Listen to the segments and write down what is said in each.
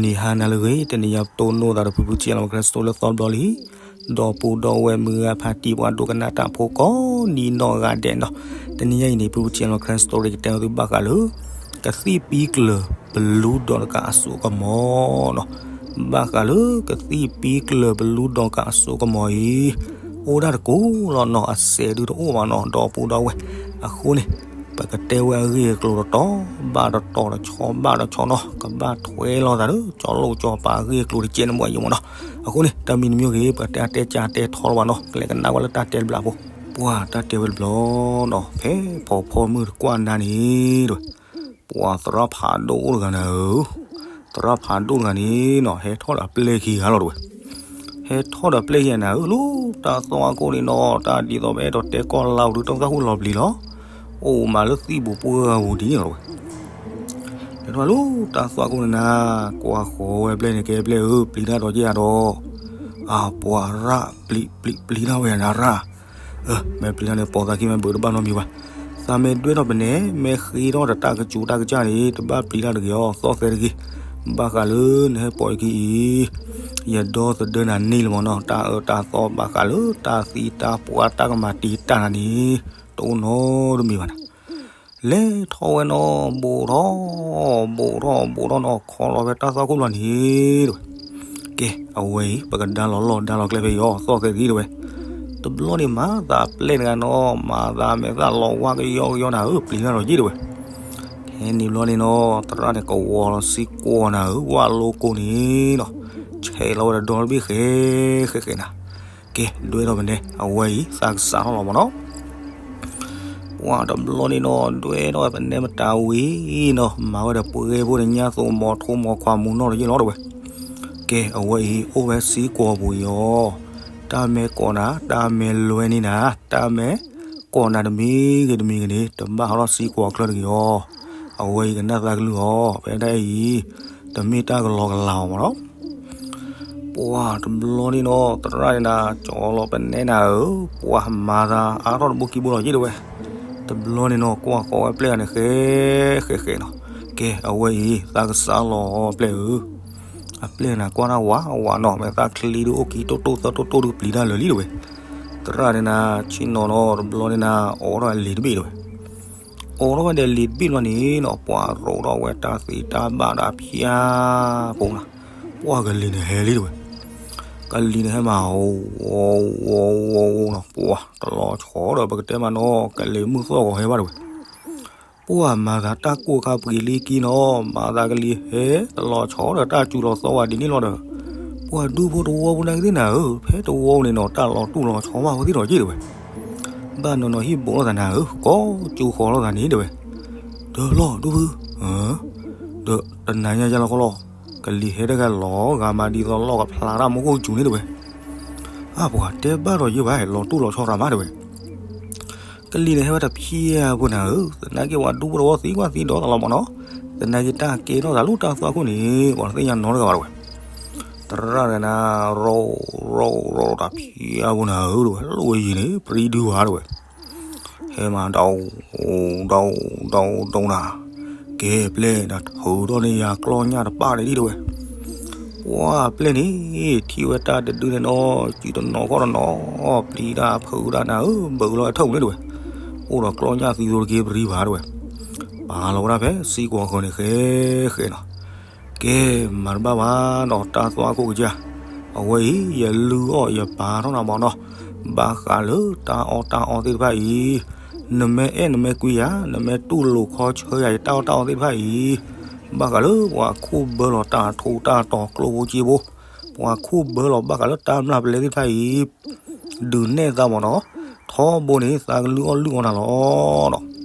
နံၤဟါနၤလၢအဂ့ၤ, တနံၤညါပတိၢ်နီၣ်သးဒီးဖုဖုကၠံလီၤခရံစတိလၢသီတဘျီလံ. ဒီပုၢ်ဒီဝဲၢ်မုၢ်ဂၤဖါတံၢ်ပှၤဒိကနၣ်တၢ်ဖိကိးနီၢ်ဂၤဒဲးနီၤ, တနံၤညါအံၤန့ၣ် ဖုဖုကၠံလီၤခရံစတိကတဲအီၤသုဘၣ်ဃးလၢ ကသံၣ်ပံကျၢၤပလူဒီးတကးအစိကမီၤနီၤ. ဘၣ်ဃးလၢကသံၣ်ပံကျၢၤပလူဒီးတကးအစိကမီၤအံၤ အိၣ်ဒၣ်တကိးလီၤနီၤ, အစဲးဒုတအိၣ်ဘၣ်နီၤ ဒီပုၢ်ဒီဝဲၢ်. အဃိန့ၣ် ပကတဲဝဲအဂ့ၢ်အကျိၤတတီၤဘၣ်တတီၤ တဆီဘၣ်တဆီနီၤ, ကဘၣ်ထွဲလိာ်သးလၢ ကၠီလိာ်ကၠီပၤအဂ့ၢ်အကျိၤတကဲန့ၣ်မ့ၢ်အယိာ်မးနီၤ. အဃိန့ၣ် တၢ်မံၤတမံၤဂ့ၤ ပကတဲအတဲကၢတဲထီလီၤဘၣ်နီၤ, ကလဲၤကနၣ်ဝဲလၢတၢ်တဲတဘျီဖိ. ပှၢ်တၢ်တဲဝဲတဘျီနီၤ, ဖဲဖီဖီမုၢ်တကွၢ်နၤန့ၣ်တဲဝဲ ပှၢ်သရၣ်ဖးဒိၣ်တဂၤနၤဧၢ, သရၣ်ဖးဒိၣ်တဂၤန့ၣ်နီၤ ဟဲထီၣ်ဒီးအပျဲၢ်ခံဂၤလီၤတဲဝဲ. ဟဲထီၣ်ဒီးအပျဲၢ်ခံဂၤနၤဧၢ, လၢတၢ်သွၣ်ခိၣ်န့ၣ်နီၤ တၢ်ဒ်သိးပအဲၣ်ဒိးတဲကီၢ်လါပူၤဒုး တၢ်သၣ်ဃူလီၤပျံၤလီၤ. အိၣ်မးလၢသံၣ်ပူၤပှၢ်ပူၤဒ်န့ၣ်လီၤတဲဝဲ. လဲၤထီၣ်လၢတၢ်သွၣ်ခိၣ်န့ၣ်နၤ, ကွၢ်ဃီၤဝဲအပျဲၢ်န့ၣ် ကဲအပျဲၢ်ဧၢ, ပျံၤတၢ်ဒီးက့ၢ်ဧါဒီး. အပှၤရၣ်ပျံၤပျံၤပျံၤတၢ်ဝဲယၤနၤရၣ်. အၢ မ့ၢ်ပျံၤတၢ်န့ၣ် ပိာ်သးခံမ့ၢ်ဘၣ်တဘၣ်နီတမံၤဘၣ်. သးမ့ၢ်ဒွဲၣ်ထီၣ်ပနဲ မ့ၢ်ဃ့ထီၣ်ဒီးတၢ်ကစူၤတၢ်ကစၢ်န့ၣ် တဘၣ်ပျံၤတၢ်တဂ့ၤအီၤ, သီၣ်သဲတဂ့ၤ. ဘၣ်ဃးလၢနဟဲပိာ်အခံအံၤ ယဒီသဒၢနၤန့ၢ်လၢၤမးနီၤ, တၢ်အၢတၢ်သီဘၣ်ဃးလၢတၢ်သံတၢ်ပှၢ်တၢ်ကမၤတံာ်တာ်နၤန့ၣ် တအိၣ်နီတမံၤဘၣ်နၤ. လဲၤထီၣ်ဝဲနီၤ ဘူးထီၣ် ဘူးထီၣ်ဘူးထီၣ်နီၤ ခီလီၤဝဲတၢ်သွၣ်ခိၣ်လီၤန့ၣ်တဲဝဲ. ကဲ အဝဲအံၤ ပကဒါလီၤလီၢ်ဒါလီၤကျဲဖဲအံၤအီၤ သီၣ်သဲတဂ့ၤတဲဝဲ. တဘျီန့ၣ်မၤသးအပျဲၢ်တဂၤနီၤ, မၤသးမဲာ်သၣ်လီၤဝါကယီကယီနၤဧၢ, ပျံၤတၢ်ဒီးက့ၢ်တဲဝဲ. ဟဲန့ၣ်ဘျီန့ၣ်နီၤ သရၣ်န့ၣ်ကဝီၤလီၤစံကွီၤနၤဧၢ, ဝၣ်လိကိန့ၣ်နီၤ ဆဲးလီၤဝဲဒီးဒီတဘ့ၣ်ဃဲဃဲဃဲနၤ. ကဲ ဒွဲၣ်ထီၣ်ပနဲ အဝဲအံၤ သးကစးထီၣ်လီၤမးနီၤ. ပှၢ်တဘျီန့ၣ်နီၤ ဒွဲၣ်ထီၣ်ပနဲမတၤဝံၤနီၤ မၤဝဲဒီးပှဲၤဖိတညၣ်သိး မီၤထိမီၤခွါမူနီၣ်တယ့ၢ်လီၤတဲဝဲ. ကဲ အဝဲအံၤ အိၣ်ဝဲစံကွီၤပူၤအံၤအီၤ, တၢ်မ့ၢ်ကိးနၤ တၢ်မ့ၢ်လွဲန့ၢ်နၤ တၢ်မ့ၢ်ကိးနၤတမံၤဂ့ၤတမံၤဂ့ၤန့ၣ် တဘၣ်ဟးထီၣ်စံကွီၤချၢတဂ့ၤအီၤ. အဝဲအံၤကနၣ်သးကလုၢ်အီၤ, ဖဲဒၣ်အံၤ တမ့ၢ်တၢ်ကလီကလီဘၣ်မးနီၤ. ပှၢ်တဘျီန့ၣ်နီၤ သရၣ်န့ၣ်နၤ ကၠီလီၤပနဲနၤဧၢ, ပှၢ်မၤသးအါထီၣ်တဘိခံဘိလီၤက့ၢ်တဲဝဲ. တဘျီန့ၣ်နီၤ ကွၢ်ဃီၤဝဲပျဲၢ်ဂၤန့ၣ် ဃဲဃဲဃဲနီၤ. ကဲ အဝဲအံၤ သးကစးလီၤပျဲၢ်ဧၢ. အပျဲၢ်နၤကွၢ်တၢ်ဝးဝးနီၤ, မဲာ်သၣ်ချံဒုးအိၣ်ခံတိၢ်တိၢ်သၢတိၢ်တိၢ်ဒုးပျံၤတၢ်လၢာ်လံတဲဝဲ. သရၣ်န့ၣ်နၤ ဆ့ၣ်နီၤနီၤ တဘျီန့ၣ်နၤ အိးထီၣ်အလံာ်တဘ့ၣ်တဲဝဲ. အိးထီၣ်ဝဲဒီးလံာ်တဘ့ၣ်ဘျီန့ၣ်နီၤ ပှၢ်ရိးထီၣ်ဝဲတၢ်သံတၢ်ဘၣ်ဒီးဖၠါဖိနၤ, ပှၢ်ကလံၤန့ၣ်ဟဲလံတဲဝဲ. ကလံၤန့ၣ်ဟဲမး ဝီၤဝီၤဝီၤဝီၤနီၤ, ပှၢ်တလီၤဆီဒီးပကတဲမးနီၤ ကလံၤမုၢ်သီၣ်ဂီၤဟဲဘၣ်တဲဝဲ. ပှၢ်မၤသးတၢ်ကိၢ်ခါပှံၤလံကံနီၤ, မၤသးကလံၤဟဲတလီၤဆီဒီးတၢ်စူၤလီၤသီဝဲဒ်န့ၣ်လီၤဒီး, ပှၢ်ဒူဖိတဝီဖိနာ်က့သ့ၣ်နၤဧၢ, ဖဲတဝီန့ၣ်နီၤ တၢ်လီၤတူၢ်လီၤဆီဘၣ်ဝဲသ့ၣ်ဒီးက့ၢ်တဲဝဲ. ဘၣ်နီၤနီၤဟံၣ်ဘိးလိာ်သးနၤဧၢ, ကိးကၠူဃီၤလိာ်သးန့ၣ်တဲဝဲ. ဒီးလီၤဒူဖု, ဒီးတနၤညါယါလီၤခီလီၤ, ကလံၤဟဲတဂၤလီၤဂာ်မးဒ်သိးလီၢ်ကဖျါတၢ်မူခိၣ်ကစူၤန့ၣ်တဲဝဲ. အါပှၤတဲဘၣ်ဒီးယဲၢ်ဘၣ် လီၤတူၢ်လီၤဆီရၤမးတဲဝဲ. ကလံၤန့ၣ်ဟဲဝဲတဖၠါဖိနၤဧၢ, သနာ်က့ပှၤဒူဖိတဝီသံကွၢ်သံဒီးသးလီၤမးနီၤ, သနာ်က့တၢ်ကဲထီၣ်သးလၢတၢ်သွၣ်ခိၣ်န့ၣ် ပှၤတသ့ၣ်ညါနီတဂၤဘၣ်တဲဝဲ. သရၣ်န့ၣ်နၤ ရိးရိးရိးတဖၠါဖိနၤဧၢတဲဝဲ, လီၤဝဲယံၤန့ၣ် ပြံဒုဘၣ်တဲဝဲ. ဟဲမး ဒီး ဒီး ဒီး ဒီးနၤ, ကဲပျဲၢ်နၤ ထုးထီၣ်န့ၢ်ယၤကျီၢ်ညၣ်တပၣ်န့ၣ်ဒံးတဲဝဲ. ပှၢ်ပျဲၢ်န့ၣ် ထံၣ်ဝဲတၢ်တဒုန့ၣ်နီၤ စုတနီၤခီၣ်တနီၤ ပျံၤတၢ်ဖုးတၢ်နၤဧၢ, ဘုးလီၤအထုးန့ၣ်တဲဝဲ. အိၣ်ဒီးကျီၢ်ညၣ်သံသိတက့ၢ်ပြံဘၣ်တဲဝဲ. ပာ်လီၤဝဲဒၣ်ဖဲစံကွီၤဃၢၤန့ၣ်ဃဲဃဲနီၤ. ကဲ မၤတဘၣ်ဘၣ်နီၤ တၢ်သွၣ်ခိၣ်ကစၢ်, အဝဲအံၤ ယလုၢ်အီၣ်ယပာ်ထီၣ်နၤမးနီၤ, ဘၣ်ဃးလၢတၢ်အီၣ်တၢ်အီသ့ၣ်တဖၣ်အံၤ, နမ့ၢ်အဲၣ်နမ့ၢ်ကွံယၤ, နမ့ၢ်တူၢ်လိာ်ခီဆၢယၤ ယတၢ်အီၣ်တၢ်အီသ့ၣ်တဖၣ်အံၤ, ဘၣ်ဃးလၢပှၤခူၣ်ဘၢလီၤတၢ်ထူးတၢ်တီၤကျိဖိစ့ဖိ, ပှၤခူၣ်ဘၢလီၤဘၣ်ဃးလၢတၢ်မျၢ်ပလဲသ့ၣ်တဖၣ်အံၤ ဒုးနဲၣ်သးမးနီၤ, ထီဘိန့ၣ် သးကလုၢ်အီၣ်လုၢ်အီနၤလီၤနီၤ.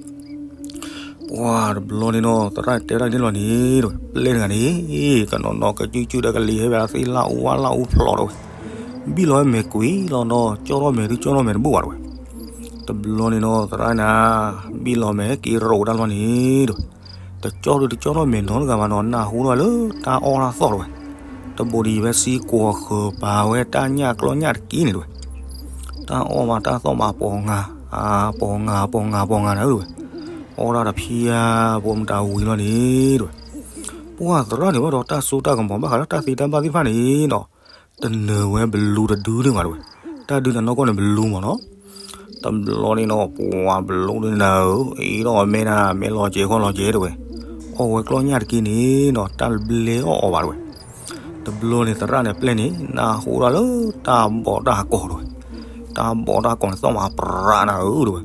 ပှၢ်တဘျီန့ၣ်နီၤ သရၣ်တဲဒၣ်န့ၣ်လီၤန့ၣ်, ပျဲၢ်တဂၤန့ၣ် ကနီၤနီၤကစုကစုဒီးကလံၤဟဲဘၣ်သ့ၣ်လၢအူဝါလၢအူဖျိးတဲဝဲ, ဘံၣ်လီၤဝဲမဲာ်ကွံာ်လီၤနီၤ, ကၠီထီၣ်မဲာ်ဒုးကၠီထီၣ်မဲာ်တဘိၣ်ဘၣ်တဲဝဲ. တဘျီန့ၣ်နီၤ သရၣ်န့ၣ် ဘံၣ်လီၤမဲာ်က့ၤရိးတၢ်လီၤန့ၣ်တဲဝဲ. တကၠီဒုးတကၠီထီၣ်မဲာ်နီတဂၤဘၣ်နီၤ, နၢ်ဟူထီၣ်လၢတၢ်အီၣ်တၢ်သီၣ်တဲဝဲ. တဘိးဒံးဖဲစံကွီၤဃၢၤပာ်ဝဲတၢ်ညၣ်ကျီၢ်ညၣ်တက့ၢ်န့ၣ်တဲဝဲ. တၢ်အီၣ်မးတၢ်သီၣ်မး ပိာ်ငါ, ပိာ်ငါ ပိာ်ငါ ပိာ်ငါနၤဧၢတဲဝဲ. အီၣ်ဒၣ်တဖျၢၣ်ဖိမတၤဝံၤလီၤန့ၣ်တဲဝဲ. ပ ပှၢ်သရၣ်န့ၣ်ဘၣ်ဒီးတၢ်စိတၢ်ကမီၤဘၣ်ဃးလၢတၢ်သ့တၢ်ဘၣ်သ့ၣ်တဖၣ်န့ၣ်ဒီး တနၢၤဝဲဘလူတဒုန့ၣ်ဘၣ်တဝဲ, တၢ်ဒုန့ၣ်နီၢ်ကီၢ်န့ၣ်ဘလူမ့ၢ်နီၤ. တဘျီန့ၣ်ဒီး ပှၢ်ဘလူန့ၣ်နၤဧၢ, အ့ဒီးအမဲနၤ မဲလီၤစဲၤခီလီၤစဲၤတဝဲ, အီၣ်ဝဲကျီၢ်ညၣ်တက့ၢ်န့ၣ်ဒီး တၢ်ဘျဲအီၣ်အီၤဘၣ်တဝဲ. တဘျီန့ၣ်သရၣ်န့ၣ်ပျဲၢ်န့ၣ် နၢ်ဟူဒၣ်လၢတၢ်ဘီးတၢ်ကီၤတဝဲ, တၢ်ဘီးတၢ်ကီၤန့ၣ် သီၣ်မၤပြးနၤဧၢတဝဲ.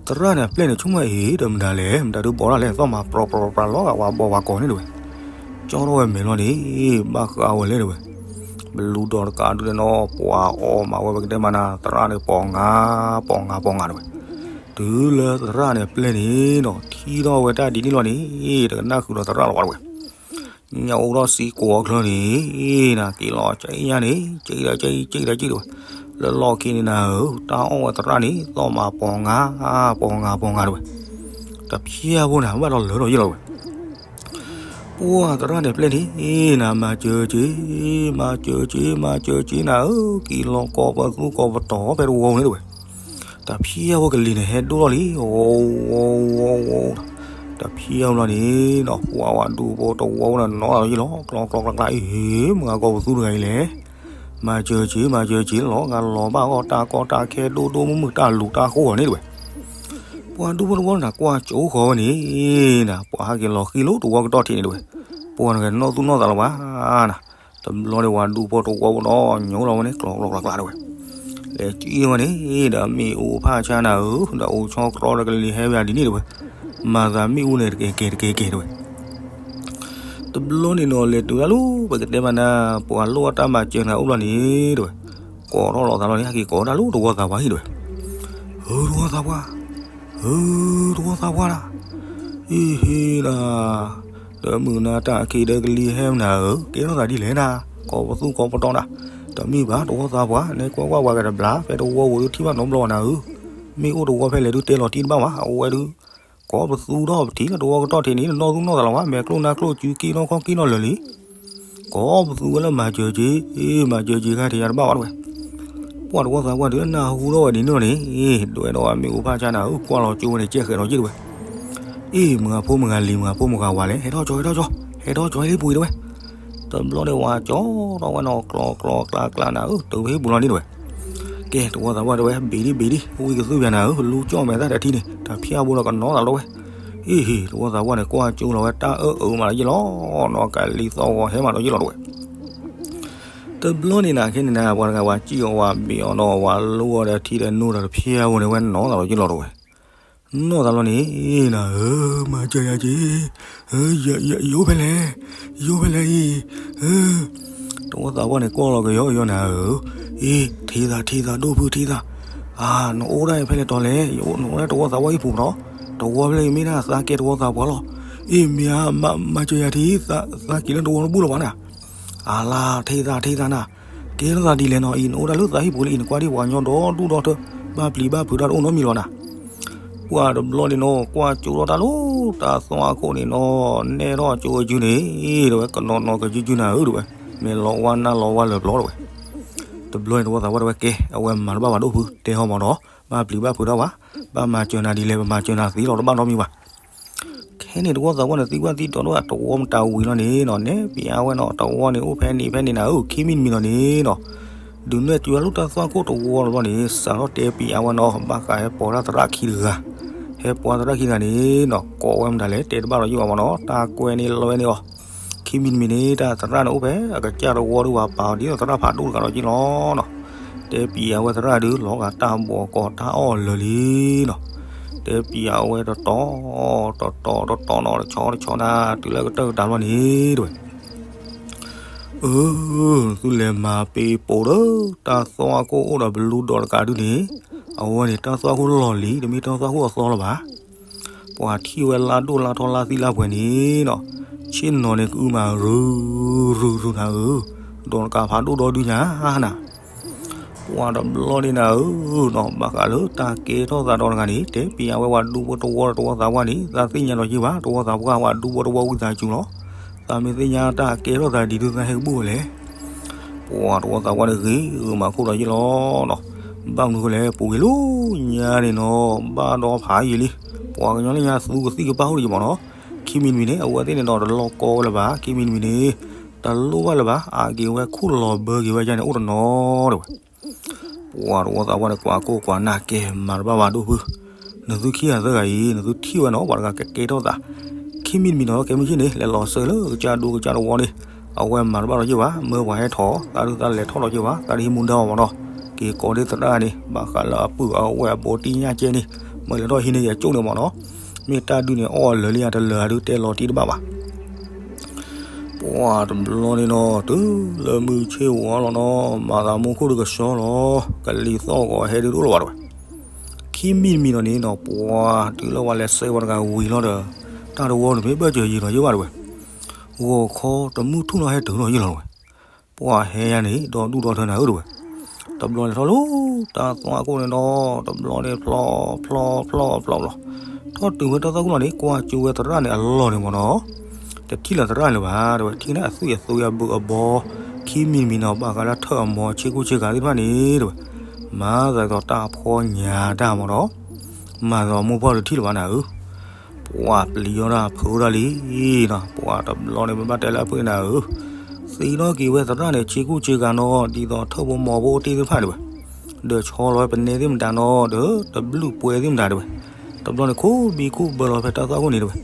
သရၣ်န့ၣ်ပျဲၢ်န့ၣ် ဆိကမိၣ်အ့ တမတၤလဲၣ်, မတၤဒုးဘီးတၢ်လဲၣ်, သီၣ်မၤပြးပြးပြးလီၤဂာ်ဝဲဘီးဝဲကီၤန့ၣ်တဝဲ. ကၠီထီၣ်ဝဲမဲာ်လီၤန့ၣ် ဘၣ်ဃးဝဲလဲၣ်တဝဲ. ဘလူဒီးတကးဒုန့ၣ်နီၤ ပှၢ်အီၣ်မးဝဲပကတဲမးနၤ သရၣ်န့ၣ် ပီၤငါ ပီၤငါ ပီၤငါတဝဲ. တုၤလၢသရၣ်န့ၣ်ပျဲၢ်န့ၣ်ဒီး ထံၣ်ထီၣ်ဝဲတၢ်ဒ်န့ၣ်လီၤန့ၣ် တကနၣ်ဃုာ်ဒီးသရၣ်လီၤဘၣ်တဝဲ. ညၣ်အိၣ်ထီၣ်စံကိးအချၢန့ၣ် နၤက့ၤလီၤကၠံညါန့ၣ် ကၠံဒီးကၠံ ကၠံဒီးကၠံတဝဲ. လၢလီၢ်ခံန့ၣ်နၤဧၢ တၢ်အီၣ်ဝဲသရၣ်န့ၣ် သီၣ်မၤပီၤငါ ပီၤငါ ပီၤငါတဝဲ. တဖျၢၣ်ဖိန့ၣ် ဘၣ်ဒီးလၢာ်ဒီးယ့ၢ်လီၤတဝဲ. ပှၢ်သရၣ်န့ၣ်ပျဲၢ်န့ၣ် နၤမၤစၢၤက့ၤ မၤစၢၤက့ၤ မၤစၢၤက့ၤနၤဧၢ က့ၤလီၤကိးပသူကိးပတီၤဖဲတဝီန့ၣ်တဝဲ. တဖျၢၣ်ဖိကလံၤန့ၣ် ဟဲဒိၣ်ထီၣ်လံ ဝီၤဝီၤဝီၤဝီၤ, တဖျၢၣ်ဖိလီၤန့ၣ်ဒီး ပှၢ်ဝဲဒူဖိတဝီဖိန့ၣ် နီၢ်လီၤယ့ၢ်လီၤ ကျီကျီကျါကျါ အ့ မုၢ်ဂၤကိးပသူတဂၤအံၤလဲၣ်, မၤစၢၤက့ၤ မၤစၢၤက့ၤလီၤ ဂၤလီၤဘၣ်ဂီၢ်တၢ်ကီတၢ်ခဲဒိၣ်ဒိၣ်မုၢ်မုၢ်တၢ်လူၤတၢ်ဃိအီၤန့ၣ်တဝဲ. ပှၢ်ဒူဖိတဝီန့ၣ် ကွၢ်ကၠိဃီၤဝဲန့ၣ် ပှၢ်ဟဲက့ၤလီၤဃံလိာ်တဝီကတီၢ်ထံးန့ၣ်တဝဲ. ပှၢ်န့ၣ်ကနီၣ်သူၣ်နီၣ်သးလီၤဘၣ်နၤ, တဘျီန့ၣ်ဝဲဒူဖိတဝီဖိဒီး ညိလီၤဝဲန့ၣ် ကျီကျီကျါကျါတဝဲ. လဲၤကံဝဲန့ၣ်ဒီး မ့ၣ်အူဖးဆါနၤဧၢ ဒီးအိၣ်ဆီတြီဒီးကလံၤဟဲဝဲဒ်န့ၣ်တဝဲ, မၤသးမ့ၣ်အူန့ၣ်တကဲကဲတကဲကဲတဝဲ. တဘျီန့ၣ်နီၤ လဲၤတုၤတၢ်လီၤ ပကတဲမးနၤ ပှၤလိၣ်အတၢ်မၤစၢၤနၤအိၣ်ဘျီန့ၣ်တဝဲ, ကိးထီၣ်လီၤသးလီၤန့ၣ် ဟဲက့ၤကိးဒၣ်လၢတဝီသးပှၢ်ဟံၣ်တဝဲ. ဧၢ တဝီသးပှၢ်, ဧၢ တဝီသးပှၢ်ဒၣ်, အ့ဟ့ဒၣ်, ဒီးမုၢ်နၤတၢ်ခံးဒီးကလံၤဟဲမနၤဧၢ ကဲထီၣ်သးဒ်လဲၣ်နၤ, ကိးပသူကိးပတီၤနၤ, တမ့ၢ်ဘၣ်တဝီသးပှၢ် နဲကွၢ်ကွၢ်ပှၤကတဘျါ ဖဲတဝီပူၤဒုးထံၣ်ဘၣ်နီတဘျီဘၣ်နၤဧၢ, မ့ၣ်အူတဝီဖဲလဲၣ်ဒုးတဲလီၤတံၢ်တဘၣ်ဘၣ် အဝဲဒုး ကိးပသူထီၣ်ပထံၣ်လၢတဝီကတီၢ်ထံးန့ၣ် နီၢ်သူၣ်နီၢ်သးလီၤဘၣ် မဲာ်ကျိၣ်နါကျိၣ်စုက့နီၢ်ခီၣ်က့နီၢ်လၢာ်လံ ကိးပသူဝဲလၢမၤစၢၤက့ၤ, မၤစၢၤက့ၤခါထံးယၤတဘၣ်ဘၣ်တဝဲ. ပှၢ်တဝီသးပှၢ်ဒုးနၢ်ဟူထီၣ်ဝဲဒ်န့ၣ်လီၤန့ၣ်, ဒွဲၣ်ဒီးအမ့ၣ်အူဖးဆါနၤဧၢ ကွၢ်လီၤကၠိဝဲန့ၣ် ကဲဃဲးလီၤက့တဝဲ. အ့ၣ် မုၢ်ဂၤဖိမုၢ်ဂၤလံၤ မုၢ်ဂၤဖိမုၢ်ဂၤဝၤလဲၣ် ဟဲထီၣ်ကၠီ ဟဲထီၣ်ကၠီ ဟဲထီၣ်ကၠီလၢဟံၣ်ပူၤအံၤတဝဲ. တဘျီန့ၣ်ဝၤကၠီထီၣ်ဝဲနီၤ ကျီကျီကျါကျါနၤဧၢ တုၤဖဲဟံၣ်ပူၤလီၤန့ၣ်တဝဲ. ကဲ တဝီသးပှၢ်တဝဲ ဘ့ၣ်ဒံဘ့ၣ်ဒံ ဝံကသူၣ်ယၤနၤဧၢ လူကၠီၣ်မဲာ်သၣ်တထံၣ်န့ၣ် တဖျၢၣ်ဖိဒီးကနီၣ်သးလီၤဝဲ. အ့ၣ်ဟ့ၣ် တဝီသးပှၢ်န့ၣ် ကွၢ်ကၠိလီၤဝဲတၢ်အၢၣ်အုးမးလီၤယ့ၢ်လီၤနီၤ ကလံၤသီၣ်ဂီၤဟဲမးလီၤယ့ၢ်လီၤတဝဲ. တဘျီန့ၣ်နၤခဲန့ၣ်နၤ ပှၤတဂၤဝၤစံၣ်အီၤဝၤဘ့ၣ်အီၤနီၤ ဝၤလိအီၤဒီးထံဒီးနိဒီးတဖျၢၣ်ဖိန့ၣ်ဝဲနီၣ်သးလီၤယ့ၢ်လီၤတဝဲ. နီၣ်သးလီၤန့ၣ် နၤဧၢ မၤစၢၤယၤက့ၤ, ယအိၣ်ဖဲလဲၣ်, ယအိၣ်ဖဲလဲၣ်အံၤ, တဝီသးပှၢ်န့ၣ် ကွၢ်လီၤကယီကယီနၤဧၢ, အ့ၣ် ထံၣ်သး ထံၣ်သး ဒိၣ်ဖုထံၣ်သး, နအိၣ်ဒၣ်ဖဲလဲၣ်တီၤလဲၣ်, နအိၣ်ဒၣ်တဝီသးပှၢ်ဟံၣ်ပူၤမးနီၤ, တဝီဖဲလဲၣ်အံၤမ့ၢ်ဒၣ်သးကဲတဝီသးပှၢ်လီၤ, အ့ၣ်မ့ၢ်ဧါ, မၤစၢၤယၤထံၣ်, သးက့ၤလၢတဝီတဘူၣ်လၢၤဘၣ်နၤ အလါ ထံၣ်သး ထံၣ်သးနၤ, ကဲထီၣ်သးဒ်လဲၣ်နီၤအံၤ နအိၣ်ဒၣ်လၢသးဟံၣ်ပူၤလၢအံၤ နကွၢ်ဒံးပှၤကညီဒီဒူၣ်ဒီထၢ, ဘၣ်ပျံၤဘၣ်ဖုးတၢ်တအိၣ်နီတမံၤလီၤနၤ. ပှၢ်တဘျီန့ၣ်နီၤ ကွၢ်ကၠိထီၣ်တၢ်လီၤ တၢ်သွၣ်ခိၣ်န့ၣ်နီၤ နဲထီၣ်ကၠိအကုန့ၣ် တဝဲကနီၤနီၤကယုၢ်ကုနၤဧၢတဝဲ, မဲာ်လီၤဝါနါလီၤဝါလၢာ်ပျီတဝဲ. တဘျီန့ၣ်တဝီသးပှၢ်တဝဲကဲ အဝဲမၤတဘၣ်ဘၣ်ဒိၣ်ဖုး တဲဟီမးဒီး ဘၣ်ပျံၤဘၣ်ဖုးတၢ်ဝဲ, ဘၣ်မၤစၢၤနၤဒ်လဲၣ် ပမၤစၢၤနၤသ့လီၤတဘၣ်နီတမံၤဘၣ်. ခဲန့ၣ်တဝီသးပှၢ်န့ၣ် သံကွၢ်သံဒိးတဝဲ တဝီမတၤဝံၤလီၤန့ၣ်နီၤ နဲပံၤအဝဲနီၤ တဝီန့ၣ်အိၣ်ဖဲန့ၣ်ဖဲန့ၣ်နၤဧၢ ခံမံၤတမံၤလီၤန့ၣ်နီၤ, ဒုးနဲၣ်စၢၤလၢတၢ်သွၣ်ခိၣ်တဝီတဘျီန့ၣ် စးထီၣ်တဲပံၤအဝဲနီၤ ဘၣ်ဃးဟဲပိာ်တၢ်သရၣ်ခံတဂၤ, ဟဲပိာ်တၢ်သရၣ်ခံတဂၤန့ၣ်နီၤ ကိးဝဲမတၤလဲၣ် တဲတဘၣ်လီၤယံာ်ဘၣ်မးနီၤ တၢ်ကွဲန့ၣ်လီၤဝဲန့ၣ်အီၤ, ခံမံၤတမံၤန့ၣ် တၢ်သရၣ်န့ၣ်အိၣ်ဖဲအကစၢ်တဝီဒုးဝဲပာ်အီၤဒ်သိးသရၣ်ဖးဒိၣ်တဂၤလီၤယံာ်လီၤနီၤ. တဲပံၤအဝဲသရၣ်ဒုး လီၤဂာ်တၢ်ဘီးကီးတၢ်အီၣ်လၢာ်လံနီၤ, တဲပံၤအဝဲတတီၤ တတီၤတတီၤနီၤ တဆီတဆီနၤ တုၤလၢကတၢၢ်ကတၢၢ်လီၤန့ၣ်တဝဲ. အၢ သုလဲၤမၤပ့ၤပိာ်ဒီး တၢ်သွၣ်ခိၣ်အိၣ်ဒီးဘလူဒီးတကးဒုန့ၣ်, အဝဲန့ၣ်တၢ်သွၣ်ခိၣ်လီၢ်လံၤ တမ့ၢ်တၢ်သွၣ်ခိၣ်အသီလၢၤဘၣ်. ပှၤထံၣ်ဝဲလါဒိၣ်လါထီလါသံလါပှဲၤန့ၣ်နီၤ, ဆ့ၣ်နီၤန့ၣ်ကအုမး ရုၤ ရုၤ ရုၤနၤဧၢ, ဒီးတကးဖးဒိၣ်ဒီဒုညါနၤ ပှၢ်တဘျီန့ၣ်နၤဧၢနီၤ ဘၣ်ဃးလၢတၢ်ကဲထီၣ်သးဒီးတဂၤန့ၣ် တဲပံၤအဝဲဝၤဒူဖိတဝီဒီးတဝီသးပှၢ်န့ၣ် သးသ့ၣ်ညါလီၤယံာ်ဘၣ် တဝီသးပှၢ်ဝၤဒူဖိတဝီဝံသးစူၤလီၤ. သးမ့ၢ်သ့ၣ်ညါတၢ်ကဲထီၣ်သးဒ်ဒုးသးဟဲကဘူၣ်ဝဲလဲၣ်. ပှၢ်တဝီသးပှၢ်န့ၣ်ဂ့ၤဂ့ၤမးခိၣ်ဒီးယ့ၢ်လီၤနီၤ, ဘၣ်မနုၤဃိလဲၣ် ပူၤကွံာ်လီၤညါန့ၣ်နီၤ ဘၣ်ဒီဖးယံာ်လံ, ပှၤကညီလၢညါသူကသံၣ်ကပၢ်အိၣ်တယံာ်မးနီၤ, ခံ ခံမံၤတမံၤန့ၣ် အဝဲသ့ၣ်န့ၣ်ဒီးတလီၢ်ကီဝဲလၢၤဘၣ်, ခံမံၤတမံၤန့ၣ် တလိၣ်ဘၣ်လၢၤဘၣ်, အါက့ၤဝဲခူၣ်လီၤဘၢက့ၤဝဲဒ်န့ၣ် အိၣ်တနီၤတဲဝဲ. ပှၤတဝီသးပှၢ်န့ၣ် ကွၢ်ကိၢ်ကွၢ်နၢ်ကဲ မၤတဘၣ်ဘၣ်ဒိၣ်ဖု, နသုခံဂၤသၢဂၤအံၤ နသုထံၣ်ဝဲနီၤ ပှၤတဂၤကကဲထီၣ်သး, ခံမံၤတမံၤနီၤ ကဲမုၢ်ဆ့ၣ်န့ၣ် လဲၤလီၤစၢၤလၢကစၢ်ဒိကစၢ်တဝီန့ၣ်, အဝဲမၤတဘၣ်ဒီးယ့ၢ်ဘၣ်, မၢပှၤဟဲထီၣ် သးဒုးသးလဲၤထီၣ်ဒီးယ့ၢ်ဘၣ်, သးဒုးဟံးမူဒါအီၤမ့ၢ်နီၤ, က့ၤကိးဒ့သရၣ်န့ၣ် ဘၣ်ဃးလၢအပုၢ်အဝဲၢ်အဘိတံၢ်ညၣ်ကဲန့ၣ်, မ့ၢ်လဲၤထီၣ်ဟံးန့ၢ်ယၤကၠိၣ်န့ၣ်မ့ၢ်နီၤ, မ့ၢ်တၢ်ဒုးန့ၣ်အီၣ်အလၢာ်လံယၤတလၢာ်အဒုးတဲလီၤတံၢ်တဘၣ်ဘၣ် ပှၤတဘျီန့ၣ်နီၤ တုၤလၢမုၢ်ဆ့ၣ်ဝီလီၤနီၤ, မၤသးမူခိၣ်ဒုးကဆှီလီၤ, ကလံၤသီၣ်ဂီၤဟဲဒုးတအိၣ်လၢၤဘၣ်တဲဝဲ, ခံမံၤတမံၤဒီးန့ၣ်နီၤ ပှၤတုၤလၢပှၤလဲၤစဲးပှၤတဂၤဝံၤလီၤဒီး, တၢ်တဝီန့ၣ်မ့ၢ်ဘၢၣ်စၢၤယံာ်ဒီးယ့ၢ်ဘၣ်တဲဝဲ, ဂီၤခီတမုၢ်ထူၣ်နီၤဟဲတုၤလီၤယ့ၢ်လီၤတဲဝဲ, ပှၤဟဲယါန့ၣ် ဒီဒူၣ်ဒီထၢနၤဧၢတဲဝဲ, တဘျီန့ၣ်ထီၣ်လၢတၢ်သွၣ်ခိၣ်န့ၣ်ဒီး တဘျီန့ၣ်ဖျီဖျီဖျီဖျီဖျီ, ထီၣ်တုၤဝဲတၢ်သွၣ်ခိၣ်လီၤန့ၣ် ကွၢ်ကၠိဝဲသရၣ်န့ၣ်အလီၢ်န့ၣ်မ့ၢ်နီၤ, တထံၣ်လၢၤသရၣ်လၢၤဘၣ်တဲဝဲ, ထံၣ်န့ၣ်အသွံၣ်အသွဲအဘုးအဘီ, ခံမံၤတမံၤနီၤ ဘၣ်ဃးလၢထၢၣ်အမီၤဆ့ကူဆ့ကၤသ့ၣ်တဖၣ်န့ၣ်တဲဝဲ, မၤသးဒ်သိးတၢ်ဖှီၣ်ညါတၢ်မ့ၢ်နီၤ, မၤသးမူဖီၣ်တထံၣ်လၢၤဘၣ်နၤဧၢ ပှၤပျံၤအီၣ်တၢ်ဖုးတၢ်လံနီၤ, ပှၤတဘျီန့ၣ် ပဘၣ်တဲလၢအဖုၣ်န့ၣ်နၤဧၢ, သံထီၣ်က့ၤဝဲသရၣ်န့ၣ် ဆ့ကူဆ့ကၤနီၤ ဒ်သိးထၢၣ်ဖိမီၤဖိအိၣ်တ့ၢ်သ့ၣ်တဖၣ်တဲဝဲ, ဒီးဆီလီၤဝဲပနဲသ့ၣ်မတၤနီၤ ဒီးတဘျုးပှဲၤသ့ၣ်မတၤတဲဝဲ, တဘျီန့ၣ် ခိၣ်ဘံခိၣ်ဘၢလီၤဖဲတၢ်သွၣ်ခိၣ်န့ၣ်တဲဝဲ,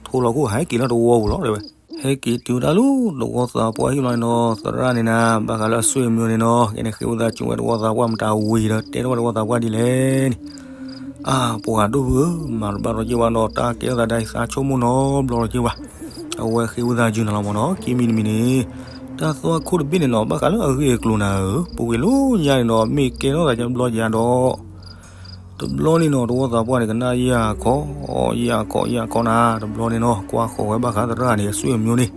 ထိလီၤခိၣ်ဟဲက့ၤလၢတဝီပူၤလီၤတဲဝဲ, ဟဲက့ၤတုၤတၢ်လၢတဝီသးပှၢ်ဟံၣ်လီၤန့ၣ်နီၤ, သရၣ်န့ၣ်နၤ ဘၣ်ဃးလၢအဆွေမျိုးန့ၣ်နီၤ ကဲန့ၣ်ဃ့ဝံသးစူၤဝဲတဝီသးပှၢ်မတၤဝံၤဒီး တဲထီၣ်ဝဲတဝီသးပှၢ်ဒ်လဲၣ်န့ၣ် အါ ပှၤဒိၣ်ဖုဧၢ, မၤတဘၣ်ဒီးက့ၤဝဲနီၤ, တၢ်ကဲထီၣ်သးဒ်အံၤသးဆိကမိၣ်နီတဘျီဒီးက့ၤဝဲ, အဝဲဃ့ဝံသးစူၤနၤလီၤမ့ၢ်နီၤ, ခံမံၤတမံၤန့ၣ် တၢ်သွၣ်ခိၣ်တဘ့ၣ်န့ၣ်နီၤ ဘၣ်ဃးလၢအဂ့ၢ်အကျိၤနၤဧၢ, ပူၤကွံာ်လီၤညါန့ၣ်နီၤ မ့ၢ်ကဲထီၣ်သးကဘျီယၤဒီး တဘျီန့ၣ်နီၤ တဝီသးပှၢ်န့ၣ် ကနၣ်ယၢ်ခီ ယၢ်ခီ ယၢ်ခီနၤ, တဘျီန့ၣ်နီၤ ကွၢ်ဃီၤဝဲဘၣ်ဃးသရၣ်န့ၣ် အဆွေမျိုးန့ၣ်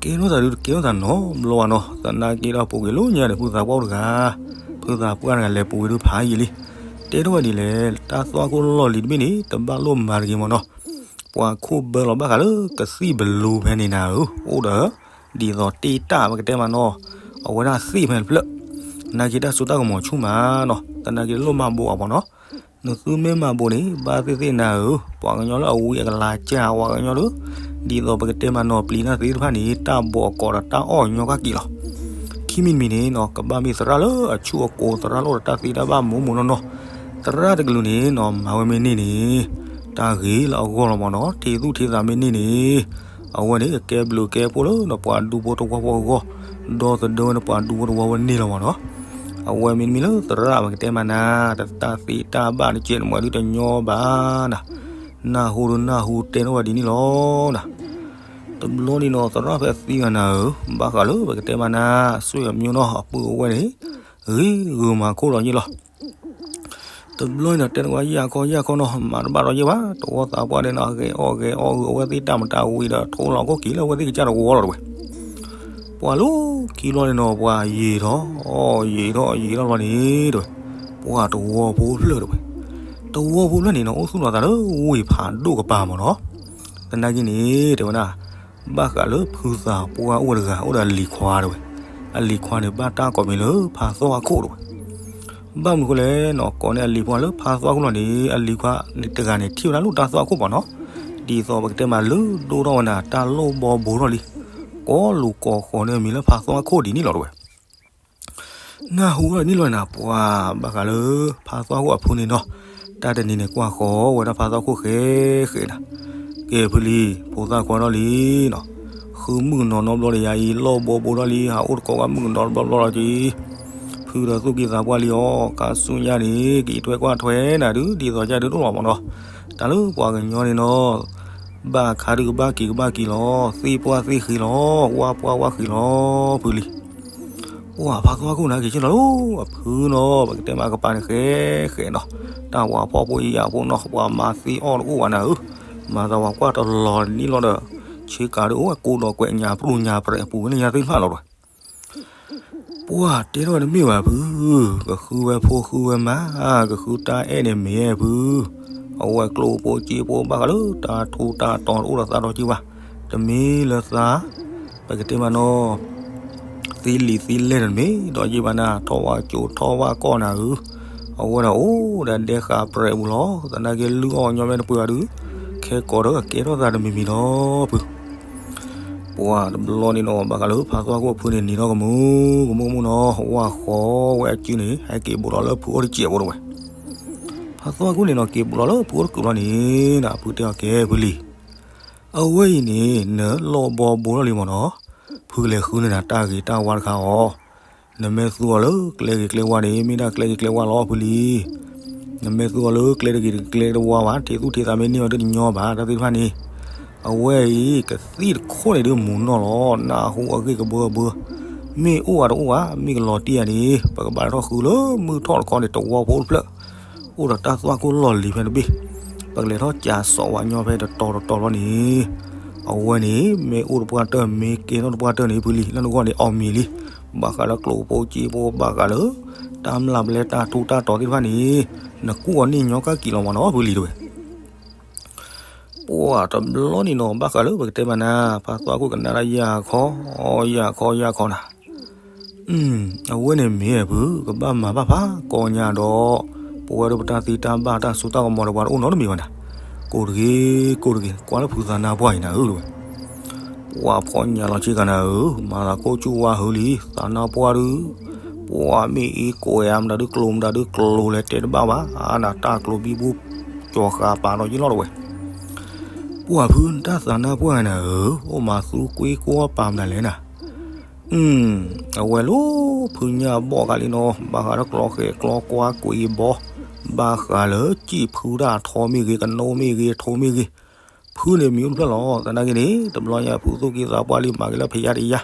ကဲထီၣ်သးဒုးတကဲထီၣ်သးနီတဘျီဘၣ်နီၤ, သနာ်က့ဒီးပူၤကွံာ်လီၤညါန့ၣ် ဖုသးပှၢ်အိၣ်တဂၤ, ဖုသးပှၢ်တဂၤလဲၤပူၤဝဲဒုးဖးယံာ်လံ, တဲထီၣ်ဝဲဒ်လဲၣ်, တၢ်သွၣ်ခိၣ်လီၢ်လံၤတဘ့ၣ်န့ၣ် တဘၣ်လိၣ်မၤတဂ့ၤမ့ၢ်နီၤ, ပှၤခိၣ်ဘၢလီၤဘၣ်ဃးလၢကသံၣ်ဘလူးဖဲန့ၣ်နၤဧၢ, အိၣ်ဒီး ဒ်သိးတ့ၢ်တၢ်ပကတဲမးနီၤ, အဝဲဒၣ်သ့ၣ်ဖဲတဖျၢၣ်, သနာ်က့တၢ်စိတၢ်ကမီၤဆူၣ်မးနီၤ, သနာ်က့လိၣ်မၤဘိးအီၤမ့ၢ်နီၤ, နသုမ့ၢ်မၤဘိးန့ၣ် ဘၣ်သ့ၣ်သ့ၣ်နၤဧၢ, ပှၤကညီလၢအဝံအကလၤကၢ် ပှၤကညီလၢ ဒ်သိးပကတဲမးနီၤ ပျံၤတၢ်သ့ၣ်တဖၣ်န့ၣ် တၢ်ဘိးအကိးဒီးတၢ်အီၣ်ညီကၣ်က့ၤလီၤ. ခံမံၤတမံၤန့ၣ်နီၤ ကဘၣ်မ့ၢ်သရၣ်လၢအဆူၣ်အကိၤ သရၣ်လၢအိၣ်ဒီးတၢ်သ့တၢ်ဘၣ်မိၢ်မိၢ်နီၢ်နီၢ်, သရၣ်တကလုာ်န့ၣ်နီၤ မၤဝဲမ့ၢ်န့ၢ်န့ၣ် တၢ်ဂ့ၤလၢအဂီၢ်လီၤမ့ၢ်နီၤ, ထံသူၣ်ထံသးမ့ၢ်န့ၢ်န့ၣ် အဝဲန့ၣ် ကဲဘျုးကဲဖှိၣ်လၢပှၤဒူဖိတဝီဖိအဂီၢ်, ဒီသဒၢဝဲန့ၣ်ပှၤဒူဖိတဝီဖိန့ၣ်လီၤမ့ၢ်နီၤ. အဝဲမ့တမ့ၢ်လၢသရၣ်ပကတဲမးနၤ တၢ်သ့တၢ်ဘၣ်တကဲးတမှဲၤဒုတညီဘၣ်နၤ, နၢ်ဟူဒုနၢ်ဟူတဲထီၣ်ဝဲဒ်န့ၣ်လီၤနၤ. တဘျီန့ၣ်နီၤ သရၣ်ဖဲအသံဘၣ်နၤဧၢ, ဘၣ်ဃးလၢပကတဲမးနၤ ဆွေမျိုးနီၤ အပုၢ်အဝဲၢ်န့ၣ် ဂ့ၤဂုာ်မၤခိၣ်လီၤယ့ၢ်လီၤ. တဘျီန့ၣ်ဒီး တဲနကွၢ်ယၢ်ခီယၢ်ခီနီၤ မၤတဘၣ်ဒီးယ့ၢ်ဘၣ်, တဝီသးပှၢ်န့ၣ်နီၤ ဂဲၤအီၣ်ဂဲၤအီၣ်ဂုာ်အဝဲသ့ၣ်တၢ်မတၤဝံၤဒီး ထိလီၤခိၣ်က့ၤလၢအဝဲသ့ၣ်ကစၢ်တဝီလီၤတဲဝဲ. ပှၤလၢခံဘျီန့ၣ်နီၤ ပှၤယံာ်ထီၣ် ယံာ်ထီၣ်ယံာ်ထီၣ်ဘျီန့ၣ်တဲဝဲ, ပှၤတဝီဖိဖျၢၣ်တဲဝဲ, တဝီဖိဖျၢၣ်န့ၣ်နီၤ အိၣ်သူၣ်လီၤသးလၢဝ့ၢ်ဖးဒိၣ်ကပၤမ့ၢ်နီၤ. သနာ်က့န့ၣ် တဲဝဲဒၣ် ဘၣ်ဃးလၢဖုသးပှၢ်အိၣ်တဂၤ အိၣ်ဒီးအလံၤခွါတဲဝဲ, အလံၤခွါန့ၣ် ဘၣ်တၢ်ကိးမံၤလၢဖးသွၣ်ခိၣ်တဲဝဲ. ဘၣ်မနုၤဃိလဲၣ်နီၤ ကိးန့ၢ်အလံၤခွါလၢဖးသွၣ်ခိၣ်လီၤန့ၣ် အလံၤခွါန့ၣ်တဂၤန့ၣ် ထံၣ်ဝဲဒၣ်လၢတၢ်သွၣ်ခိၣ်မ့ၢ်နီၤ, ဒ်သိးပကတဲမးလၢဒိၣ်ထီၣ်ဝဲနၤ တၢ်လိၣ်ဘီဘိထီၣ်လံ, ကိးလူၤကိးဃီၤန့ၢ်အမံၤလၢဖးသွၣ်ခိၣ်ဒ်န့ၣ်လီၤတဲဝဲ. နၢ်ဟူထီၣ်န့ၣ်လီၤနၤ ပှၤဘၣ်ဃးလၢ ဖးသွၣ်ခိၣ်အဖုန့ၣ်နီၤ, တၢ်တနံၤန့ၣ် ကွၢ်ဃီၤဝဲဒၣ်ဖးသွၣ်ခိၣ်ဃဲဃဲနၤ, ကဲဖုလံ ဖိသၣ်ခွါထီၣ်လံနီၤ, ဃုမုၣ်ကနီၤနီတဘျီဒီးယၤအံၤ လီၢ်ဘီဘိထီၣ်လံ ဟးအိၣ်တကိးဘၣ်မုၣ်ကနီၤတဘျီဘျီလီၤက့ၤ, ဖုဒီးသူၣ်က့သးပှၢ်လံအီၤ ခါဆူညါန့ၣ် က့ၤထွဲကွၢ်ထွဲနၤဒုး ဒ်သိးကၢ်ဒုးတအိၣ်လီၤမ့ၢ်နီၤ, တၢ်လၢပှၤကညီန့ၣ်နီၤ ဘၣ်ခါဒုးကဘၣ်က့ၤကဘၣ်က့ၤလီၤ, သ့ၣ်ပှၢ်သ့ၣ်ဃ့လီၤ, ဝၣ်ပှၢ်ဝၣ်ဃ့လီၤ ဖုလံ. ပှၤဖးသွၣ်ခိၣ်န့ၣ် က့ၤဆ့ၣ်လီၤလီၤ အဖုနီၤ ပကတဲမးကပၤန့ၣ်ဃဲဃဲနီၤ, တၢ်ဝၤဖှီၣ်ဖိယာ်ဖိနီၤ ပှၤမၤသ့အီၣ်တအိၣ်ဘၣ်နၤဧၢ, မၤသးဝၤကွၢ်တလီၤန့ၣ်လီၤဒီး, ဆ့ကၤဒုးအိၣ်ဝဲကိးဒီးကွဲးညါပြူၢ်ညါပြဲးပူၤဝဲန့ၣ်ညါသ့ၣ်တဖၣ်လီၤတဲဝဲ. ပှၤတဲထီၣ်ဝဲတမ့ၢ်ဘၣ်ဖု, ကဃုဝဲဖိဃုဝဲမါ, ကဃုတၢ်အဲၣ်န့ၣ်မ့ၢ်ဖု, အဝဲကျိၣ်ဖိစ့ဖိဘၣ်ဃးလၢတၢ်ထူးတၢ်တီၤတအိၣ်ဒီးသးဒီးက့ၤဘၣ်, တမ့ၢ်လၢသး ပကတဲမးနီၤ သ့လံာ်သ့လဲၢ်န့ၣ်မ့ၢ်ဒီးယံာ်ဘၣ်နၤ ထီၣ်ဝၣ်ကၠိထီၣ်ဝၣ်ကီၢ်နၤဧၢ, အဝဲဒၣ်အိၣ်ဒီးဒဲဃာ်ပြဲးပူၤလီၤ, သနာ်က့လုၢ်အီၣ်ညီမ့ၢ်တပှၢ်ဒုး, ခဲ ဟဲကိးဒီးကဲထီၣ်သးတမံၤမံၤလီၤဖု. ပှၤတဘျီန့ၣ်နီၤ ဘၣ်ဃးလၢဖးသွါခိၣ်အဖုန့ၣ် နံၤထီၣ်ကမူၤကမူၤကမူၤနီၤ ဝၢ်ဃီဝဲအစုန့ၣ် ဟဲက့ၤဘူးလီၤလၢဖုအိၣ်တစဲးဖိတဝဲ. ဖးသွါခိၣ်န့ၣ်နီၤ က့ၤဘူးလီၤလၢဖုအိၣ်တကုာ်လီၤန့ၣ် အဖုတဲအီၤကဲဖုလံၤ အဝဲအံၤန့ၣ် နလီၢ်ဘီဘိထီၣ်လံမ့ၢ်နီၤ, ဖုကလဲၤဃုန့ၢ်နၤတၢ်ဂ့ၤတၢ်ဝါတခါအီၤ, နမ့ၢ်သူအီၤလၢကျဲဂ့ၤကျဲဝါန့ၣ် မ့ၢ်ဒၣ်ကျဲဂ့ၤကျဲဝါလီၤဖုလံၤ. နမ့ၢ်သူအီၤလၢကျဲတဂ့ၤတကျဲတဝါဘၣ် ထံၣ်သူၣ်ထံၣ်သးမ့ၢ်န့ၢ်အီၤတညီဘၣ် တၢ်သ့ၣ်တဖၣ်န့ၣ်, အဝဲအံၤ ကသံၣ်တခိၣ်န့ၣ်ဒုးမူၤနီၣ်လီၤ နၢ်ဟူအဂ့ၢ်ကဘၢကဘၢ, မ့ၢ်အိၣ်ဧါတအိၣ်ဧါ မ့ၢ်ကလီၤတံၢ်ဧါန့ၣ် ပကဘၣ်ထီၣ်ဃုလၢမုၢ်ထီၣ်တခီန့ၣ် တဝီဖိတဖျၢၣ် အိၣ်ဒီးတၢ်သွါခိၣ်လီၢ်လံၤဖဲတဘ့ၣ်, ပကလဲၤထီၣ်ကးစိးဝဲညီဖဲတတီၤတတီၤလီၤန့ၣ်, အဝဲန့ၣ် မ့ၢ်အိၣ်တပှၢ်တၢၢ် မ့ၢ်ကဲထီၣ်တပှၢ်တၢၢ်န့ၣ် ဖုလံၤ လၢနဂီၢ်န့ၣ်အီၣ်မ့ၤလံ, ဘၣ်ဃးလၢကျိဖိစ့ဖိ ဘၣ်ဃးလၢ တၢ်မျၢ်ပလဲတၢ်ထူးတၢ်တီၤသ့ၣ်တဖၣ်န့ၣ်, နကူၣ်အီၤန့ၣ်ညီကၢ်ကံးလီၤမ့ၢ်နီၤ ဖုလံၤတဝဲ. ပှၤတဘျီန့ၣ်နီၤ ဘၣ်ဃးလၢပကတဲဘၣ်နၤ ဖးသွါခိၣ်ကနၣ်တၢ်ယၢ်ခီ, ယၢ်ခီ ယၢ်ခီနၤ, အဝဲန့ၣ်မ့ၢ်ဖု ကဘၣ်မၤဘၣ်ဖးကိးညါဒီး, ပဝဲဒၣ်ပတၢ်သံတၢ်ဘၣ်တၢ်စိတၢ်ကမီၤဒီးပှၤတအိၣ်နီတမံၤဘၣ်နၤ, ကိးတဂ့ၤ ကိးတဂ့ၤ ကွၢ်လၢဖုသးနါပှၢ်အံၤနၤဧၢတဝဲ. ပှၤဖီညါလီၤဆ့ကၤနၤဧၢ, မၤသးခိၣ်ကၠူၣ်ဝါဟုလံ သးနါပှၢ်ဒုး, ပှၤမ့ၢ်အံၤကိးယါမတၤဒုးကျိၤမတၤဒုးကျိၤလဲၤတဲတဘၣ်ဘၣ်, အါနၤတၢ်ကျိၤဘံဘူ ကၠီၤဃာ်ပာ်ဒီးယ့ၢ်လီၤတဝဲ. ပှၤဖုတၢ်သးနါပှၢ်နၤဧၢ, အိၣ်မၤသူကွ့ကွီပာ်မနုၤလဲၣ်နၤ. အဝဲလီၤ ဖုညၣ်ဘီၣ်ဃာ်လံနီၤ, ဘၣ်ဃးလၢကျီဃဲၤကျီကွါကွံာ်ဘီ, ဘၣ်ဃးလၢစံၣ်ဖုတၢ်ထီမ့ၢ်ဂ့ၤ ကနိမ့ၢ်ဂ့ၤ ထိမ့ၢ်ဂ့ၤ, ဖုန့ၣ်မံၤအိၣ်တဖျၢၣ်လီၤ. သနာ်က့န့ၣ် တဘျီညါဖုသူၣ်က့သးပှၢ်လံ မၤက့ၤလၢဖယါတယါ,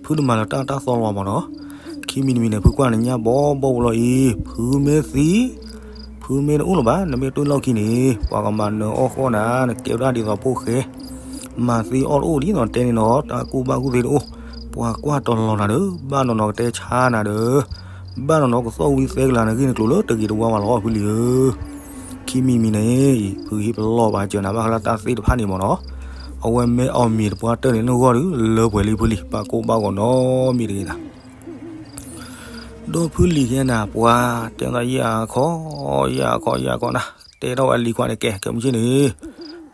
ဖုတမၤလၢတၢ်တၢ်သီလီၤမ့ၢ်နီၤ. ခံမံၤတမံၤန့ၣ် ဖုကွၢ်နညၣ်ဘီၣ်ဘီၣ်ပူၤလီၤအံၤ, ဖုမ့ၢ်သံ ဖုမ့ၢ်တအိၣ်လၢၤဘၣ်, နမ့ၢ်တွံၢ်လီၢ်ခံန့ၣ် ပှၤကမၤနၢၤအီၣ်ဃီနၤ, နကဲဝဲဒၣ်ဒ်သိးဖိၣ်ဃဲ, မၤသံအီၣ်တအိၣ်ဒ်သိးတဲန့ၣ်နီၤ, တၢ်ကူၣ်ဘၣ်ကူၣ်သ့တအိၣ်, ပှၤကွၢ်တလီၤနၤဒီး, ဘၣ်နီၤနီၤကတဲဆါနၤဒီး, ဘၣ်နီၤနီၤကသီၣ်ဝံသဲကလၤနဂ့ၢ်နကျိၤလၢတဂ့ၤတဝါဘၣ်လီၤ ဖုလံၤဧၢ. ခံမံၤမံၤန့ၣ် ဖုဟံၣ်ပလီၢ်ဘၣ်စၢၤနၤ ဘၣ်ဃးလၢတၢ်သ့ၣ်တဖၣ်န့ၣ်မ့ၢ်နီၤ, အဝဲမ့ၢ်အီၣ်မ့ၤတပှၢ်တၢၢ်န့ၣ် နဂီၢ်ဒီး လၢပှဲၤလံဖုလံၤ ပာ်ကိၢ်ဘၣ်ဂီၤနီတမံၤတဂ့ၤနၤ. ဒီးဖုလံၤယဲနၤ ပှၤတဲသးယၢ်ခီ, ယၢ်ခီ ယၢ်ခီနၤ, တဲထီၣ်ဝဲလံၤခွါန့ၣ် ကဲ ကဲမုၢ်ဆ့ၣ်န့ၣ်,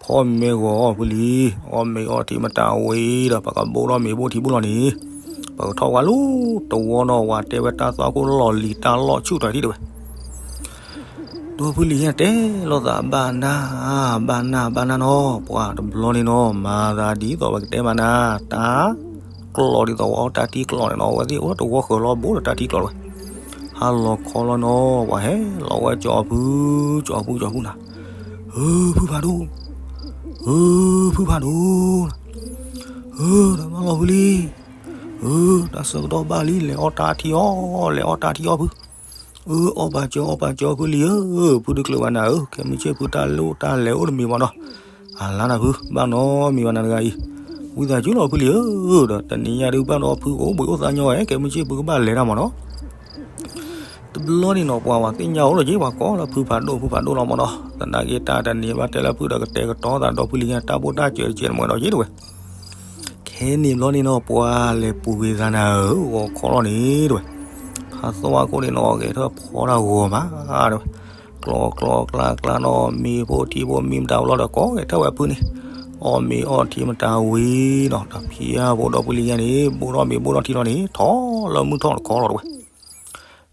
ဖီမ့ၤဂီၤအီၣ်ဖုလံၤ, အီၣ်မ့ၤအီထံမတၤဝံၤဒီး ပကဘိၣ်ထီၣ်မ့ၤဘိၣ်ထံဘိၣ်လီၤန့ၣ်, ပကထီၣ်ဝဲလၢတဝီနီၤ ပှၤတဲဝဲတၢ်သွါခိၣ်လီၢ်လံၤတၢ်လီၢ်ဆူၣ်ထီၣ်ထံၣ်တဝဲ ဒီးဖုလံၤယဲတဲလိာ်သးဘၣ်နၢ်, ဘၣ်နၢ် ဘၣ်နၢ်နီၤ, ပှၤတဘျီန့ၣ်နီၤ မၤသးဒ်သိးပကတဲဘၣ်နၤ, တၢ်ကျီၢ်ဒ်သိးဝဲအီၣ်တၢ်ထံကျီၢ်န့ၣ်နီၤ, အဝဲသ့ၣ်အိၣ်လၢတဝီဃၢၤလီၤဘိလၢတၢ်ထံကျီၢ်တဝဲ, ဟါလီၤခီလီၤနီၤ ပှၤဟဲလီၤဝဲကၠီဖု, ကၠီဖု ကၠီဖုနၤ, ဧၢ ဖုဖးဒိၣ်, ဧၢ ဖုဖးဒိၣ်, ဧၢ တၢ်မၤလီၤဖုလံ, ဧၢ တၢ်ဆၢကတီၢ်ဘၣ်လံ လဲၤအီၣ်တၢ်ထံအီၣ်, လဲၤအီၣ်တၢ်ထံအီၣ်ဖု အၢ အီၣ်ပာ်စၢၤ အီၣ်ပာ်စၢၤဖုလံၤဧၢ, ဖုတချုးဘၣ်နၤဧၢ, ခဲမုၢ်ဆ့ၣ်ဖုတၢ်လိၣ်တၢ်လဲၤအိၣ်တမံၤဘၣ်နီၤ, အလါနၤဖု ဘၣ်နီတမံၤဘၣ်နၤတဂၤအံၤ, ဝံသးစူၤလီၤဖုလံၤဧၢ, ဒီးတနံၤညါဒုးဘၣ်ဒီးဖုကအိၣ်ဘှံးအိၣ်သါညီဝဲ ခဲမုၢ်ဆ့ၣ်ဖုကဘၣ်လဲၤတၢ်မ့ၢ်နီၤ. တဘျီန့ၣ်နီၤ ပှၤဝဲသ့ၣ်ညါအိၣ်လီၤက့ၤ ပှၤကိးလၢဖုဖးဒိၣ် ဖုဖးဒိၣ်လီၤမ့ၢ်နီၤ, သနာ်က့တၢ်တနံၤဘၣ်တဲလၢဖုဒီးကတဲာ်ကတီၤသးဒီးဖုလံၤညါ တၢ်ဘိၣ်တၢ်စၢၤတစဲးတမှဲၤဒီးက့ၤတဝဲ ခဲန့ၣ်ဘျီန့ၣ်နီၤ ပှၤလဲၤပူၤက့ၤသးနၤဧၢ, ဂီၤခီလီၤန့ၣ်တဝဲ, ဖးသွါခိၣ်န့ၣ်နီၤ ဂဲၤထၢၣ်ဖီတၢ်ဂီၤမးတဝဲ, ကျီကျီကျါကျါနီၤ မ့ၤဖိထံဖိမ့ၤမတၤဖိလီၤဒီး ကိးဂဲၤထၢၣ်ဝဲဖုန့ၣ်, အီၣ်မ့ၤအီထံမတၤဝံၤနီၤ တၢ်ဖံးအါဖိဒီးဖုလံၤညါန့ၣ် ဘိၣ်ထီၣ်မ့ၤဘိၣ်ထီၣ်ထံလီၤန့ၣ် ထီၣ်လၢမုၢ်ထီၣ်တခီလီၤတဝဲ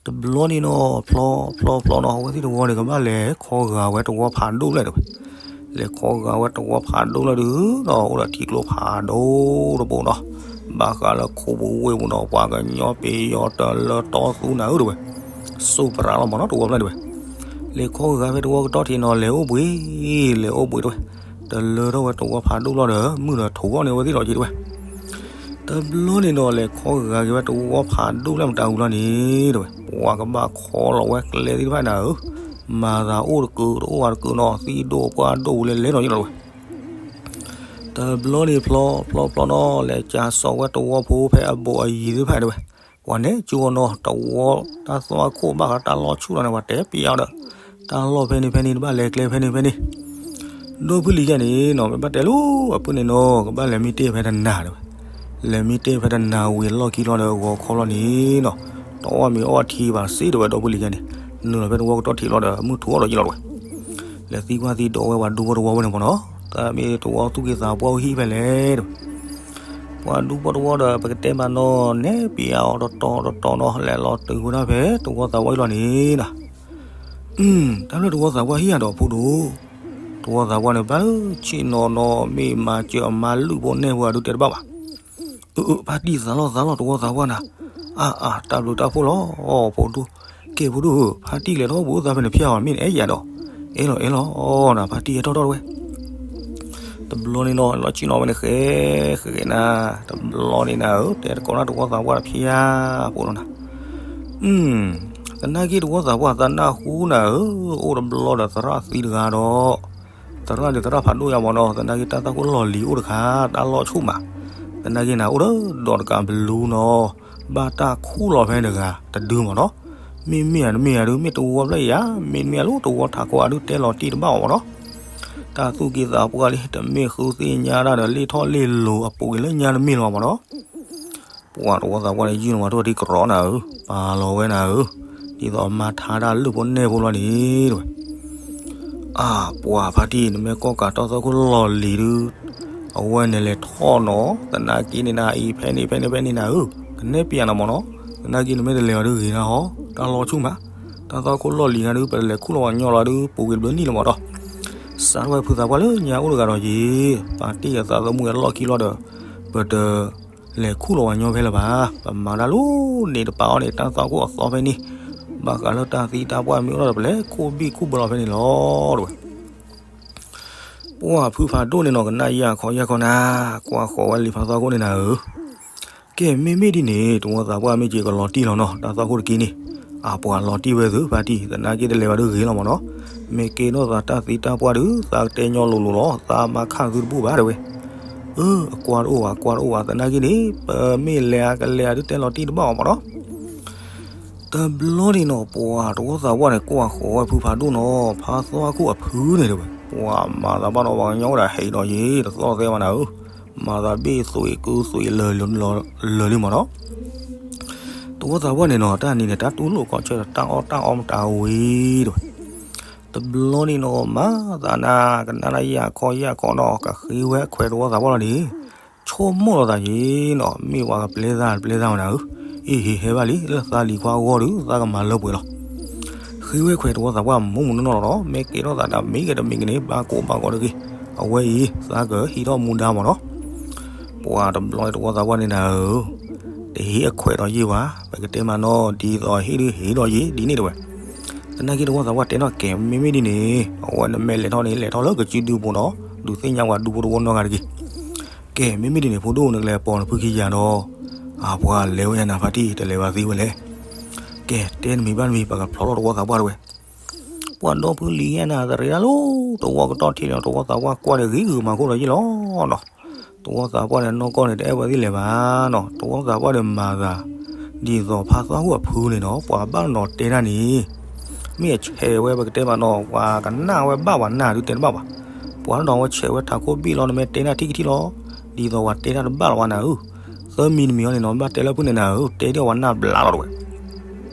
တဘျီန့ၣ်နီၤ ဖျီဖျီဖျီနီၤ အဝဲသ့ၣ်တဝီန့ၣ် ကဘၣ်လဲၤခီဂာ်ဝဲတဝီဖးဒိၣ်ဖျၢၣ်တဝဲ, လဲၤခီဂာ်ဝဲတဝီဖးဒိၣ်ဖျၢၣ်ဒုးနီၤ အိၣ်ဒီးထံကျိဖးဒိၣ်တဘိနီၤ, ဘၣ်ဃးလၢခိပူၤဝ့ၢ်ပူၤနီၤ ပှၤကညီပယီၤတလၢတီသူနၤဧၢတဝဲ, စိပရၤလီၤမ့ၢ်နီၤ တဝီဖျၢၣ်တဝဲ, လဲၤခီဂာ်ဖဲတဝီကတီၢ်ထံးနီၤ လဲၤအိၣ်ဘှံး လဲၤအိၣ်ဘှံးတဝဲ, တလၢထီၣ်ဝဲတဝီဖးဒိၣ်လီၤဒီး မုၢ်ဒီးထိးဂီၢ်န့ၣ် အဝဲသ့ၣ်လီၤက့ၤတဝဲ တဘျီန့ၣ်နီၤ လဲၤခီဂာ်က့ၤဝဲတဝီဖးဒိၣ်လၢမတၤဝံၤလီၤန့ၣ်တဝဲ, ပှၤကဘၣ်ခီလီၤဝဲကျဲသ့ၣ်တဖၣ်နၤဧၢ, မၤသးအိၣ်တကုာ်တအိၣ်ဘၣ်တကုာ်နီၤ သံၣ်ဒိၣ်ပှၢ်ဒိၣ်ပူၤလဲၤလဲၤနီၤယ့ၣ်လီၤတဝဲ, တဘျီန့ၣ်ဖျီဖျီဖျီနီၤ လဲၤကၠါစီၤဝဲတဝီဖိဖဲအဘိးအယံၤသ့ၣ်တဖၣ်တဝဲ, ပှၤနဲၣ်ကၠိအီၤနီၤ တဝီတၢ်သွါခိၣ်ဘၣ်ဃးတၢ်လီၢ်ဆူၣ်လီၤန့ၣ် ပှၤတဲပျီဒီး, တၢ်လီၢ်ဖဲန့ၣ်ဖဲန့ၣ် တဘၣ်လဲၤကျဲဖဲန့ၣ်ဖဲန့ၣ် ဒီဖုလံၤယဲန့ၣ်နီၤ ပဘၣ်တဲလိာ်အဖုန့ၣ်နီၤ ကဘၣ်လဲၤမံတ့ၢ်ဖဲတနၤတဝဲ, လဲၤမံတ့ၢ်ဖဲတနၤဝံၤအလီၢ်ခံလီၤဒီး ဂီၤခီလီၤန့ၣ်နီၤ, တအီၣ်မ့ၤအီၣ်ထံဘၣ်စ့တဝဲဒီဖုလံၤယဲန့ၣ်, နုာ်လီၤဖဲတဝီကတီၢ်ထံးလီၤဒီး မုၢ်ထူၣ်အီၣ်ဒီးယ့ၣ်လီၤတဝဲ, လဲၤသံကွၢ်သံဒိးဝဲပှၤဒူဖိတဝီဝဲန့ၣ်မ့ၢ်နီၤ, သးမ့ၢ်တဝီသူၣ်က့သးပှၢ်အိၣ်ဟံၣ်ဖဲလဲၣ်တဝဲ. ပှၤဒူဖိတဝီဒီး ပကတဲမးနီၤ နဲပံၤအါအီၤတတီၤတတီၤနီၤ လဲၤလီၤတုၤဝဲဒၣ်ဖဲတဝီသးပှၢ်အံၤလီၤန့ၣ်နီၤ. တၢ်လၢတဝီသးပှၢ်ဟံၣ်ဧါဒီးဖိဒိၣ်, တဝီသးပှၢ်န့ၣ် ဘၣ်လၢဆ့ၣ်နီၤနီၤ မ့ၢ်မၤစၢၤအမါလုၢ်ဖိနဲၣ်ဖိအဒုးတဲတဘၣ်ဘၣ်. အၢ ဖါတံၢ်သးလီၤသးလီၤ တဝီသးပှၢ်နၤ, အါအါ တၢ်ဘျုးတၢ်ဖှိၣ်လီၤ ဖိဒိၣ်, ကဲဖိဒိၣ်ဧၢ ဖါတံၢ်လဲၤထီၣ်ပူၤသးဖဲန့ၣ်ဖျါအီၤ မ့ၢ်နအဲၣ်ယၤဒီး, အဲၣ်လီၤအဲၣ်လီၤနၤ ဖါတံၢ်ဟဲထီၣ်ထီၣ်တဝဲ တဘျီန့ၣ်နီၤ လီၤဆ့ၣ်နီၤဝဲန့ၣ်ဃဲ ဃဲနၤ, တဘျီန့ၣ်နၤဧၢ တဲတကိးနၤတဝီသးပှၢ်တဖျါဖိနီၤနၤ. သနာ်က့တဝီသးပှၢ်သးနၢ်ဟူနၤဧၢ, အိၣ်တဘျီဒီးသရၣ်သံတဂၤဒီး, သရၣ်ဒီးသရၣ်ဖးဒိၣ်ယါမးနီၤ, သနာ်က့တၢ်သၣ်ခိၣ်လီၢ်လံၤအိၣ်တခါ, တၢ်လီၤဆူၣ်မး, သနာ်က့နၤအိၣ်ဒီးဒီးတကးဘလူနီၤ, ဘၣ်တၢ်ခူၣ်လီၤဖဲန့ၣ်တဂၤတဒုမးနီၤ. မ့မ့ၢ်ဧါတမ့ၢ်ဧါဒုး မ့ၢ်တဝီဖျၢၣ်ယါ, မ့တမ့ၢ်ဧါလၢတဝီထးခိၣ်အဒုးတဲလီၤတံၢ်တဘၣ်အီၤမးနီၤ. တၢ်သူၣ်က့သးပှၢ်လံ တမ့ၢ်ဃုသ့ၣ်ညါတၢ်ဒီး လ့ၣ်ထီၣ်လ့ၣ်လိၤအပူၤက့ၤလၢညါတမ့ၢ်လီၤမးနီၤ. ပှၤတဝီသးပှၢ်န့ၣ် ယုၢ်လီၤမးထိၣ်ဒံးကရီနၤဧၢ, ပာ်လီၤဝဲနၤဧၢ, ဒ်သိးအမါထါတၢ်လုၢ်ဖိနဲၣ်ဖိလီၤန့ၣ်တဝဲ. အါ ပှၤဖါတံၢ် နမ့ၢ်ကီၢ်ကးတၢ်သီခိၣ်လီၢ်လံၤဒုး, အဝဲန့ၣ်လဲၤထီၣ်နီၤ, သနာ်က့န့ၣ်နၤအံၤ ဖဲန့ၣ်ဖဲန့ၣ်ဖဲန့ၣ်နၤဧၢ, ကနဲပျးနၤမးနီၤ, သနာ်က့နမ့ၢ်တလဲၤအီၤဒုးဂ့ၤနၤဟီ, တၢ်လီၤဆူၣ်မး, တၢ်သီခိၣ်လီၢ်လံၤနၤဒုး ပတလဲၤခူၣ်လီၤဝဲညီလီၤဒုး ပူၤကွံာ်တဘျုးနံၣ်လီၤမးဒီး စးထီၣ်ဝဲဖုသးပှၢ်လၢညါအိၣ်တဂၤဒီးယံၤ, ပာ်တ့ၢ်အသးသမူအလီၢ်ခံလီၤဒီး, ပတလဲၤခူၣ်လီၤဝဲညီဖဲလၢၤဘၣ်, ပမၤတၢ်လၢန့ၣ်တပာ်အီၤန့ၣ် တၢ်သီခိၣ်အသီဖဲန့ၣ်, ဘၣ်ဃးလၢတၢ်သံတၢ်ပှၢ်မ့ၢ်အိၣ်ဒီး ပလဲၤခူၣ်ဘံၣ်ခူၣ်ဘၢလီၤဖဲန့ၣ်လီၤတဝဲ. ပှၢ်ဖုဖးဒိၣ်န့ၣ်နီၤ ကနၣ်ယၢ်ခီယၢ်ခီနၤ, ကွၢ်ဃီၤဝဲလံာ်ဖးသီခိၣ်န့ၣ်နၤဧၢ. ကဲ မ့မ့ၢ်ဒ်န့ၣ် တဝီသးပှၢ်မ့ၢ်က့ၤကလီၤတံၢ်လီၤနီၤ, တၢ်သီခိၣ်တက့ၢ်န့ၣ်, အပှၤလီၤတံၢ်ဝဲသုဖါတံၢ်, သနာ်က့တလဲၤဘၣ်ဒုးဂ့ၤလီၤမးနီၤ, မ့ၢ်ကဲထီၣ်သးတၢ်သံတၢ်ပှၢ်ဒုး သးကတဲညီလိၤလိၤလီၤ, သးမၤခၣ်သုတဘူၣ်ဘၣ်တဝဲ. အၢ အကွၢ်တအိၣ်ဘၣ် အကွၢ်တအိၣ်ဘၣ် သနာ်က့န့ၣ် ပမ့ၢ်လဲၤအကလဲၤအဒုးတဲလီၤတံၢ်တဘၣ်အီၤမးနီၤ. တဘျီန့ၣ်နီၤ ပှၤတဝီသးပှၢ်န့ၣ် ကွၢ်ဃီၤဝဲဖုဖးဒိၣ်နီၤ, ဖးသီခိၣ်အဖုန့ၣ်တဝဲ, ပှၤမၤသးဘၣ်နီၤ ပှၤကညီအိၣ်ဒီးဟဲဒီးယံၤ တသီၣ်သဲဘၣ်နၤဧၢ, မၤသးဘ့ၣ်သွံၣ်ကုသွံၣ်လၢာ်လၢာ်လၢာ်လံမးနီၤ. တဝီသးပှၢ်န့ၣ်နီၤ တၢ်နံၤန့ၣ် တၢ်တူၢ်လိာ်ခီဆၢ တၢ်အီၣ်တၢ်အီမတၤဝံၤတဝဲ. တဘျီန့ၣ်နီၤ မၤသးနၤ ကနၣ်နၤယၢ်ခီယၢ်ခီနီၤ ကဃ့ဝဲခွဲးတဝီသးပှၢ်လီၤန့ၣ်, ဆိကမိၣ်လီၤသးယံၤနီၤ မ့ၢ်ပှၤကပျဲသၣ်တပျဲသၣ်မးနၤဧၢ, အ့ၣ်ဟ့ၣ်ဟဲဘၣ်လံ လၢသးလံၤခွါအဂီၢ်ဒီး သးကမၤလၢပှဲၤလီၤ. ဃ့ဝဲခွဲးတဝီသးပှၢ်မုၢ်မုၢ်နီၢ်နီၢ်လီၤဒီး မ့ၢ်ကဲထီၣ်သးတမံၤဂ့ၤတမံၤဂ့ၤန့ၣ် ဘၣ်ကိၢ်ဘၣ်ဂီၤတဂ့ၤ, အဝဲအံၤ သးကဟံးထီၣ်မူဒါမးနီၤ. ပှၤတဘျီတဝီသးပှၢ်န့ၣ်နၤဧၢ, တဟ့ၣ်အခွဲးဒီးယ့ၢ်ဘၣ်, ပကတဲမးနီၤ ဒ်သိးဟ့ၣ်ဒုးဟ့ၣ်ဒီးယ့ၢ်ဒ်န့ၣ်တဝဲ. သနာ်က့တဝီသးပှၢ်တဲနီၤ ကဲ မ့မ့ၢ်ဒ်န့ၣ် အဝဲနမ့ၢ်လဲၤထီၣ်န့ၣ် လဲၤထီၣ်လၢကစုဒုပူၤနီၤ, ဒုးသ့ၣ်ညါပှၤဒူဖိတဝီနီတဂၤတဂ့ၤ. ကဲ မ့မ့ၢ်ဒ်န့ၣ် ဖိဒိၣ်နကလဲၤပိာ်နဖုခံယၤဒီး, အပှၤလဲၤဝဲယၤနၤဖါတံၢ် တလဲၤဘၣ်သ့ဝဲလဲၣ်. ကဲ တဲနမံၤဘၣ်နမံၤ ပကဖျိးထီၣ်တဝီသးပှၢ်တဝဲ. ပှၤဒီဖုလံၤယဲၢ်နၤ တရ့ဒၣ်လီၤ တဝီကတီၢ်ထံးလီၤ တဝီသးပှၢ်ကွၢ်ဒီးဂ့ၤဂ့ၤမၤခိၣ်ဒီးယ့ၢ်လီၤနီၤ. တဝီသးပှၢ်န့ၣ် နီၢ်ကီၢ်န့ၣ် တအဲၣ်ဝဲသ့ၣ်လဲၤဘၣ်နီၤ, တဝီသးပှၢ်န့ၣ်မၤသး ဒ်သိးဖးသီခိၣ်အဖုန့ၣ်နီၤ ပှၤဘၣ်နီၤတဲတၢ်န့ၣ် မ့ၢ်အဆဲးဝဲပကတဲမးနီၤ ပှၤကနၣ်ဝဲဘၣ်ပှၤနၢ်ဒုးတဲတဘၣ်ဘၣ်. ပှၤနီၤဝဲဆဲးဝဲထးခိၣ်ဘ့ၣ်လီၤ နမ့ၢ်တဲတၢ်ထံၣ်ကထံၣ်လီၤ, ဒ်သိးပှၤတဲတၢ်တဘၣ်လီၤဝဲနၤဧၢ. သၢမံၤတမံၤအီၤန့ၣ်နီၤ ဘၣ်တဲလၢဖုန့ၣ်နၤဧၢ တဲဒ်အဝဲနၢ်ဘျါလီၤတဝဲ.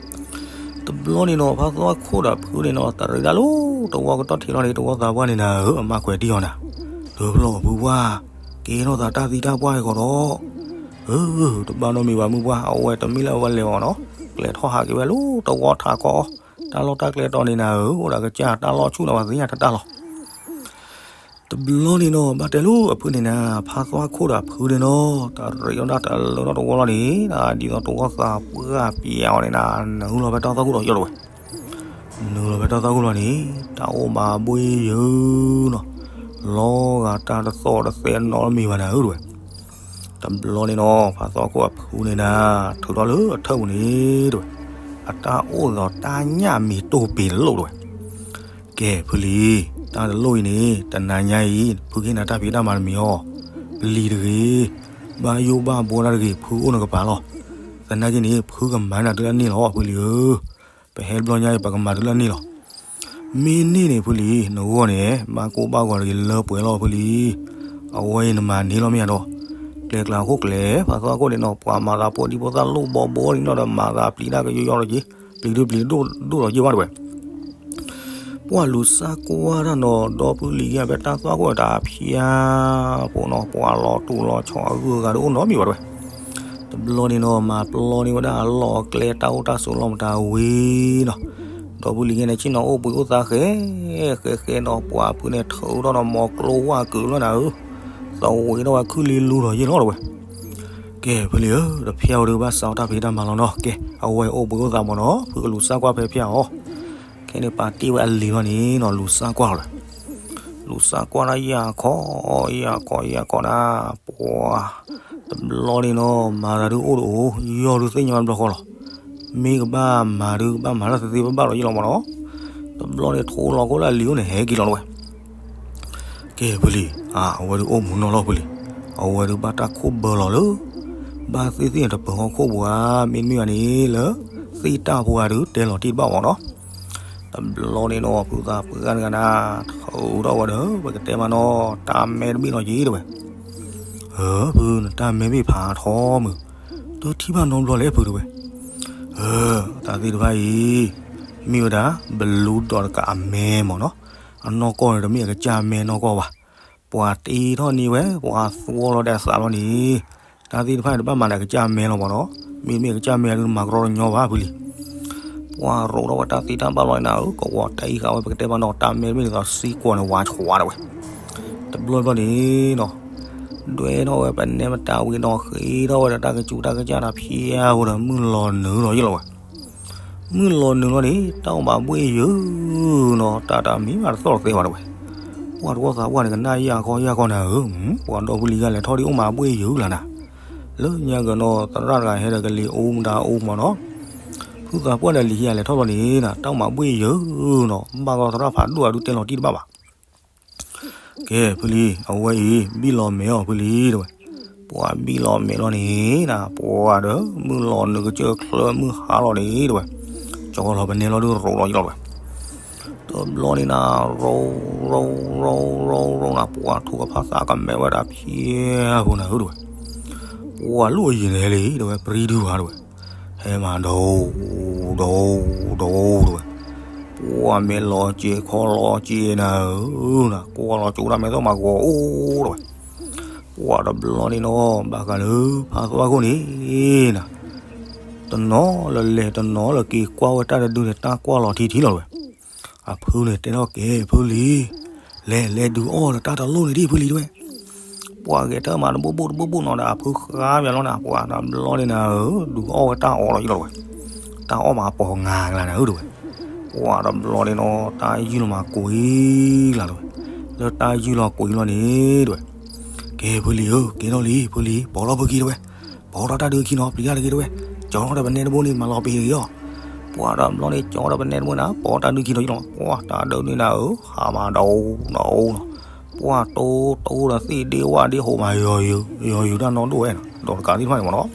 တဘျီန့ၣ်နီၤ ဖးသီခိၣ်ဒီးဖုန့ၣ်နီၤ တရ့ဒၣ်လီၤ တဝီကတီၢ်ထံးလီၤန့ၣ် တဝီသးပှၢ်န့ၣ်နၤဧၢ အမၤခွဲးတံၢ်အီၤနၤ, တဖျီဖုပှၢ် ကဲထီၣ်သးတၢ်သံတၢ်ပှၢ်အံၤဃီဒီး, အၢ တဘၣ်နီတမံၤဘၣ်မုၢ်ပှၢ် အဝဲတမ့ၢ်လၢအဝဲလဲၤအီၤနီၤ, ကျဲထီၣ်ဟးက့ၤဝဲလၢတဝီထးခိၣ်, တၢ်လီၢ်တၢ်ကျဲတီၤန့ၣ်နၤဧၢ အိၣ်ဒီးကစၢ်တၢ်လီၢ်ဆူၣ်နၤ ပှၤသ့ၣ်ညါတၢ်တၢ်လီၤ. တဘျီန့ၣ်နီၤ ဘၣ်တဲလၢအဖုန့ၣ်နၤ ဖးသီခိၣ်ဒီးဖုန့ၣ်နီၤ တရ့ဒၣ်တၢ်လၢထီၣ်တဝီလီၤန့ၣ် ဒ်သိးတဝီသးပှၢ်ပျဲအီၤန့ၣ်နၤ နုာ်လီၤဖဲတၢ်သီခိၣ်ဒီးယီၢ်တဝဲ. နုာ်လီၤဖဲတၢ်သီခိၣ်လီၤန့ၣ် တၢ်အိၣ်မးဘှ့ယုနီၤ, လီၤဂာ်တၢ်တသီၣ်တသဲနီတမံၤဘၣ်နၤဧၢတဝဲ. တဘျီန့ၣ်နီၤ ဖးသီခိၣ်အဖုန့ၣ်နၤ ထုးထီၣ်လၢအထၢၣ်ပူၤန့ၣ်တဝဲ, အတၢ်အိၣ်ဒီးတၢ်ညၣ်မံၤတိၢ်ပ့ၤလိၣ်တဝဲ. ကဲ ဖုလံၤ, တၢ်တလိၣ်အံၤန့ၣ် တနၤညါအံၤ ဖုကဟ့ၣ်နၤတၢ်ဖံးတၢ်မၤတမံၤအီၤ, ပလံၤတဂ့ၤ, ဘၣ်ယိၣ်ဘၣ်ဘှီတၢ်တဂ့ၤ ဖုအိၣ်နကပၤလီၤ. သနာ်က့န့ၣ် ဖုကမၤနၤတုၤလၢန့ၣ်လီၤ ဖုလံၤဧၢ. ပဟဲတဘျီညါအံၤ ပကမၤတုၤလၢန့ၣ်လီၤ. မ့ၢ်န့ၢ်န့ၣ် ဖုလံၤ, နဂီၢ်န့ၣ် ဘၣ်ကိၢ်ဘၣ်ဂီၤတဂ့ၤလၢပှဲၤလီၤ ဖုလံၤ. အဝဲအံၤနမၤန့ၢ်လီၤမ့ၢ်ဧါဒီး, ကျဲကျါခိၣ်ကျဲ ဖးသီခိၣ်န့ၣ်နီၤ ပှၤမၤသးဖိဒံဖိသၣ်လိၣ်ဘီဘီန့ၣ်နီၤဒီး မၤသးပျံၤတၢ်ကယီယီဒီးက့ၤ, ပျံၤဒုပျံၤဒိၣ်ဒိၣ်ဒီးက့ၤဝဲတဝဲ. ပှၢ်လူၤစၢ်ကွၢ်တၢ်နီၤ ဒီပုၢ်လံၤဂ့ၤ ဖဲတၢ်သွၣ်ခိၣ်တၢ်ဖၠါဖိနီၤ ပှၢ်လီၤတိၢ်လီၤဆီအဂုၤအဂၤတအိၣ်နီတမံၤဘၣ်တဝဲ. တဘျီန့ၣ်နီၤ မၤပျီန့ၢ်ဝဲဒၣ်အလီၢ်အကျဲတၢ်အိၣ်တၢ်ဆိးလီၢ်မတၤဝံၤနီၤ ဒီပုၢ်လံၤဂ့ၤန့ၣ် ဆ့ၣ်နီၤအိၣ်ဘှံးအိၣ်သါဃဲ ဃဲဃဲဒီးပှၢ်ဖုန့ၣ် ထုးထီၣ်ဒီးမီၤကျိဝၣ်ကုာ်လီၤနၤဧၢ, သဝံးထီၣ်ဝဲခုၣ်လံလူဒီးယ့ၢ်လီၤတဝဲ. ကဲ ဖုလံၤဧၢ, တဖၠါဝဲဒုးဘၣ်စးထီၣ်တၢ်ဖံးတၢ်မၤလီၤနီၤ. ကဲ အဝဲအိၣ်ဘှံးအိၣ်သါမၢ်နီၤ ဖုကလူၤစၢ်ကွၢ်ဖဲဖၠါအီၤ. ခဲန့ၣ်ပာ်တ့ၢ်ဝဲအလံၤဘျီန့ၣ်နီၤ လူၤစၢ်ကွၢ်လီၤလၢ လူၤစၢ်ကွၢ်ဒၣ်ယၢ်ခီ ယၢ်ခီ ယၢ်ခီနၤ ပှၢ် တဘျီန့ၣ်နီၤ မၤတၢ်ဒုးအိၣ်တအိၣ် ယီၢ်ဒုးသ့ၣ်ညါဝဲဘျီဃီလီၤ. မ့ၢ်ကဘၣ်မၤဒုးကဘၣ်မၤတၢ်သ့သ့ဘၣ်ဘၣ်ဒီးယ့ၢ်လီၤမၢ်နီၤ. တဘျီန့ၣ်ထိလီၤခိၣ်လၢအလံၤအိၣ်န့ၣ် ဟဲက့ၤလီၤတဝဲ. ကဲ ဖုလံၤ အဝဲဒုးအိၣ်မူနီၢ်လီၤဖုလံၤ, အဝဲဒုးဘၣ်တၢ်ခိၣ်ဘၢလီၤလၢ ဘၣ်သ့ၣ်သ့ၣ်န့ၣ်တပၢၤဟီၣ်ခိၣ်ပူၤဧါ မ့တမ့ၢ်ဘၣ်န့ၣ်လၢ သ့ၣ်တၢ်ဖိဧါဒုးတဲလီၤတံၢ်တဘၣ်မၢ်နီၤ. တဘျီန့ၣ်နီၤ ဖုသးပှၢ်တဂၤနၤ ထုးထီၣ်ဝဲဒီး ပကတဲမးနီၤ တၢ်မဲတဘ့ၣ်နီၤက့ၤတဝဲ. အၢ ဖု နတၢ်မဲဘ့ၣ်ဖးထီမုၢ်, တထံၣ်ဘၣ်နီတဘျီလဲၣ်ဖုတဝဲ. အၢ တၢ်သ့ၣ်တဖၣ်အံၤ မ့ၢ်ဝဲဒၣ် ဘလူးဒီးတကးအမဲမၢ်နီၤ, အနီၢ်ကီၢ်န့ၣ် တမ့ၢ်အကစၢ်မဲနီၢ်ကီၢ်ဘၣ်. ပှၤတ့ထီၣ်န့ၢ်ဝဲ ပှၤသွီလီၤဒီးအသးလီၤန့ၣ်, တၢ်သ့ၣ်တဖၣ်န့ၣ် တဘၣ်မၤဒီးအကစၢ်မဲလီၤမၢ်နီၤ, မ့တမ့ၢ်အကစၢ်မဲဒုးမၤကရီတညီဘၣ်ဖုလံၤ. ပှၤရိးထီၣ်ဝဲတၢ်သ့တၢ်ဘၣ်လီၤန့ၣ်နၤဧၢ, ကဝီၤတအံၤဃာ်ဝဲ ပကတဲမးနီၤ တၢ်မဲတဘ့ၣ်န့ၣ်သိးစံကွီၤန့ၣ်ဝါဆှးတဝဲ. တဘျီဘျီန့ၣ်နီၤ ဒွဲထီၣ်ဝဲပနဲမတၤဝံၤဒီး ဃ့ထီၣ်ဝဲဒီးတၢ်ကစူၤတၢ်ကစၢ်ဒီး ဖၠါဖိဒီး မုၢ်လီၤနုာ်လီၤယ့ၢ်လီၤဝဲ. မုၢ်လီၤနုာ်လီၤန့ၣ် တၢ်အိၣ်ဘၣ်ဘှ့ၣ်ယုာ်နီၤ, တၢ်တမံၤဘၣ်တသီၣ်တသဲဘၣ်တဝဲ. ပှၤတဝီသးပှၢ်န့ၣ် ကနၣ်ယၢ်ခီယၢ်ခီနၤဧၢ, ပှၤဒီပုၢ်လံၤဂၤလဲၤထီၣ်ဒ်အိၣ်မးဘှ့ၣ်ယုာ်လၢနၤ. လၢညါက့ၤနီၤ သရၣ်တဂၤဟဲဒီးကလံၤအူမတၤအူမၢ်နီၤ, ဖုသးပှၢ်ဒီးလံၤဟံၣ်လဲၤထီၣ်လီၤန့ၣ်နၤ တၢ်အိၣ်မးဘှ့ၣ်ယုာ်နီၤ, ဘၣ်ကီသရၣ်ဖးဒိၣ်အဒုးတဲလီၤတံၢ်တဘၣ်ဘၣ်. ကဲ ဖုလံၤ အဝဲအံၤ ဘံၣ်လီၤမဲာ်အီၤဖုလံၤတဝဲ. ပှၤဘံၣ်လီၤမဲာ်လီၤန့ၣ်နၤ ပှၤဒီး မုၢ်လီၤနုာ်ကစၢၢ်ချၢမုၢ်ဟါလီၤန့ၣ်တဝဲ. ကၠီလီၤပနဲလီၤဒုးရိးလီၤယ့ၢ်လီၤတဝဲ. တဘျီန့ၣ်နၤ ရိး ရိး ရိး ရိး ရိးနၤ ပှၤထုကဖၣ်သးကမဲဝဲဒၣ်ဖၠါဖိနၤဧၢတဝဲ. ပှၤလူၢ်အယံၤန့ၣ်ဟဲလံတဝဲ ပြံဒုဧါတဝဲ. ဟဲမးဒီး ဒီး ဒီးတဝဲ. ပှၤမဲာ်လီၤစ့ခီလီၤစ့နၤဧၢ, နၤကွၢ်လီၤကၠိတၢ်မဲာ်သီၣ်မၤဂီၤအိၣ်တဝဲ. ပှၤတဘျီန့ၣ်နီၤ ဘၣ်ဃးလၢဖးသွၣ်ခိၣ်န့ၣ်နၤ တနီၤလၢလဲၤတနီၤလၢက့ၤကွၢ်ဝဲတၢ်တဒုန့ၣ် တၢ်ကွၢ်လီၤထံထံလီၤတဝဲ. အဖုန့ၣ်တဲထီၣ်က့ၤဖုလံၤ, လဲၤလဲၤဒုးအီၣ်လၢတၢ်တလိၣ်န့ၣ်ဒံးဖုလံၤတဝဲ. ပှၤဂဲၤထၢၣ်မးတဘိၣ်ဘိၣ်တဘိၣ်ဘိၣ်နီၤဒီး အဖုဃါမးလီၤနၤ ပှၤတဘျီန့ၣ်နၤဧၢ, ဒုးအီၣ်ဝဲတၢ်အီလီၤယ့ၢ်လီၤတဝဲ. တၢ်အီၣ်မးအပီၤငါကလါနၤဧၢတဝဲ. ပှၤတဘျီန့ၣ်နီၤ တၢ်ယုၢ်လီၤမးကွံာ်လါတဝဲ. လၢတၢ်ယုၢ်လီၤကွံာ်လီၤန့ၣ်တဝဲ. ကဲဖုလံၤဧၢ, ကဲထီၣ်လံဖုလံၤ, ပိာ်ထီၣ်ဖုခံတဝဲ. ပိာ်ထီၣ်တၢ်ဒုးခံနီၤ ပျံၤတၢ်တဂ့ၤတဝဲ. ကၠီထီၣ်ဒီးပနဲတဘိန့ၣ် မၤလီၤပံၤတဂ့ၤအီၤ. ပှၤတဘျီန့ၣ် ကၠီဒီးပနဲတဘိန့ၣ် ပိာ်တၢ်ဒုးခံနီၤယ့ၢ်လီၤ. ပှၤတၢ်ဒုးန့ၣ်နၤဧၢ, ဟးမးဒီး ဒီးနီၤ. ပှၤတိတိဒီးသ့ၣ်ဒ့ဝၣ်ဒ့ဟိးမး ယီၤယုာ်တၢ်နီၢ်ဒိၣ်ဝဲနီၤ, ဒီးတကးသ့ၣ်တဖၣ်န့ၣ်မးနီၤ.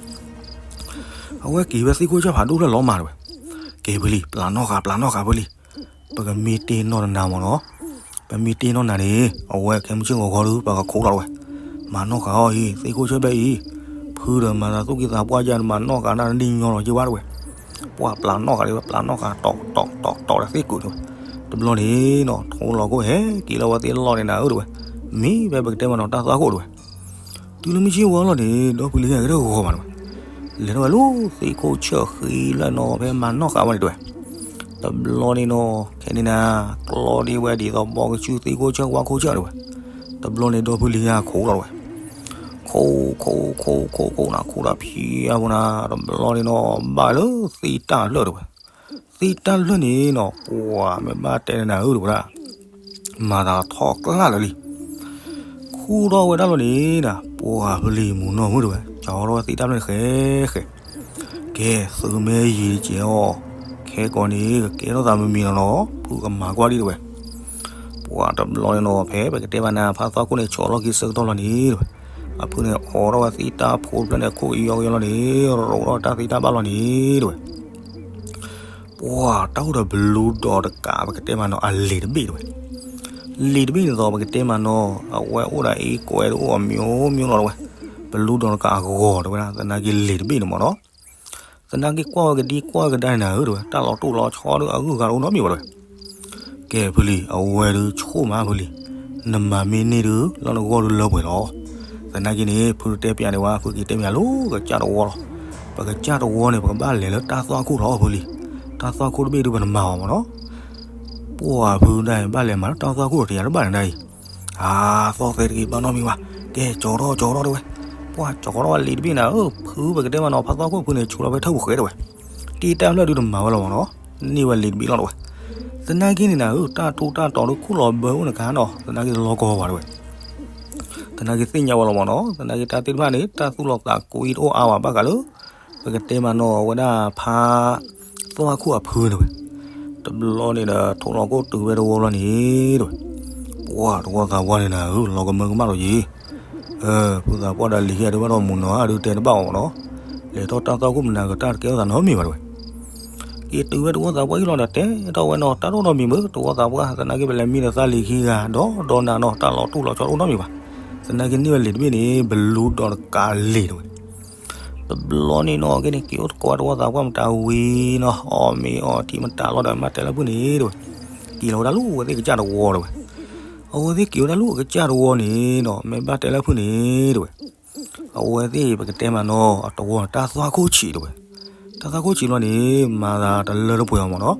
အဝဲက့ၤဝဲသ့ၣ်ခိၣ်ဆၢၣ်ဖးဒိၣ်ဖျၢၣ်လီၤမးတဝဲ. ကဲဖုလံၤ ပျၢ်နီၣ်ဃာ် ပျၢ်နီၣ်ဃာ်ဖုလံၤ. ပကမ့ၢ်တ့ၢ်နီၣ်တနၤမးနီၤ. ပမ့ၢ်တ့ၢ်နီၣ်နၤန့ၣ် အဝဲခဲမုၢ်ဆ့ၣ်ဂီၤဂီၤဒုး ပကခိးလီၤတဝဲ. မၤနီၣ်ဃာ်အီၤအံၤ သ့ၣ်ခိၣ်ဆၢၣ်ဖျၢၣ်အံၤ, ဖုဒီးမၤသးသူၣ်က့သးပှၢ်ယါန့ၣ် မၤနီၣ်ဃာ်နၤတနံၤညီလီၤက့ၤဝဲတဝဲ. ပှၤပျၢ်နီၣ်ဃာ်ဒ်ဝဲ ပျၢ်နီၣ်ဃာ် တီၢ်တီၢ်တီၢ်တီၢ်ဒီးသ့ၣ်ကုာ်တဝဲ. တဘျီန့ၣ်နီၤ ထိလီၤခိၣ်ဟဲက့ၤလၢဝဲသ့ၣ်လီၢ်န့ၣ်နၤဧၢတဝဲ. မ့ၢ်ဖဲပကတဲမးနီၤတၢ်သွၣ်ခိၣ်တဝဲ. တုၤလၢမုၢ်ဆ့ၣ်ဝါလီၤန့ၣ် ဒီပုၢ်လံၤဂၤကတၢၢ်ဂီၤမးတဝဲ. လဲၤထီၣ်ဝဲလၢသ့ၣ်ခိၣ်ဆၢၣ်ဃံလၢနီၤ ဖဲမၤနီၣ်ဃာ်ဝဲန့ၣ်တဝဲ. တဘျီန့ၣ်နီၤ ခဲန့ၣ်နၤ ကျီဒ်ဝဲဒ်သိးဘီကဆူသ့ၣ်ခိၣ်ဆၢၣ်ဝါခိၣ်ဆၢၣ်တဝဲ. တဘျီန့ၣ်ဒီပုၢ်လံၤဂၤခိးလီၤတဝဲ. ခိးခိးခိးခိးခိးနၤ ခိးတၢ်ဖံးအါဖိနၤ တဘျီန့ၣ်နီၤ ဘၣ်လၢသ့ၣ်တၢ်ဖျၢၣ်တဝဲ. သ့ၣ်တၢ်ဖျၢၣ်န့ၣ်နီၤ ပှၤမ့ၢ်ဘၣ်တဲနၤဧၢတဝဲဒၣ် မၤသးထီၣ်ကျၢ်လၢာ်လံ. ခူၣ်ထီၣ်ဝဲဒၣ်လီၤန့ၣ်နၤ ပှၤဖုလံၤမုၢ်နီၢ်မုၣ်တဝဲ ကၠီထီၣ်ဝဲသ့ၣ်တၢ်ဖျၢၣ်န့ၣ်ဃဲဃဲ. ကဲ သုမ့ၢ်ယံာ်တစဲးအီၤ ခဲကိာ်န့ၣ် ကကဲထီၣ်သးမံၤမံၤလီၤနီၤ ဖုကမၤကွၢ်ဒံးတဝဲ. ပှၤတဘျီန့ၣ်နီၤ ဖဲပကတဲဘၣ်နၤ ဖးသွၣ်ခိၣ်န့ၣ် ဆီၣ်လီၤက့ၤဆၢကတီၢ်လီၤန့ၣ်တဝဲ. အဖုန့ၣ်အိးထီၣ်ဝဲသ့ၣ်တၢ်ဖိတဖျၢၣ်န့ၣ် ခိၣ်ကယီကယီလီၤန့ၣ် ရိးထီၣ်တၢ်သ့ၣ်တၢ်ဘၣ်လီၤန့ၣ်တဝဲ. ပှၤတၢ်အိၣ်ဒီးဘလူးဒီးတကး ပကတဲမးနီၤ အလံၤတဘ့ၣ်တဝဲ. လံၤတဘ့ၣ်န့ၣ်သိး ပကတဲမးနီၤ အဝဲအိၣ်ဒၣ်အံၤကိးဝဲတအိၣ်အမျိုးမျိုးလီၤတဝဲ. ဘလူးဒီးတကးအဂီၤတဝဲဒၣ် သနာ်က့လံၤတဘ့ၣ်န့ၣ်မးနီၤ. သနာ်က့ကွၢ်ဝဲကဒံကွၢ်ဝဲကဒါန့ၣ်နၤဧၢတဝဲ တၢ်လီၤတိၢ်လီၤဆီဒီးအဂုၤအဂၤတအိၣ်နီတမံၤဘၣ်တဝဲ. ကဲဖုလံၤ အဝဲဒုးဆိၣ်မးဖုလံၤ, နမၤမ့ၢ်န့ၢ်ဒုး လၢနဂီၢ်ဒုးလၢပှဲၤလီၤ. သနာ်က့န့ၣ် ဖုတဲပျးဒံးဝဲ ဖုက့ၤတဲပျးလၢကစၢ်တဝီလီၤ. ပကစၢ်တဝီန့ၣ် ပကဘၣ်လဲၤလၢတၢ်သွၣ်ခိၣ်လီၤဖုလံၤ. တၢ်သွၣ်ခိၣ်တဘ့ၣ်ဒုးပနမၤအီၤမးနီၤ. ပှၢ်ဖုဒၣ်ဘၣ်လဲၤမၤလၢတၢ်သွၣ်ခိၣ်တယၤတဘၣ်န့ၣ်ဒၣ်အံၤ, အါသီၣ်သဲတဂ့ၤဘၣ်နီတမံၤဘၣ်, ကဲကၠီၤထီၣ်ကၠီၤထီၣ်တဲဝဲ. ပှၢ်ကၠီၤထီၣ်ဝဲလံာ်တဘ့ၣ်နၤဧၢ, ဖုပကတဲမးနီၤ ဖးသွၣ်ခိၣ်ဖုန့ၣ် ဆူးလီၤဖဲထၢၣ်ပူၤဃဲတဲဝဲ. တ့ၢ်တၢ်ဖျၢၣ်ဒုးတမၤဝဲလီၤမးနီၤ, န့ၢ်ဝဲလံာ်တဘ့ၣ်လီၤတဲဝဲ. သနာ်က့န့ၣ်နၤဧၢ တၢ်ထူးတၢ်တီၤဒုးခူၣ်လီၤဘၢအိၣ်နကါနီၤ, သနာ်က့တလီၤကီဘၣ်တဲဝဲ. သနာ်က့သ့ၣ်ညါဝဲလီၤမးနီၤ, သနာ်က့တၢ်သ့ၣ်တဖၣ်န့ၣ် တၢ်သူၣ်လီၤသးကွံတအိၣ်အါဝဲဘၣ်ဃးလၢ ပကတဲမးနီၤ အဝဲဒၣ်ဖးသွၣ်ခိၣ်အဖုတဲဝဲ. တဘျီန့ၣ်ဒီး ထိၣ်လီၤကိၣ်တုၤဝဲတဝီလီၤန့ၣ်တဲဝဲ. ပှၢ်တဝီသးပှၢ်န့ၣ်နၤဧၢ လီၤကမၢကမၣ်လီၤယံၤ. ဖုသးပှၢ်ဒီးလံၤခံဂၤဒုးဘၣ်ဒီးမူၤနီၤ အဒုးတဲတဘၣ်အီၤမးနီၤ, လဲၤထီၣ်တၢ်သွၣ်ခိၣ်မနၤကတၢၢ်တကဲထီၣ်သးနီတမံၤဘၣ်တဲဝဲ. က့ၤတုၤဝဲတဝီသးပှၢ်ဟံၣ်လီၤဒီး တဲထီၣ်ဝဲနီၤ တၢ်ဒိၣ်နီတမံၤမ့ၢ် တဝီသးပှၢ် သနာ်က့ပလဲၤမံဒီးသးလံၤခံဂၤ ဒီးဒီးနၤနီၤ တၢ်လီၤတူၢ်လီၤဆီတအိၣ်နီတမံၤဘၣ်. သနာ်က့န့ၢ်ဝဲလံာ်တဘ့ၣ်န့ၣ် ပလူဒီးတကးလံာ်တဲဝဲ. တဘျီန့ၣ်နီၤ ကဲန့ၣ် က့ၤအိၣ်သကိးဝဲတဝီသးပှၢ်မတၤဝံၤနီၤ အီၣ်မ့ၤအီထံမတၤလီၤဒီး မ့ၢ်ဘၣ်တဲလၢဖုန့ၣ်တဲဝဲ. က့ၤလီၤဝဲဒၣ်လၢအဝဲသ့ၣ်ကစၢ်တဝီတဲဝဲ. အဝဲသ့ၣ်က့ၤဝဲဒၣ်လၢအကစၢ်တဝီန့ၣ်နီၤ မ့ၢ်ဘၣ်တဲလၢဖုန့ၣ်တဲဝဲ. အဝဲသ့ၣ်ပကတဲမးနီၤ အတဝီတၢ်သွၣ်ခိၣ်ဆံးတဲဝဲ. တၢ်သွၣ်ခိၣ်ဆံးလီၤန့ၣ် မၤသးတလၢတပှဲၤအီၤမးနီၤ.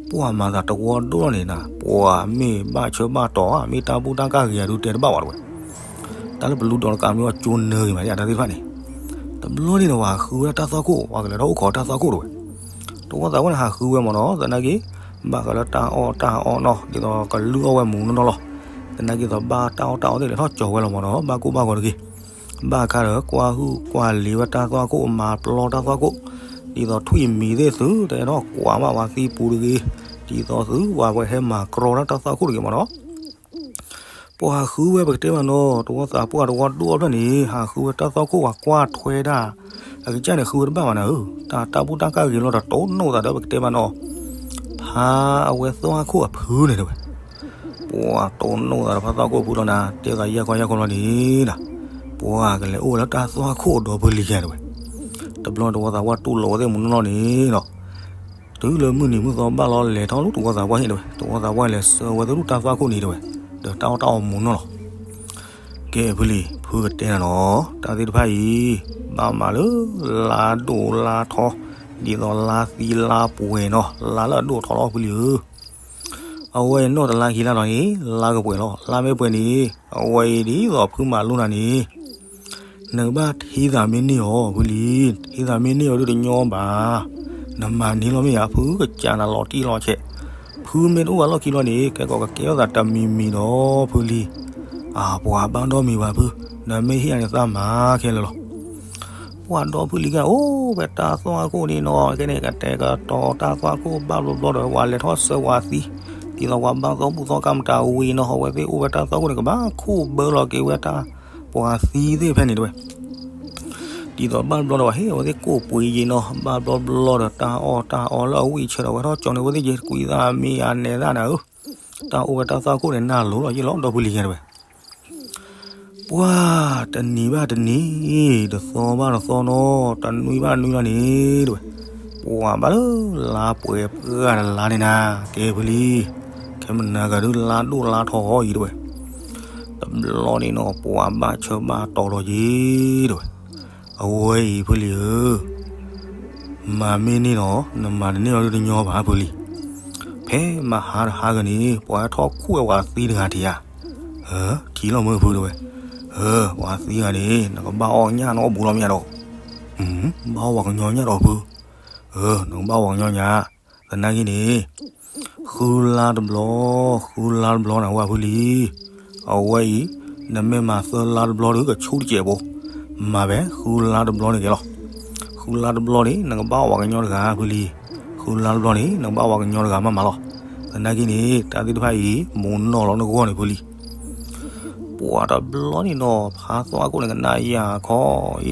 ပှၢ်မၤသးတဝီဒိၣ်လီၤန့ၣ်နၤ ပှၢ်မ့ၢ်ဘၣ်ဆၢဘၣ်တီၤ မ့ၢ်တၢ်ဘူၣ်တၢ်ကၢ်ဂ့ၤအဒုးတဲတဘၣ်ဝဲတဲဝဲ. တၢ်လၢပလူဒီးတကးမ့ၢ်အီၤကၠိနၢဂ့ၤမး တၢ်သ့ၣ်တဖၣ်န့ၣ်. တဘျီန့ၣ်ဒီး ပှၤဃုဝဲဒၣ်တၢ်သွၣ်ခိၣ် ပှၤကလဲၤထီၣ်အိၣ်ခိးတၢ်သွၣ်ခိၣ်တဲဝဲ. တဝီသးပှၢ်န့ၣ် ဟးဃုဝဲမးနီၤ သနာ်က့ ဘၣ်ဃးလၢတၢ်အီၣ်တၢ်အီနီၤ ဒ်သိးကလုၢ်အီၣ်ဝဲမူးနီၢ်နီၢ်လီၤ. သနာ်က့သိးဘၣ်တၢ်အီၣ်တၢ်အီသ့ၣ် လဲၤထီၣ်ကၠီၤဝဲလီၤမးနီၤ ဘၣ်ကိၢ်ဘၣ်ဂီၤတဂ့ၤ. ဘၣ်ခါဒီး ကွၢ်ဟုၣ်ကွၢ်လံၤဝဲတၢ်သွၣ်ခိၣ် မၤပျီတၢ်သွၣ်ခိၣ်, ဒ်သိးထွံၣ်မံၤသ့ၣ်သု တအဲၣ်ဒိးကွၢ်ဘၣ်ပှၤသံပူၤတဂ့ၤ, ဒ်သိးသုပှၤဝဲဟဲမၤကြီတၢ်တၢ်သွၣ်ခိၣ်တဂ့ၤမးနီၤ. ပှၤဟးဃုဝဲပကတဲမးနီၤ တဝီသးပှၢ်တဝီဒိၣ်အဖျၢၣ်န့ၣ် ဟးဃုဝဲတၢ်သွၣ်ခိၣ် ပှၤကွၢ်ထွဲဒၣ် အကစၢ်န့ၣ်ဃုဝဲတဘၣ်ဘၣ်နၤဧၢ, တၢ်တၢ်ဘူၣ်တၢ်ကၢ်ဂ့ၤလီၤဒီးတိၢ်နီၣ်သးဒီးပကတဲမးနီၤ ဖးအဝဲသွၣ်ခိၣ်အဖုန့ၣ်တဲဝဲ. ပှၤတိၢ်နီၣ်သးဒီးဖးသွၣ်ခိၣ်အဖုလီၤနၤ တဲသးယဲၢ်ကီယဲၢ်ကီလီၤန့ၣ်ဒီး ပှၤကလဲၤအိၣ်ဝဲလၢတၢ်သွၣ်ခိၣ်ဒီဖုလံၤယါတဲဝဲ. တဘျီတဝီသးပှၢ်တူၢ်လိာ်ဝဲသ့ၣ်မူးနီၢ်နီၢ်န့ၣ်ဒီး တုၤလၢမုၢ်နံၤမုၢ်သီဘၣ်လီၤ လဲၤထီၣ်လၢတဝီသးပှၢ်ဟံၣ်တဲဝဲ, တဝီသးပှၢ်လဲၤဆှၢဝဲသ့ၣ်ဒူၣ်တၢ်သွၣ်ခိၣ်န့ၣ်တဲဝဲ, ဒီးတၢ်အီၣ်တၢ်အီမူးနီၢ်လီၤ. ကဲဖုလံၤ ဖုကတဲနၤနီၤ တၢ်သ့ၣ်တဖၣ်အံၤ ဘၣ်မၤလၢ လါဒိၣ်လါထီ ဒ်သိးလါသံလါပှဲၤနီၤ လါလၢအဒိၣ်ထီလီၤဖုလံၤဧၢ. အဝဲအံၤနီၢ်တလါခံလါလီၤန့ၣ် လါကပှဲၤလီၤ လါမ့ၢ်ပှဲၤန့ၣ် အဝဲအံၤဒ်သိးဖုမၤလိနၤန့ၣ် နကဘၣ်ထံသးမ့ၢ်န့ၢ်အီၤဖုလံၤ, ထံသးမ့ၢ်န့ၢ်အီၤဒုးတညီဘၣ်. နမၤန့ၢ်လီၤမ့ၢ်ဧါ ဖုကစၢ်နၤလီၤတံၢ်လီၤဆဲး, ဖုမ့ၢ်တအိၣ်ဘၣ်လီၢ်ခံလီၤန့ၣ် ကဲကီးကကဲထီၣ်သးတမံၤမံၤဒီးဖုလံၤ, အပှၤဘၣ်ဒီမံၤဘၣ်ဖု, နမ့ၢ်ဟ့ၣ်အန့ၣ်သးမၤခဲလၢာ်လီၤ. ပှၤဒီဖုလံၤကအိၣ်ဝဲတၢ်သွၣ်ခိၣ်န့ၣ်နီၤ ကဲန့ၣ် ကတဲာ်ကတီၤတၢ်သွၣ်ခိၣ်ဘၣ်ဘျီဘျီဒီး ပှၤလဲၤထီၣ်ဆှၢပှၤသံ, ဒ်သိးပှၤဘၣ်သီဘူၣ်သီကါမတၤဝံၤနီၤ အဝဲသ့ၣ်အိၣ်ဝဲတၢ်သွၣ်ခိၣ်န့ၣ် ကဘၣ်ခိၣ်ဘၢလီၤက့ၤဝဲတၢ်ပှၤသံသ့ၣ်ဖဲန့ၣ်တဲဝဲ. ဒ်သိးဘၣ်ဘျီဒီး ပှၤဟ့ၣ်အဝဲသ့ၣ်ကိၣ်ပှ့ၤယံၤနီၤ ဘၣ်ဘျီဘျီဒီးတၢ်အီၣ်တၢ်အီလၢအဝံၣ်ဆၢဒီး ဝဲထီၣ်ကၠီၤန့ၢ်ဝဲသ့ၣ်ယံၤ ကွံာ်သၣ်မ့ၢ်အနဲသၣ်နၤဧၢ, တၢ်အိၣ်ဝဲတၢ်သွၣ်ခိၣ်န့ၣ် နၢ်လိၤလီၤယ့ၣ်လီၤ ဒီဖုလံၤယါတဲဝဲ. ပှၢ်တနံၤဘၣ်တနံၤ, တသီဘၣ်တသီနီၤ, တနွံဘၣ်တနွံလီၤန့ၣ်တဲဝဲ. ပှၢ်ဘၣ်လၢလါပှဲၤပှၢ်တလါန့ၣ်နၤ ကဲဖုလံၤ, ခဲမုၢ်နၤဂၤဒုးလါဒိၣ်လါထီအံၤတဲဝဲ. တဘျီန့ၣ်နီၤ ပှၢ်ဘၣ်ဆၢဘၣ်တီၤလီၤယ့ၣ်တဲဝဲ. အဝဲအံၤဖုလံၤဧၢ မၤမ့ၢ်န့ၢ်ဒီး နမၤတန့ၢ်အီၤဒုးတညီဘၣ်ဖုလံၤ. ဖဲမဟါတဟါဂၤန့ၣ် ပှၤထီၣ်ခူၣ်ဝဲပှၤသံတဂၤထံၣ်ဧါ. ထံၣ်လီၤမုၢ်ဖုတဲဝဲ. ပှၤသံဂၤန့ၣ် နကဘၣ်အီၣ်ညၣ်နီတဘူလီၤမ့ၢ်ဧါဒီး. ဘၣ်အီၣ်ပှၤကညီညၣ်ဒီးဖု. နကဘၣ်အီၣ်ပှၤကညီညၣ်. သနာ်က့န့ၣ် ဃုလါတဘျီ, ဃုလါတဘျီနဝဲဖုလံၤ. အဝဲအံၤ နမ့ၢ်မၤသၢလါတဘျီဒီးကဆူၣ်တစဲးဖိ, မၤဖဲဃုလါတဘျီန့ၣ်ကဲလီၤ. ဃုလါတဘျီန့ၣ် နကဘၣ်အီၣ်ပှၤကညီတဂၤဖုလံၤ. ဃုလါတဘျီန့ၣ် နကဘၣ်အီၣ်ပှၤကညီတဂၤမးမးလီၤ. သနာ်က့န့ၣ် တၢ်သ့ၣ်တဖၣ်အံၤ မူးနီၢ်လီၤနဂီၢ်န့ၣ်ဖုလံၤ. ပှၤတဘျီန့ၣ်နီၤ ဖးသွၣ်ခိၣ်န့ၣ် ကနၣ်ယၤခီ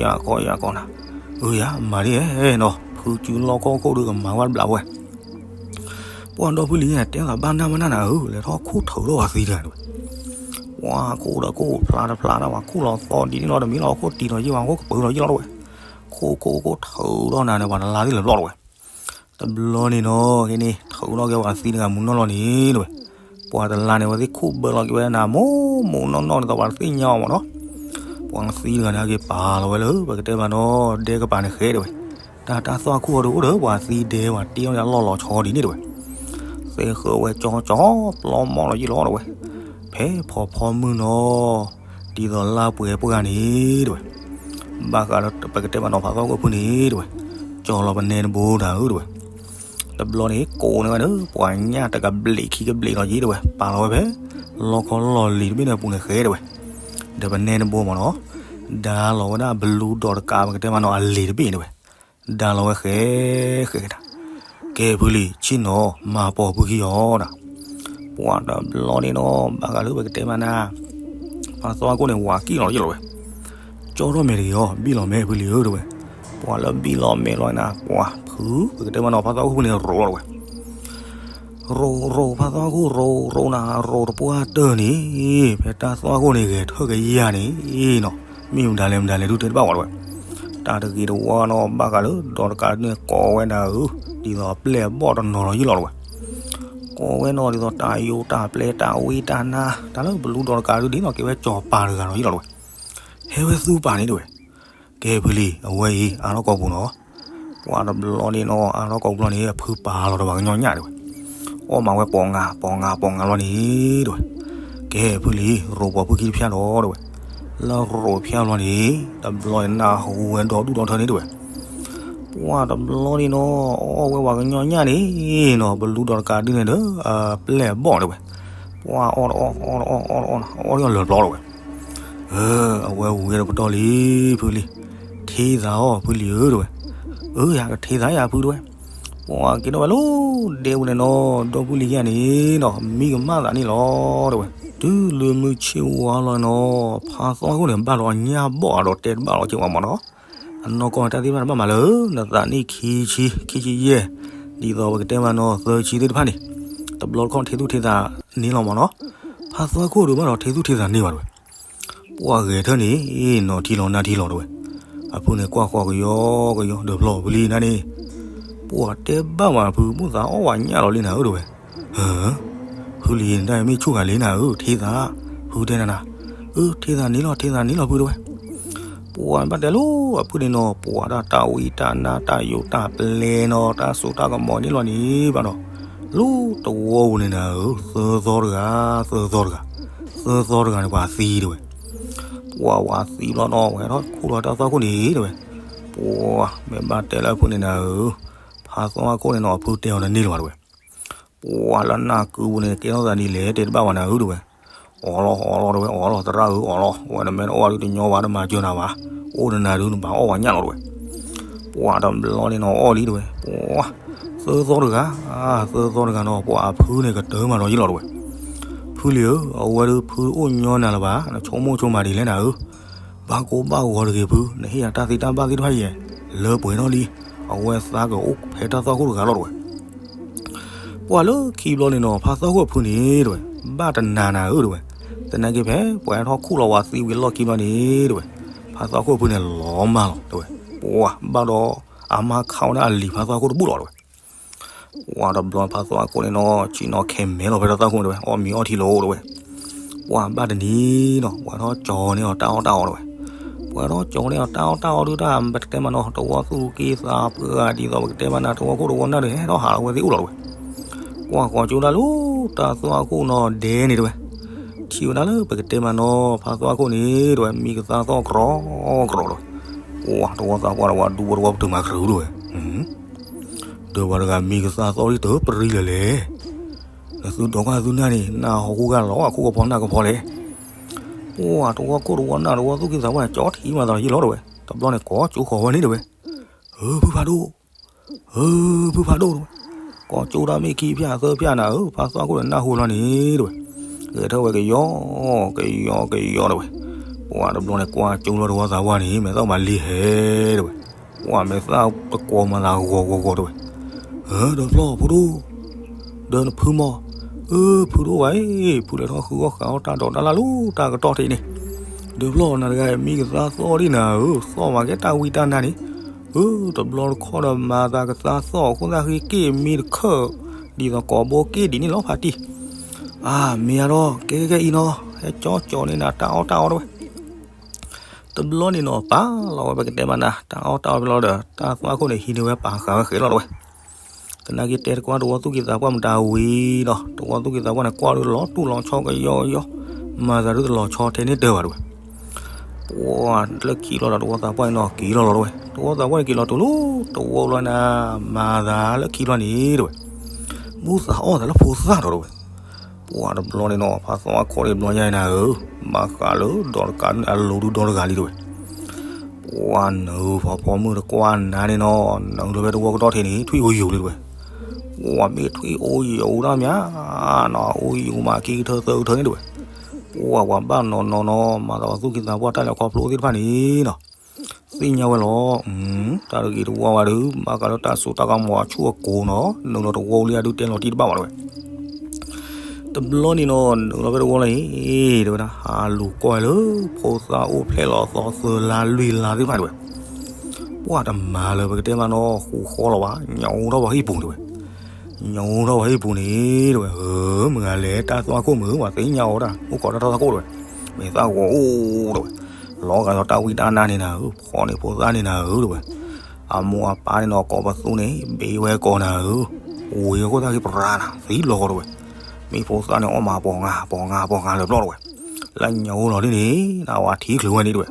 ယၤခီ ယၤခီနၤ. အၢယၤ မၤဒ်အဲၣ်နီၤ ဖုစုလီၢ်ခီၣ်ခိၣ်ဒီးကမၤဝဲတဘျးဝဲ. ပှၤဒီဖုလံၤတဲသးဘၣ်နၢ်မနၢ်နၤဧၢ လဲၤထီၣ်ခိၣ်ထုးထီၣ်ပှၤသံတဂၤန့ၣ်ဝဲ. ပှၤခိၣ်ဒီးခိၣ်ဖျါတဖျါတၢ် ပှၤခိၣ်လီၤသီဒ်န့ၣ်လီၤ တမံၤလီၤခိၣ်တံၤလီၤယ့ၣ် ပှၤခိၣ်ကပၢၤလီၤယ့ၣ်လီၤတဝဲ. ခိၣ်ခိၣ်ခိၣ်ထုးထီၣ်နၤန့ၣ် ပှၤတလါသ့ၣ်လၢၤဘျီတဝဲ. တဘျီန့ၣ်နီၤ ကဲန့ၣ် ထုးထီၣ်က့ၤပှၤသံတဂၤမူနီၢ်လီၤန့ၣ် တဲဝဲ, ပှၤတလါန့ၣ် အဝဲသ့ၣ်ခူၣ်ဘၢလီၤက့ၤဝဲဒၣ် မိၢ်မိၢ်နီၢ်နီၢ်န့ၣ် သိးပှၤတသ့ၣ်ညါအီၤမးနီၤ, ပှၤသံတဂၤန့ၣ် ဟဲက့ၤပာ်လီၤဝဲလၢ ပကတဲမးနီၤ ဒဲကပၤန့ၣ်ဃဲ တဲဝဲ, တၢ်တၢ်သွၣ်ခိၣ်အီၤဒီးအိၣ်ဒီး ပှၤသံဒဲ ပှၤတ့အီၣ်န့ၣ် အလီၢ်လီၤဆီဒ်န့ၣ် တဲဝဲ, သဲဃၢဝဲကၠီကၠီ ပျီမီၢ်လီၤယံာ်လီၤ တဲဝဲ, ဖဲဖီဖီမုၢ်နီၤ ဒ်သိးလါပှဲၤပှၢ်န့ၣ် တဲဝဲ, ဘၣ်ဃးလၢပကတဲမးနီၤ ဖးသီခိၣ်ဖုန့ၣ် တဲဝဲ, ကၠီလီၤပနဲတဘိတၢ်ဧၢ တဲဝဲ, တဘျီန့ၣ် ကိးန့ၢ်ဝဲဒီး ပှၤညၣ်တကဘျံးခံကဘျံးလီၤယံာ် တဲဝဲ, ပာ်လီၤဝဲဖဲ လီခီလီၢ်လံၤတဘ့ၣ်န့ၣ်အပူၤန့ၣ်ဃဲ တဲဝဲ, ဒီးပနဲတဘိမးနီၤ ဒါလီၤဝဲဒၣ်ဘလူဒီးတကး ပကတဲမးနီၤ အလံၤတဘ့ၣ် တဲဝဲ, ဒါလီၤဝဲဃဲ ဃဲတၢ်, ကဲဖုလံၤ ဆ့ၣ်နီၤ မၤပိာ်ဖုခံအီၤတၢ်, ပှၤတဘျီန့ၣ်နီၤ ဘၣ်ဃးလၢပကတဲမးနၤ ဖးသီခိၣ်န့ၣ် ဝၤကံၣ်လီၤယံာ်လီၤဝဲ, ကၠီထီၣ်မဲာ်တဂ့ၤအီၤ ဘံၣ်လီၤမဲာ်ဖုလံၤဧၢ တဲဝဲ, ပှၤလၢဘံၣ်လီၤမဲာ်လီၤနၤ ပှၤဖု ပကတဲမးနီၤ ဖးသီခိၣ်ဖုန့ၣ်ရိၤလီၤဝဲ ရိၤရိၤဖးသီခိၣ်ရိၤရိၤနၤ ရိၤတပှၢ်တၢၢ်န့ၣ်, ဖဲတၢ်သွၣ်ခိၣ်န့ၣ်ဂဲၤထၢၣ်ကယၤန့ၣ်နီၤ, မ့ၢ်မတၤလဲၣ်မတၤလဲၣ်ဒုးတဲတဘၣ်ဝဲလီၤဝဲ, တၢ်တဂ့ၤတဝါနီၤ ဘၣ်ဃးလၢဒီးတကးဒုးန့ၣ် ကိးဝဲဒၣ်ဧၢ, ဒ်သိးအပျဲၢ်အဘီၣ်တနီၤလီၤယံာ်လီၤလီၤဝဲ, ကိးဝဲနီၤ ဒ်သိးတၢ်ယိးတၢ်ပျဲတၢ်ဝံတၢ်နါ တၢ်လၢဘလူဒီးတကးဒုးဒ်နီၤ ကဲဝဲကၠီၤပၤတဂၤလီၤယံာ်လီၤလီၤဝဲ, ဟဲဝဲသူပာ်န့ၣ်တဲဝဲ ကဲဖုလံၤ အဝဲအံၤ အါထီၣ်ကိာ်ပူၤနီၤ, ပှၤတဘျီန့ၣ်နီၤ အါထီၣ်ကိာ်ပူၤလီၤန့ၣ် အဖုပာ်လီၤဒီးပှၤကညီညၣ်တဲဝဲ, အီၣ်မးဝဲပိာ်ငါပိာ်ငါပိာ်ငါလီၤန့ၣ်တဲဝဲ, ကဲဖုလံၤ ရိၤပိာ်ဖုခံတဖၠၣ်ဒီးတဲဝဲ, လၢရိၤဖၠၣ်ဘျီန့ၣ် တဘျီန့ၣ် နၢ်ဟူဝဲဒီဒူၣ်ဒီထၢန့ၣ်တဲဝဲ, ပှၤတဘျီန့ၣ်နီၤ အီၣ်ဝဲပှၤကညီညၣ်န့ၣ်နီၤ ဘလူဒီးတကးဒုးန့ၣ်ဒီး အပျဲၢ်အဘီၣ်တဲဝဲ, ပှၤအီၣ်တအီၣ် အီၣ်တအီၣ် အီၣ်တအီၣ် အီၣ်လၢလၢပျီတဲဝဲ အဝဲဝံၤဒီးပတီၢ်လံ ဖုလံၤ, ထံသးအီၤဖုလံၤဧၢတဲဝဲ, အၢ ယကထံသးယၤဖုတဲဝဲ, ပှၤက့ၤထီၣ်ဝဲလၢဒဲပူၤန့ၣ်နီၤ ဒီပုၢ်လံၤခံဂၤန့ၣ်နီၤ မံကမၣ်သးန့ၣ်လီၤတဲဝဲ, တုၤလၢမုၢ်ဆ့ၣ်ဝါလီၤနီၤ ဖးသီခိၣ်န့ၣ် ဘၣ်ဒီးအညၣ်ဘီၣ်အဒီးတဲတဘၣ်လီၤက့ၤဝဲမးနီၤ, အနီၢ်ကီၢ်န့ၣ် တၢ်သ့ၣ်တဖၣ်န့ၣ်ဘၣ်မးလၢ နသးနံၣ်ခံဆံ ခံဆံယဲၢ် ဒ်သိးပကတဲမးနီၤ သၢဆံသ့ၣ်တဖၣ်န့ၣ်, တဘျီတခီၣ်ထံသူၣ်ထံသးန့ၢ်လီၤမးနီၤ, ဖးသီခိၣ်ဒုးဘၣ်ဒီးထံသူၣ်ထံသးန့ၢ်ဘၣ်တဲဝဲ, ပှၤဂဲၤထၢၣ်န့ၣ် နီၤထံလီၤနၢ်ထံလီၤတဲဝဲ, အဖုန့ၣ်ကွၢ်ဃီကယီကယီ ဒီးဖျီဖုလံၤနၤန့ၣ်, ပှၤတဲဘၣ်ဝဲဖု မုၢ်သးအီၣ်ဝဲညၣ်လီၤလံနၤဧၢတဲဝဲ, ဖုလံၤ နတၢ်မ့ၢ်ဆူၣ်ဂၤလံနၤဧၢ ထံသး, ဖုတဲနၤနၤ, အၢ ထံသးန့ၣ်လီၤ ထံသးန့ၣ်လီၤဖုတဲဝဲ ပှၤဘၣ်တဲလီၤ အဖုန့ၣ်နီၤ ပှၤဒၣ်တၢ်ဝံတၢ်နါတၢ်ယိးတၢ်ပျဲနီၤ တၢ်စိတၢ်ကမီၤန့ၣ်လီၤန့ၣ်ဘၣ်ဒီး, လၢတဝီပူၤန့ၣ်နၤဧၢ သၢသီတဂၤ သၢသီတဂၤ, သၢသီတဂၤန့ၣ် ပှၤသံတဲဝဲ, ပှၤဝၤသံဘျီနီၤ ဝဲထီၣ်ခူၣ်လီၤတၢ်သွၣ်ခိၣ်န့ၣ်တဲဝဲ, ပှၤမ့ၢ်ဘၣ်တဲလၢအဖုန့ၣ်နၤဧၢ, ဖးသီခိၣ်န့ၣ်နီၤ အဖုတဲအီၤတန့ၢ်လၢၤဘၣ်တဲဝဲ ပှၤလၢနၢ်ကုပူၤန့ၣ် ကဲထီၣ်သးဒ်လဲၣ် တဲတဘၣ်ဝဲနၤဧၢတဲဝဲ, အီၣ်လီၤအီၣ်လီၤတဲဝဲ အီၣ်လီၤသရၣ်ဧၢအီၣ်လီၤ ဝဲနမ့ၢ်တအီၣ်ဘၣ်ဒုးတညီဘၣ်တမၤစၢၤနၤဘၣ်, အိၣ်ဒီးနၤဒုးနဘၣ်အီၣ်ဝဲညၣ်လီၤတဲဝဲ, ပှၤတဘျီန့ၣ်နီၤအီၣ်လံတဲဝဲ, ပှၤ, သၢသီတဂၤ, သၢသီတဂၤနီၤ ပှၤအဖုန့ၣ်ကတၢၢ်မးဒီးယံာ်လီၤတဲဝဲ, ဖုလံၤဧၢ အဝဲဒုးဖုအိၣ်ညီနၤလၢၤဘၣ် နဆိကမိၣ်ဆိကမးဒ်လဲၣ်နၤဧၢ ဘၣ်ကိၢ်ဘၣ်ဂီၤတဂ့ၤဖု နဟ့ၣ်ယၤတၢ်သ့တၢ်ဘၣ်သ့ၣ်တဖၣ်ယဲၢ်, လၢပှဲၤထီၣ်လံ, အဝဲသးကအိၣ်ဖဲတၢ်သွၣ်ခိၣ်တဂၤလီၤတဲဝဲ, ပှၤလၢခံဘျီန့ၣ်နီၤ ဖးသီခိၣ်အဖုန့ၣ်တဲဝဲ, ဘၣ်တနၤနၤဧၢတဲဝဲ, သနာ်က့ဖဲပှၤဟဲထီၣ်ခူၣ်လီၤဝၤသံဝံၤလီၢ်ခံဘျီန့ၣ်တဲဝဲ, ဖးသီခိၣ်အဖုန့ၣ်လီၤမၢ်လီၤတဲဝဲ, ပှၤဘၣ်ဒီးအမါခးဝဲဒၣ်အလံၤဖးသီခိၣ်တဘူၣ်လီၤတဲဝဲ ပှၤတဘျီဖးသီခိၣ်န့ၣ်နီၤ ဆ့ၣ်နီၤခဲမဲလီၤဖဲတၢ်သွၣ်ခိၣ်န့ၣ်တဲဝဲ အီၣ်မ့ၤအီထံလိာ်တဲဝဲ, ပှၤဘၣ်တနံၤနီၤ ပှၤထီၣ်ကၠီၤန့ၢ်အီၤတၢ်အီၣ်တၢ်အီတဲဝဲ, ပှၤထီၣ်ကၠီၤန့ၢ်အီၤတၢ်အီၣ်တၢ်အီဒုးတၢ် ပတဲမးနီၤ တဝီသူၣ်က့သးပှၢ်ဒ်သိးပကတဲမးနၤ တဝီခိၣ်တဝီနၢ်ဒီးဟဲထီၣ်ဟးလီၤဝဲသ့ၣ်အိၣ်လီၤတဲဝဲ, ပှၤကိးကၠိဒၣ်လၢတၢ်သွၣ်ခိၣ်နီၤဒဲန့ၣ်တဲဝဲ, ထံၣ်ဝဲဒၣ်လၢပကတဲမးနီၤ ဖးသီခိၣ်န့ၣ်တဲဝဲ မံကသါသီၣ်ကြီကြီတဲဝဲ, ပှၤတဝီသးပှၢ်တဝီဒူဖိတဝီပတုာ်မၤကရူၤတဲဝဲ ဒီးပှၤတဂၤမံကသါသီၣ်ဒ်တပရံလၢၤလဲၣ်, နသုဒိးကွၢ်သုနၢ်န့ၣ် နၢ်ဟီၣ်ခိၣ်ဂၤလီၤ အခိၣ်ကဖီနၢ်ကဖီလဲၣ်, ပှၤတဝီခိၣ်တဝီနၢ်တဝီသူၣ်က့သးပှၢ်န့ၣ် ကၠီထံမးသးယံာ်လီၤတဲဝဲ, တဘျီန့ၣ် ကိးကၠိဃီၤဝဲန့ၣ်တဲဝဲ, ဧၢ ဖုဖးဒိၣ်, ဧၢ ဖုဖးဒိၣ်တဲဝဲ, ကိးကၠိဒၣ်မ့ၢ်ခံဖၠၣ်သၢဖၠၣ်နၤဧၢ ဖးသီခိၣ်န့ၣ်နၢ်ဟူလီၤန့ၣ်တဲဝဲ, ဂဲၤထၢၣ်ဝဲကယီကယီကယီတဲဝဲ, ပှၤတဘျီန့ၣ် ကွၢ်ကၠိလီၤတဝီသးပှၢ်န့ၣ် မဲာ်သၣ်မၤလံၤဟဲတဲဝဲ, ပှၤမဲာ်သၣ်တကွီၤမၤသးဂီၤဂီၤဂီၤတဲဝဲ, ဧၢ ဒီးဖျီၣ်ဖုဒိၣ်, ဒီးနဖုမီၤ, အၢ ဖုတအိၣ်ဘၣ်အံၤ ဖုလဲၤထီၣ်ဃုအီၣ်ဃုအီၣ်တၢ်ဒီးတၢ်လၢ်လၢတၢ်ကတီၢ်ထံးန့ၣ်, ဒီးဖျီၣ်နၤတဂၤမံကသါသီၣ်ဒံးနၤဧၢ သီၣ်မၤကဲတၢ်ဝံတၢ်နါန့ၣ်, အၢ တဘျီတခီၣ်ဒီးမၤသးကသါသီၣ်အခိၣ်သၣ်ဃံက့ၣ်မံတခၢၣ် ဒ်သိးကိးဘိက့ၣ်ဒ်န့ၣ်လီၤဖးတံၢ်. အၢ မ့ၢ်အါထီၣ် ကဲကဲကဲအံၤနီၤ ဟဲကၠီကၠီန့ၢ်နၤတၢ်အီၣ်တၢ်အီတဝဲ. တဘျီန့ၣ်နီၤ ပာ်လီၤဝဲပကတဲမးနၤ တၢ်အီၣ်တၢ်အီဖဲလီၤဒီး တၢ်သွၣ်ခိၣ်န့ၣ် ဟံးန့ၢ်ဝဲပာ်ဃာ်ဝဲဃဲးလီၤတဝဲ. သနာ်က့တဲတကွၢ် တဝီသူၣ်က့သးပှၢ်မတၤဝံၤဒီး တဝီသူၣ်က့သးပှၢ်န့ၣ် ကွၢ်ဒုးလီၤတူၢ်လီၤဆီကယီကယီ, မၤသးဒုးတလီၤဆီထဲန့ၣ်တၢၢ်ဘၣ်တဝဲ. ပှၤလၢခံလီၤဒီးတဝီသးပှၢ်န့ၣ်နီၤ က့ၤလီၤလီၤတဝဲ. တဝီသးပှၢ်န့ၣ်က့ၤလီၤတုၤလၢတဝီလီၤနၤ မၤသးလၢခံလီၤန့ၣ်တဝဲ. မူသးအီၣ်သးလၢဖိသၣ်ဒီးတဝဲ. ပှၤတဘျီန့ၣ်နီၤ ဖးသွၣ်ခိၣ်န့ၣ်ဘျီညါနၤဧၢ, ဘၣ်ဃးလၢဒီးတကးန့ၣ် အလိၤဒုးဒီတဂၤလံတဝဲ. ပှၤနုာ်ဖီဖီမုၢ်တကွၢ်နၤန့ၣ်နီၤ နုာ်လီၤဖဲတဝီကတီၢ်ထံးန့ၣ် ထွံၣ်အိယိာ်လံတဝဲ. ပှၤမ့ၢ်ထွံၣ်အိယိာ်ဒၣ်မးနီၤ အိယိာ်မးခံကထၢသၢကထၢန့ၣ်တဝဲ. ပှၤပှၤဘၣ်နီၤနီၤနီၤ မၤသးပှၤသူၣ်က့သးပှၢ်တၢ်လဲၤခီဖျိသ့ၣ်တဖၣ်န့ၣ်နီၤ သ့ၣ်ညါဝဲလီၤ. တၢ်တဂ့ၤတဝါဝဲဒုး ဘၣ်ဃးလၢတၢ်စိတၢ်ကမီၤအဆူၣ်အကိၤနီၤ နုာ်လီၤတဝီလံအဒုးတဲလီၤတံၢ်တဘၣ်ဘၣ်တဝဲ. တဘျီန့ၣ်နီၤ နုာ်လီၤဖဲတဝီလီၤအံၤ တဝဲဒၣ် ဟးလူၤကွၢ်လၢ ဖိသၣ်အိၣ်ဖျဲၣ်လီၤသီသၢလါလွံၢ်လါသ့ၣ်တဖၣ်တဝဲ. ပှၤတမၤလၢပကတဲမးနီၤ ဃူဃီလီၤဘၣ် ညိးထီၣ်ပှၤဟံၣ်ပူၤတဝဲ. ညိးထီၣ်ပှၤဟံၣ်ပူၤန့ၣ်တဝဲ ဧၢ မုၢ်ဂၤလဲၤတၢ်သွၣ်ခိၣ်မုၢ် ပှၤသ့ၣ်ညါအီၤတၢ် အိၣ်ခိးတၢ်တၢ်သွၣ်ခိၣ်တဝဲ. မ့ၢ်သၣ်ဂီၤအိၣ်တဝဲ လီၤဂာ်ဒီးတၢ်ဝံတၢ်နါန့ၣ်နၤဧၢ, ဖီၣ်န့ၢ်ဖိသၣ်န့ၣ်နၤဧၢ တဝဲ. အမိၢ်အပၢ်န့ၣ်နီၤ ကိးပသူန့ၣ် ဘ့ဝဲကိးနၤဧၢ, ဝ့ၤအခိၣ်သၣ်ဃံပြါနၤ သံလီၤဃီတဝဲ. မ့ၢ်ဖိသၣ်န့ၣ်အီၣ်မးပှၤငါ ပှၤငါ ပှၤငါလၢာ်ပျီတဝဲ. လၢညိးလီၤဒ်န့ၣ် နဝၤထံချုးဝဲန့ၣ်တဝဲ.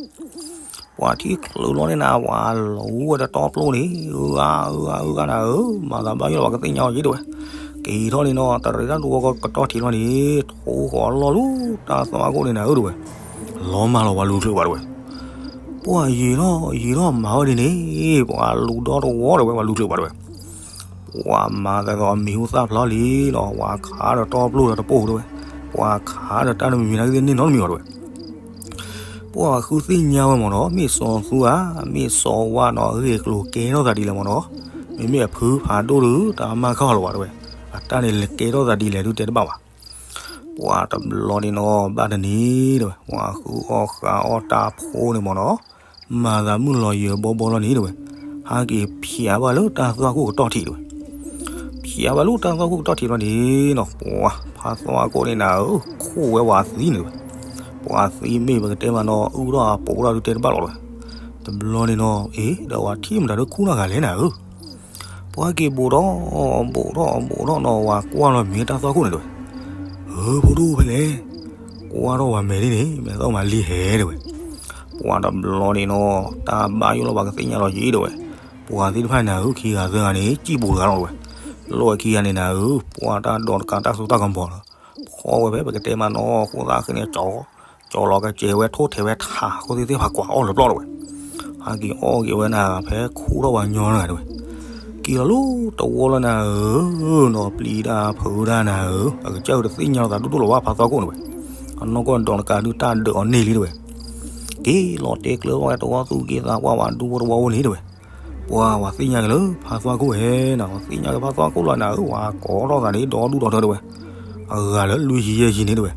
ပှၤထံချုးလီၤန့ၣ်နၤ ပှၤလူၤဝဲတတီပျိန့ၣ် အၢဂၤ အၢဂၤ အၢဂၤနၤဧၢ, မၤသးဘၣ်ယိၣ်လီၤ ပှၤကသ့ၣ်ညါအီၤယ့ၣ်တဝဲ. က့ၤထီၣ်န့ၣ်နီၤ တရံးတၢ်တဝီကတီၢ်ထံးလီၤန့ၣ် ထိဃီၤလီၢ်လူၤတၢ်သွၣ်ခိၣ်န့ၣ်နၤဧၢတဝဲ. လီၤမၢ်လီၤပှၤလူၤချုးဘၣ်တဝဲ. ပှၤယံာ်ထီၣ်ယံာ်ထီၣ်မၤဝဲဒ်န့ၣ် ပှၤလူၤဒီတဝီတဝဲ ပှၤလူၤချုးဘၣ်တဝဲ. ပှၤမၤသးသီးမံၤဟူသၣ်ဖျါလံနီၤ ပှၤခးဒီးတီပျိဒီးတပိၢ်တဝဲ. ပှၤခးဒီးတၢ်တမံၤမံၤနာ်က့သ့ၣ်န့ၢ်နီတမံၤဘၣ်တဝဲ. ပှၤဃုသ့ၣ်ညါဝဲမ့ၢ်နီၤ မ့ၢ်စီၤသူဧါ မ့ၢ်စီၤဝါနီၤ ဂ့ၢ်ကျိၤကဲထီၣ်သးဒ်လဲၣ်မ့ၢ်နီၤ. မ့မ့ၢ်အဖုဖးဒိၣ်ဒုး တၢ်မၤခီၣ်လီၤဘၣ်တဝဲ. အတၢ်န့ၣ်လဲၤကဲထီၣ်သးဒ်လဲၣ်ဒုးတဲတဘၣ်ဘၣ်. ပှၤတဘျီန့ၣ်နီၤ ဘၣ်တနံၤတဝဲ ပှၤဃုအီၣ်ဃုအီၣ်တၢ်ဖိန့ၣ်မ့ၢ်နီၤ မၤသးမုၢ်လီၤယံၤဘီဘီလီၤန့ၣ်တဝဲ. ဟဲက့ၤဖျးဘၣ်လၢတၢ်သွၣ်ခိၣ်ကတီၢ်ထံးတဝဲ. ဖျးဘၣ်လၢတၢ်သွၣ်ခိၣ်ကတီၢ်ထံးလီၤန့ၣ်နီၤ ပှၤဖးသွၣ်ခိၣ်န့ၣ်နၤဧၢ ခိၣ်ဝဲပှၤသံန့ၣ်တဝဲ. ပှၤသံမ့ၢ်ပကတဲမးနီၤ အုၣ်ထီၣ်အပိာ်ထီၣ်ဒုးတဲတဘၣ်လီၤတဝဲ. တဘျီန့ၣ်နီၤ အ့ ဒီးပှၤထံၣ်မတၤဒုးခူၣ်နီၢ်ဂၤလဲၣ်နၤဧၢ. ပှၤက့ၤဘိးထီၣ် ဘိးထီၣ် ဘိးထီၣ်နီၤ ပှၤကွၢ်လီၤမ့ၢ်တၢ်သွၣ်ခိၣ်န့ၣ်တဝဲ. ဧၢ ဖိဒိၣ်ဖဲလဲၣ် ကွၢ်ထီၣ်ပှၤမဲာ်ဒ်န့ၣ် မဲာ်သီၣ်မၤလံဟဲတဝဲ. ပှၤတဘျီန့ၣ်နီၤ တၢ်ဘၣ်ယိၣ်လီၤ ပှၤကသ့ၣ်ညါလီၤယံၤတဝဲ. ပှၤသ့ၣ်တဖၣ်န့ၣ်နၤဧၢ ခံဂၤသၢဂၤန့ၣ် စံၣ်ဘိးတဂၤလီၤတဝဲ. လီၢ်ဝဲခံဂၤန့ၣ်နၤဧၢ ပှၤတၢ်ဒိးတကးတၢ်စိတၢ်ကမီၤလီၤ. ဖီၣ်ဝဲဖဲပကတဲမးနီၤ ဃိသးဃ့န့ၣ် ကၠီလီၤကစဲးဝဲထိၣ်ထဲးဝဲထး ဃိသ့ၣ်သ့ၣ်ဖးကွၢ်အီၣ်လၢာ်ပျီတဝဲ. ဟဲက့ၤအီၣ်က့ၤဝဲနၤ ဖဲခူၣ်ထီၣ်ပှၤညီနဂၤတဝဲ. က့ၤလီၤလၢတဝီလီၤနၤဧၢ, နီၢ်ပျံၤတၢ်ဖုးတၢ်နၤဧၢ, အကစၢ်ဧၢ တသ့ၣ်ညါလီၤသးဒိၣ်ဒိၣ်လီၤဘၣ် ဖးသွၣ်ခိၣ်န့ၣ်ဝဲ. အနီၢ်ကီၢ်ဒိးတကးဒုးတၢ်ဒုးအီၤန့ၢ်လံတဝဲ. က့ၤလီၤတဲကျၢၤဝဲတဝီသူၣ်က့သးပှၢ်ဝဲဒူဖိတဝီအိၣ်န့ၣ်တဝဲ. ပှၤ ပှၤသ့ၣ်ညါက့ၤလၢဖးသွၣ်ခိၣ်ဟဲနၤ, ပှၤသ့ၣ်ညါက့ၤဖးသွၣ်ခိၣ်လီၤနၤဧၢ, ပှၤကိးထီၣ်သးန့ၣ် ဒီဒူၣ်ဒီထၢတဝဲ. အဂၤလၢလွံၢ်ဆံယဲၢ်ဆံန့ၣ်တဝဲ.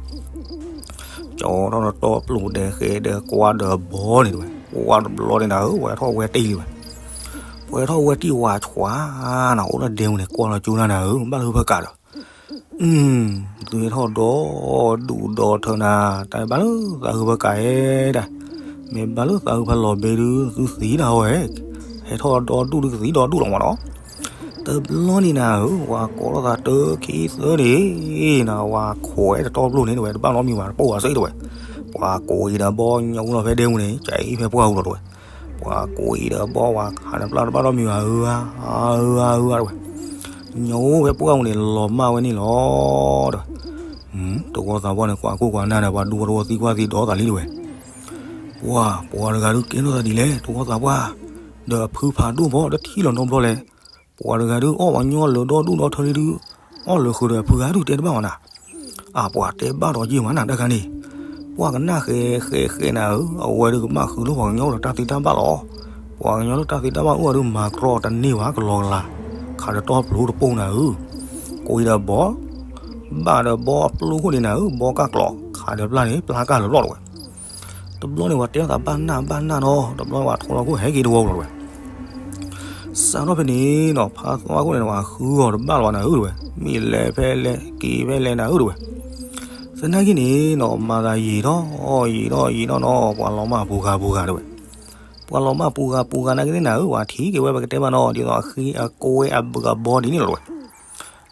ကၠီထီၣ်ဒီးတီပျိၢ်ဒီးဃဲဒီးကွၢ်ဒီးဘီန့ၣ်တဝဲ. ပှၤတဘျီန့ၣ်နၤဧၢ, ဝဲထီၣ်ဝဲတံၢ်လံဝဲ. ပှၤထီၣ်ဝဲတံၢ်ဝၤဆှါနၤ, အိၣ်လၢဒဲဝဲန့ၣ် ကွၢ်လီၤကၠိနၤနၤဧၢ, ဘၣ်လၢဖုဖၢကးဒီး သုဟဲထီၣ်ဒီဒူၣ်ဒီထၢနၤ, တၢ်ဘၣ်လၢသးဟုဖၢကးဧဒၣ်, မ့ၢ်ဘၣ်လၢသးဟုဖၢလီၤဘဲဒုး သုသံနၤဝဲ, ဟဲထီၣ်ဒီဒူၣ်ဒုးကသံဒီဒူၣ်လီၤမးနီၤ. တဘျီန့ၣ်နၤဧၢ, ပှၤကိးထီၣ်သးတၢခံသၢန့ၣ်နၤ, ပှၤခိးဝဲတတီပျိၢ်န့ၣ်တဝဲ, တဘၣ်နီတမံၤဘၣ်, တပိၢ်ဘၣ်စ့ၢ်တဝဲ. ပှၤကိးအံၤဒီးဘီ ညိးလီၤဖဲဒဲမူန့ၣ် ကဲအံၤဖဲပှၢ်ဟူလီၤတဝဲ. ပှၤကိးအံၤဒီးဘီ ပှၤခးဒီးပျၢ်တဘၣ်နီတမံၤဘၣ်, အၢအၢအၢအၢတဝဲ. ညိးဖဲပှၢ်ဟူန့ၣ် လီၤမၢ်ဝဲန့ၣ်လီၤတဝဲ. တဝီသးပှၢ်န့ၣ် ကွၢ်ခိၣ်ကွၢ်နၢ်ဒီး ပှၤဒူဖိတဝီသံကွၢ်သံဒီးသးလံတဝဲ. ပှၤ ပှၤတဂၤဒုးကဲထီၣ်သးဒ်လဲၣ်, တဝီသးပှၢ်, ဒီးအဖုဖးဒိၣ်ဘီ တထံၣ်လီၤနီတဘျီလဲၣ်. ပှၤတဂၤဒုးအီၣ်ပှၤညီလၢာ်ဒီဒူၣ်ဒီထၢလံဒုး, အီၣ်လၢာ်ဃုာ်ဒီးအဖုဂၤဒုးတဲတဘၣ်မးနၤ. အၢ ပှၤတဲဘၣ်ဒီးယ့ၢ်မးနၤတၢ်ခါန့ၣ်, ပှၤကနၣ်ဃဲဃဲဃဲနၤဧၢ, အဝဲဒုးကဘၣ်ဃုာ်လၢပှၤကညီဒီးတၢ်သ့တၢ်ဘၣ်လီၤ. ပှၤကညီလၢတၢ်သ့တၢ်ဘၣ်အိၣ်အဒုးမၤကြီတန့ၢ်ဘၣ်ကလီကလီ, ခးဒီးတီပျိၢ်တပိၢ်နၤဧၢ. ကိးအံၤဒီးဘီ, ဘၣ်ဒီးဘီအပျိၢ်ခိၣ်န့ၣ်နၤဧၢ, ဘီကၢ်ကျီး, ခးဒီးပျၢ်န့ၣ် ပျၢ်ကၢ်လၢာ်ပျီၢ်တဝဲ. တဘျီန့ၣ် ပှၤတဲထီၣ်သးဘၣ်နၢ်ဘၣ်နၢ်နီၤ, တဘျီပှၤထိလီၤခိၣ်ဟဲက့ၤတဝီလီၤတဝဲ. စးထီၣ်ဖဲန့ၣ်နီၤ ဖါသွါခိၣ်န့ၣ် ပှၤဃုအီၤတဘၣ်လၢၤဘၣ်နၤဧၢတဝဲ, မ့ၢ်လဲၤဖဲလဲၣ် က့ၤဖဲလဲၣ်နၤဧၢတဝဲ. သနာ်က့န့ၣ်နီၤ မၤသးယံာ်ထီၣ် ယံာ်ထီၣ်ယံာ်ထီၣ်နီၤ ပှၤလီၤမၢ်ပူၤဂၤပူၤဂၤတဝဲ. ပှၤလီၤမၢ်ပူၤဂၤပူၤဂၤနာ်က့သ့ၣ်နၤဧၢ ပှၤထံၣ်က့ၤဝဲပကတဲမးနီၤ ဒ်သိးအဃ့အကွဲအဘုးအဘီဒ်န့ၣ်လီၤတဝဲ.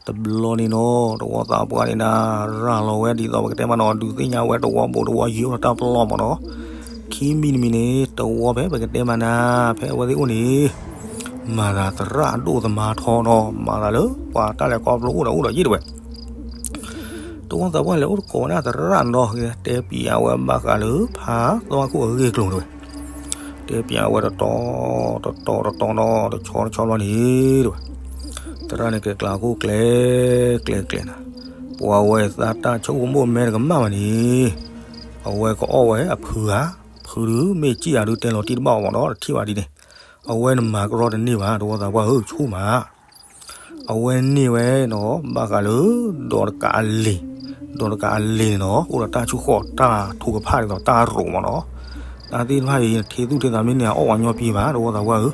တဘျီန့ၣ်နီၤ တဝီသးပှၢ်န့ၣ်နၤ ရၤလီၤဝဲဒ်သိးပကတဲမးနီၤ ဒုးသ့ၣ်ညါဝဲတဝီဘိးတဝီယံာ်အိၣ်ဒီးတၢ်ပလီၢ်မးနီၤ. ခံမံၤတမံၤန့ၣ် တဝီဖဲပကတဲမးနၤ ဖဲအဝဲသ့ၣ်အိၣ်န့ၣ် မၤသးသရၣ်အဒိၣ်သမါထီနီၤ မၤသးလၢပှၤတၢ်လဲၤခီဖျိအိၣ်ဒီးအိၣ်ဒီးယ့ၣ်တဝဲ. တဝီသးပှၢ်လဲၤအိၣ်တကိးဝဲဒၣ်သရၣ်နီၤ တဲပံၤအဝဲဘၣ်ဃးလၢ ဖါသွါခိၣ်အဂ့ၢ်အကျိၤတဝဲ. တဲပံၤအဝဲတတီၤ တတီၤတတီၤနီၤ တဆီတဆီဘျီန့ၣ်တဝဲ. သရၣ်န့ၣ်ကဲကျးခိၣ်ကျဲ ကျဲကျဲနၤ, ပှၤဝဲသးတၢ်ဆိကမိၣ်မဲတကမၣ်ဘၣ်န့ၣ် အဝဲကအီၣ်ဝဲအဖုဧါ, ဖုဒုးမ့ၢ်စံၣ်ဧါဒုးတဲလီၤတံၢ်တဘၣ်အီၤမးနီၤ တထံၣ်ဘၣ်ဒ်န့ၣ်, အဝဲန့ၣ်မၤကရီတန့ၢ်ဘၣ် တဝီသးပှၢ်ဧၢ ဆိၣ်မး အဝဲန့ၢ်ဝဲနီၤ ဘၣ်ဃးလၢ ဒီးတကးအလံၤ, ဒီးတကးအလံၤန့ၣ်နီၤ အိၣ်ဒီးတၢ်ဆူၣ်ဃီၣ်တၢ်ထူကဖၣ်ဒ်သိးတၢ်ရိးမးနီၤ, တၢ်သ့ၣ်တဖၣ်အံၤ ထံသူၣ်ထံသးမ့ၢ်န့ၢ်အီၣ်ဝဲညီပံဘၣ် တဝီသးပှၢ်ဧၢ,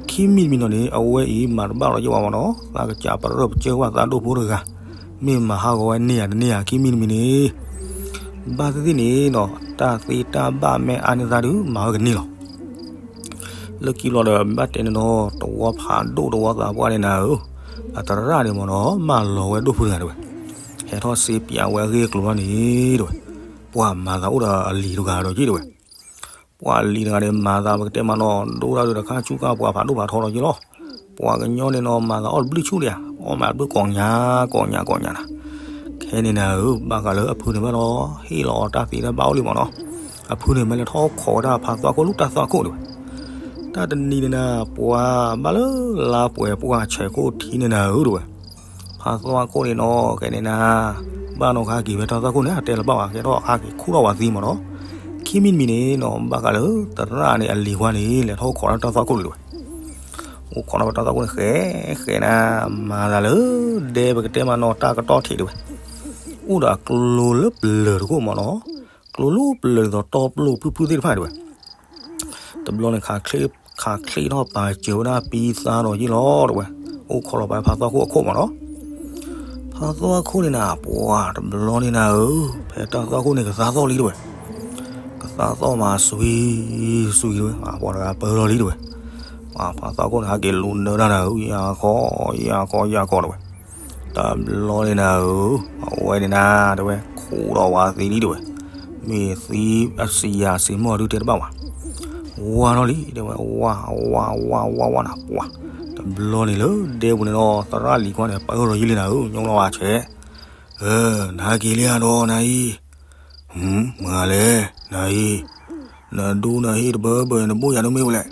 ခံမံၤတမံၤနီၤန့ၣ် အဝဲအံၤမၤတဘၣ်လီၤယဲၢ်ဝဲမးနီၤ သးကစးပရၢၢ်ပစၢၢ်ဝဲသးဒိၣ်ဖိတဂၤ, မ့ၢ်မၤဟးဂီၤဝဲန့ၢ်ဧါတန့ၢ်ဧါ ခံမံၤတမံၤန့ၣ် ဘၣ်သ့ၣ်သ့ၣ်န့ၣ်နီၤ တၢ်သ့တၢ်ဘၣ်မ့ၢ်အါန့ၢ်သးဒုး မၤဝဲကန့ၢ်လီၤ. လၢခံဘျီဒီးဘၣ်တဲန့ၣ်နီၤ တဝီဖးဒိၣ်တဝီသးပှၢ်န့ၣ်နၤဧၢ, အသရၣ်န့ၣ်မးနီၤ မၢလီၤဝဲဒိၣ်ဖုတဂၤတဝဲ, ဟဲထီၣ်စ့ပၠးဝဲအဂ့ၢ်အကျိၤလီၤန့ၣ်တဝဲ, ပှၤမၤသးအိၣ်ဒီးအလံၤတဂၤဒီးယ့ၣ်တဝဲ, ပှၤအလံၤတဂၤန့ၣ် မၤသးပကတဲမးနီၤ ဒိၣ်တၢ်ဒုးတခါဆူၣ်ကၢ်ပှၤဖးဒိၣ်ဖးထီလီၤယ့ၣ်လီၤ. ပှၤကညီန့ၣ်နီၤ မၤသးအီၣ်တဘျုးဆူၣ်ဒံးဧါ, အီၣ်မးဘျုးကိးညါကိးညါကိးညါနၤ, ခဲန့ၣ်နၤဧၢ ဘၣ်ဃးလၢအဖုန့ၣ်ဘၣ်ဒီး ဟ့ၣ်လီၤအီၤတၢ်သ့တၢ်ဘၣ်အိၣ်လံမးနီၤ, အဖုန့ၣ်မ့ၢ်လဲၤထီၣ်ခိးဝဲဒၣ်ဖးသွါခိၣ်လူၢ်တၢ်သွါခိၣ်တဝဲ, တၢ်တနံၤန့ၣ်နၤ ပှၤဘၣ်လၢလါပှဲၤပှၢ်ဆဲးခိၣ်ထံန့ၣ်နၤဧၢတဝဲ ဖးသွါခိၣ်န့ၣ်နီၤ ကဲန့ၣ်နၤ, ဘၣ်နီၢ်ကဟဲက့ၤဖဲတၢ်သွါခိၣ်န့ၣ် အတဲလၢၤဘၣ်ဘၣ် ကဲထီၣ်ဟဲက့ၤခူၣ်ထီၣ်ဝဲသံမးနီၤ, ခံမံၤတမံၤန့ၣ်နီၤ ဘၣ်ဃးလၢ သရၣ်န့ၣ်အလံၤခွါန့ၣ် လဲၤထီၣ်အိၣ်ခိးဒီးတၢ်သွါခိၣ်လံတဝဲ, အိၣ်ခိးဒီးတၢ်သွါခိၣ်န့ၣ် ဃဲဃဲနၤ, မၤသးလၢ ဒဲပကတဲမးနီၤတၢ်ကတီၢ်ထံးတဝဲ, အိၣ်ဒီးအကျိလၢပျၢၤတခိၣ်မးနီၤ, ကျိလၢပျၢၤဒ်သိးတီပျိၢ်ဖုၣ်ဖုၣ်သ့ၣ်တဖၣ်တဝဲ တဘျီန့ၣ် ခးချ့ထီၣ်ပာ်စၢၤဝဲဒၣ်ပံသါဒီးယ့ၣ်လီၤတဝဲ, အိၣ်ခိးလီၤပာ်ဖးသွါခိၣ်အခိၣ်မးနီၤ, ဖးသွါခိၣ်န့ၣ်နၤ ပှၤတဘျီန့ၣ်နၤဧၢ, ဖဲတၢ်သွါခိၣ်န့ၣ်ကသါသီၣ်လံတဝဲ, ကသါသီၣ်မးစွံစွံတဝဲ, ပှၤတဂၤပၢလီၤလံတဝဲ, ပှၤဖးသွါခိၣ်န့ၣ် ဟဲက့ၤလူၤနၢတၢ်နၤဧၢ, ယၤခီ ယၤခီ ယၤခီတဝဲ တဘျီန့ၣ်နၤဧၢ, အဝဲန့ၣ်နၤ တဝဲ ခူၣ်ဒီးဝဲသံလံတဝဲ, မ့ၢ်သံအစံးယၤစံးမီၢ်ဒုးတဲတဘၣ်ဝဲ, ဝါထီၣ်လံတဝဲ, ဝါ ဝါ ဝါ ဝါ ဝါနၤ ပှၤ, တဘျီန့ၣ်လၢဒဲပူၤန့ၣ်ဒီး သရၣ်လံၤခွါန့ၣ် ပၢလီၤယံၤလံနၤဧၢ, ညိလီၤဝဲဆဲး, နဟဲက့ၤလံဧါဒီးနၤအံၤ, မ့ၢ်ဂၤလဲၣ် နၤအံၤ နဒူနဟံၣ်တဘၢဘၢ နဘိၣ်ယၤဒိၣ်မ့ၢ်ဝဲလဲၣ်,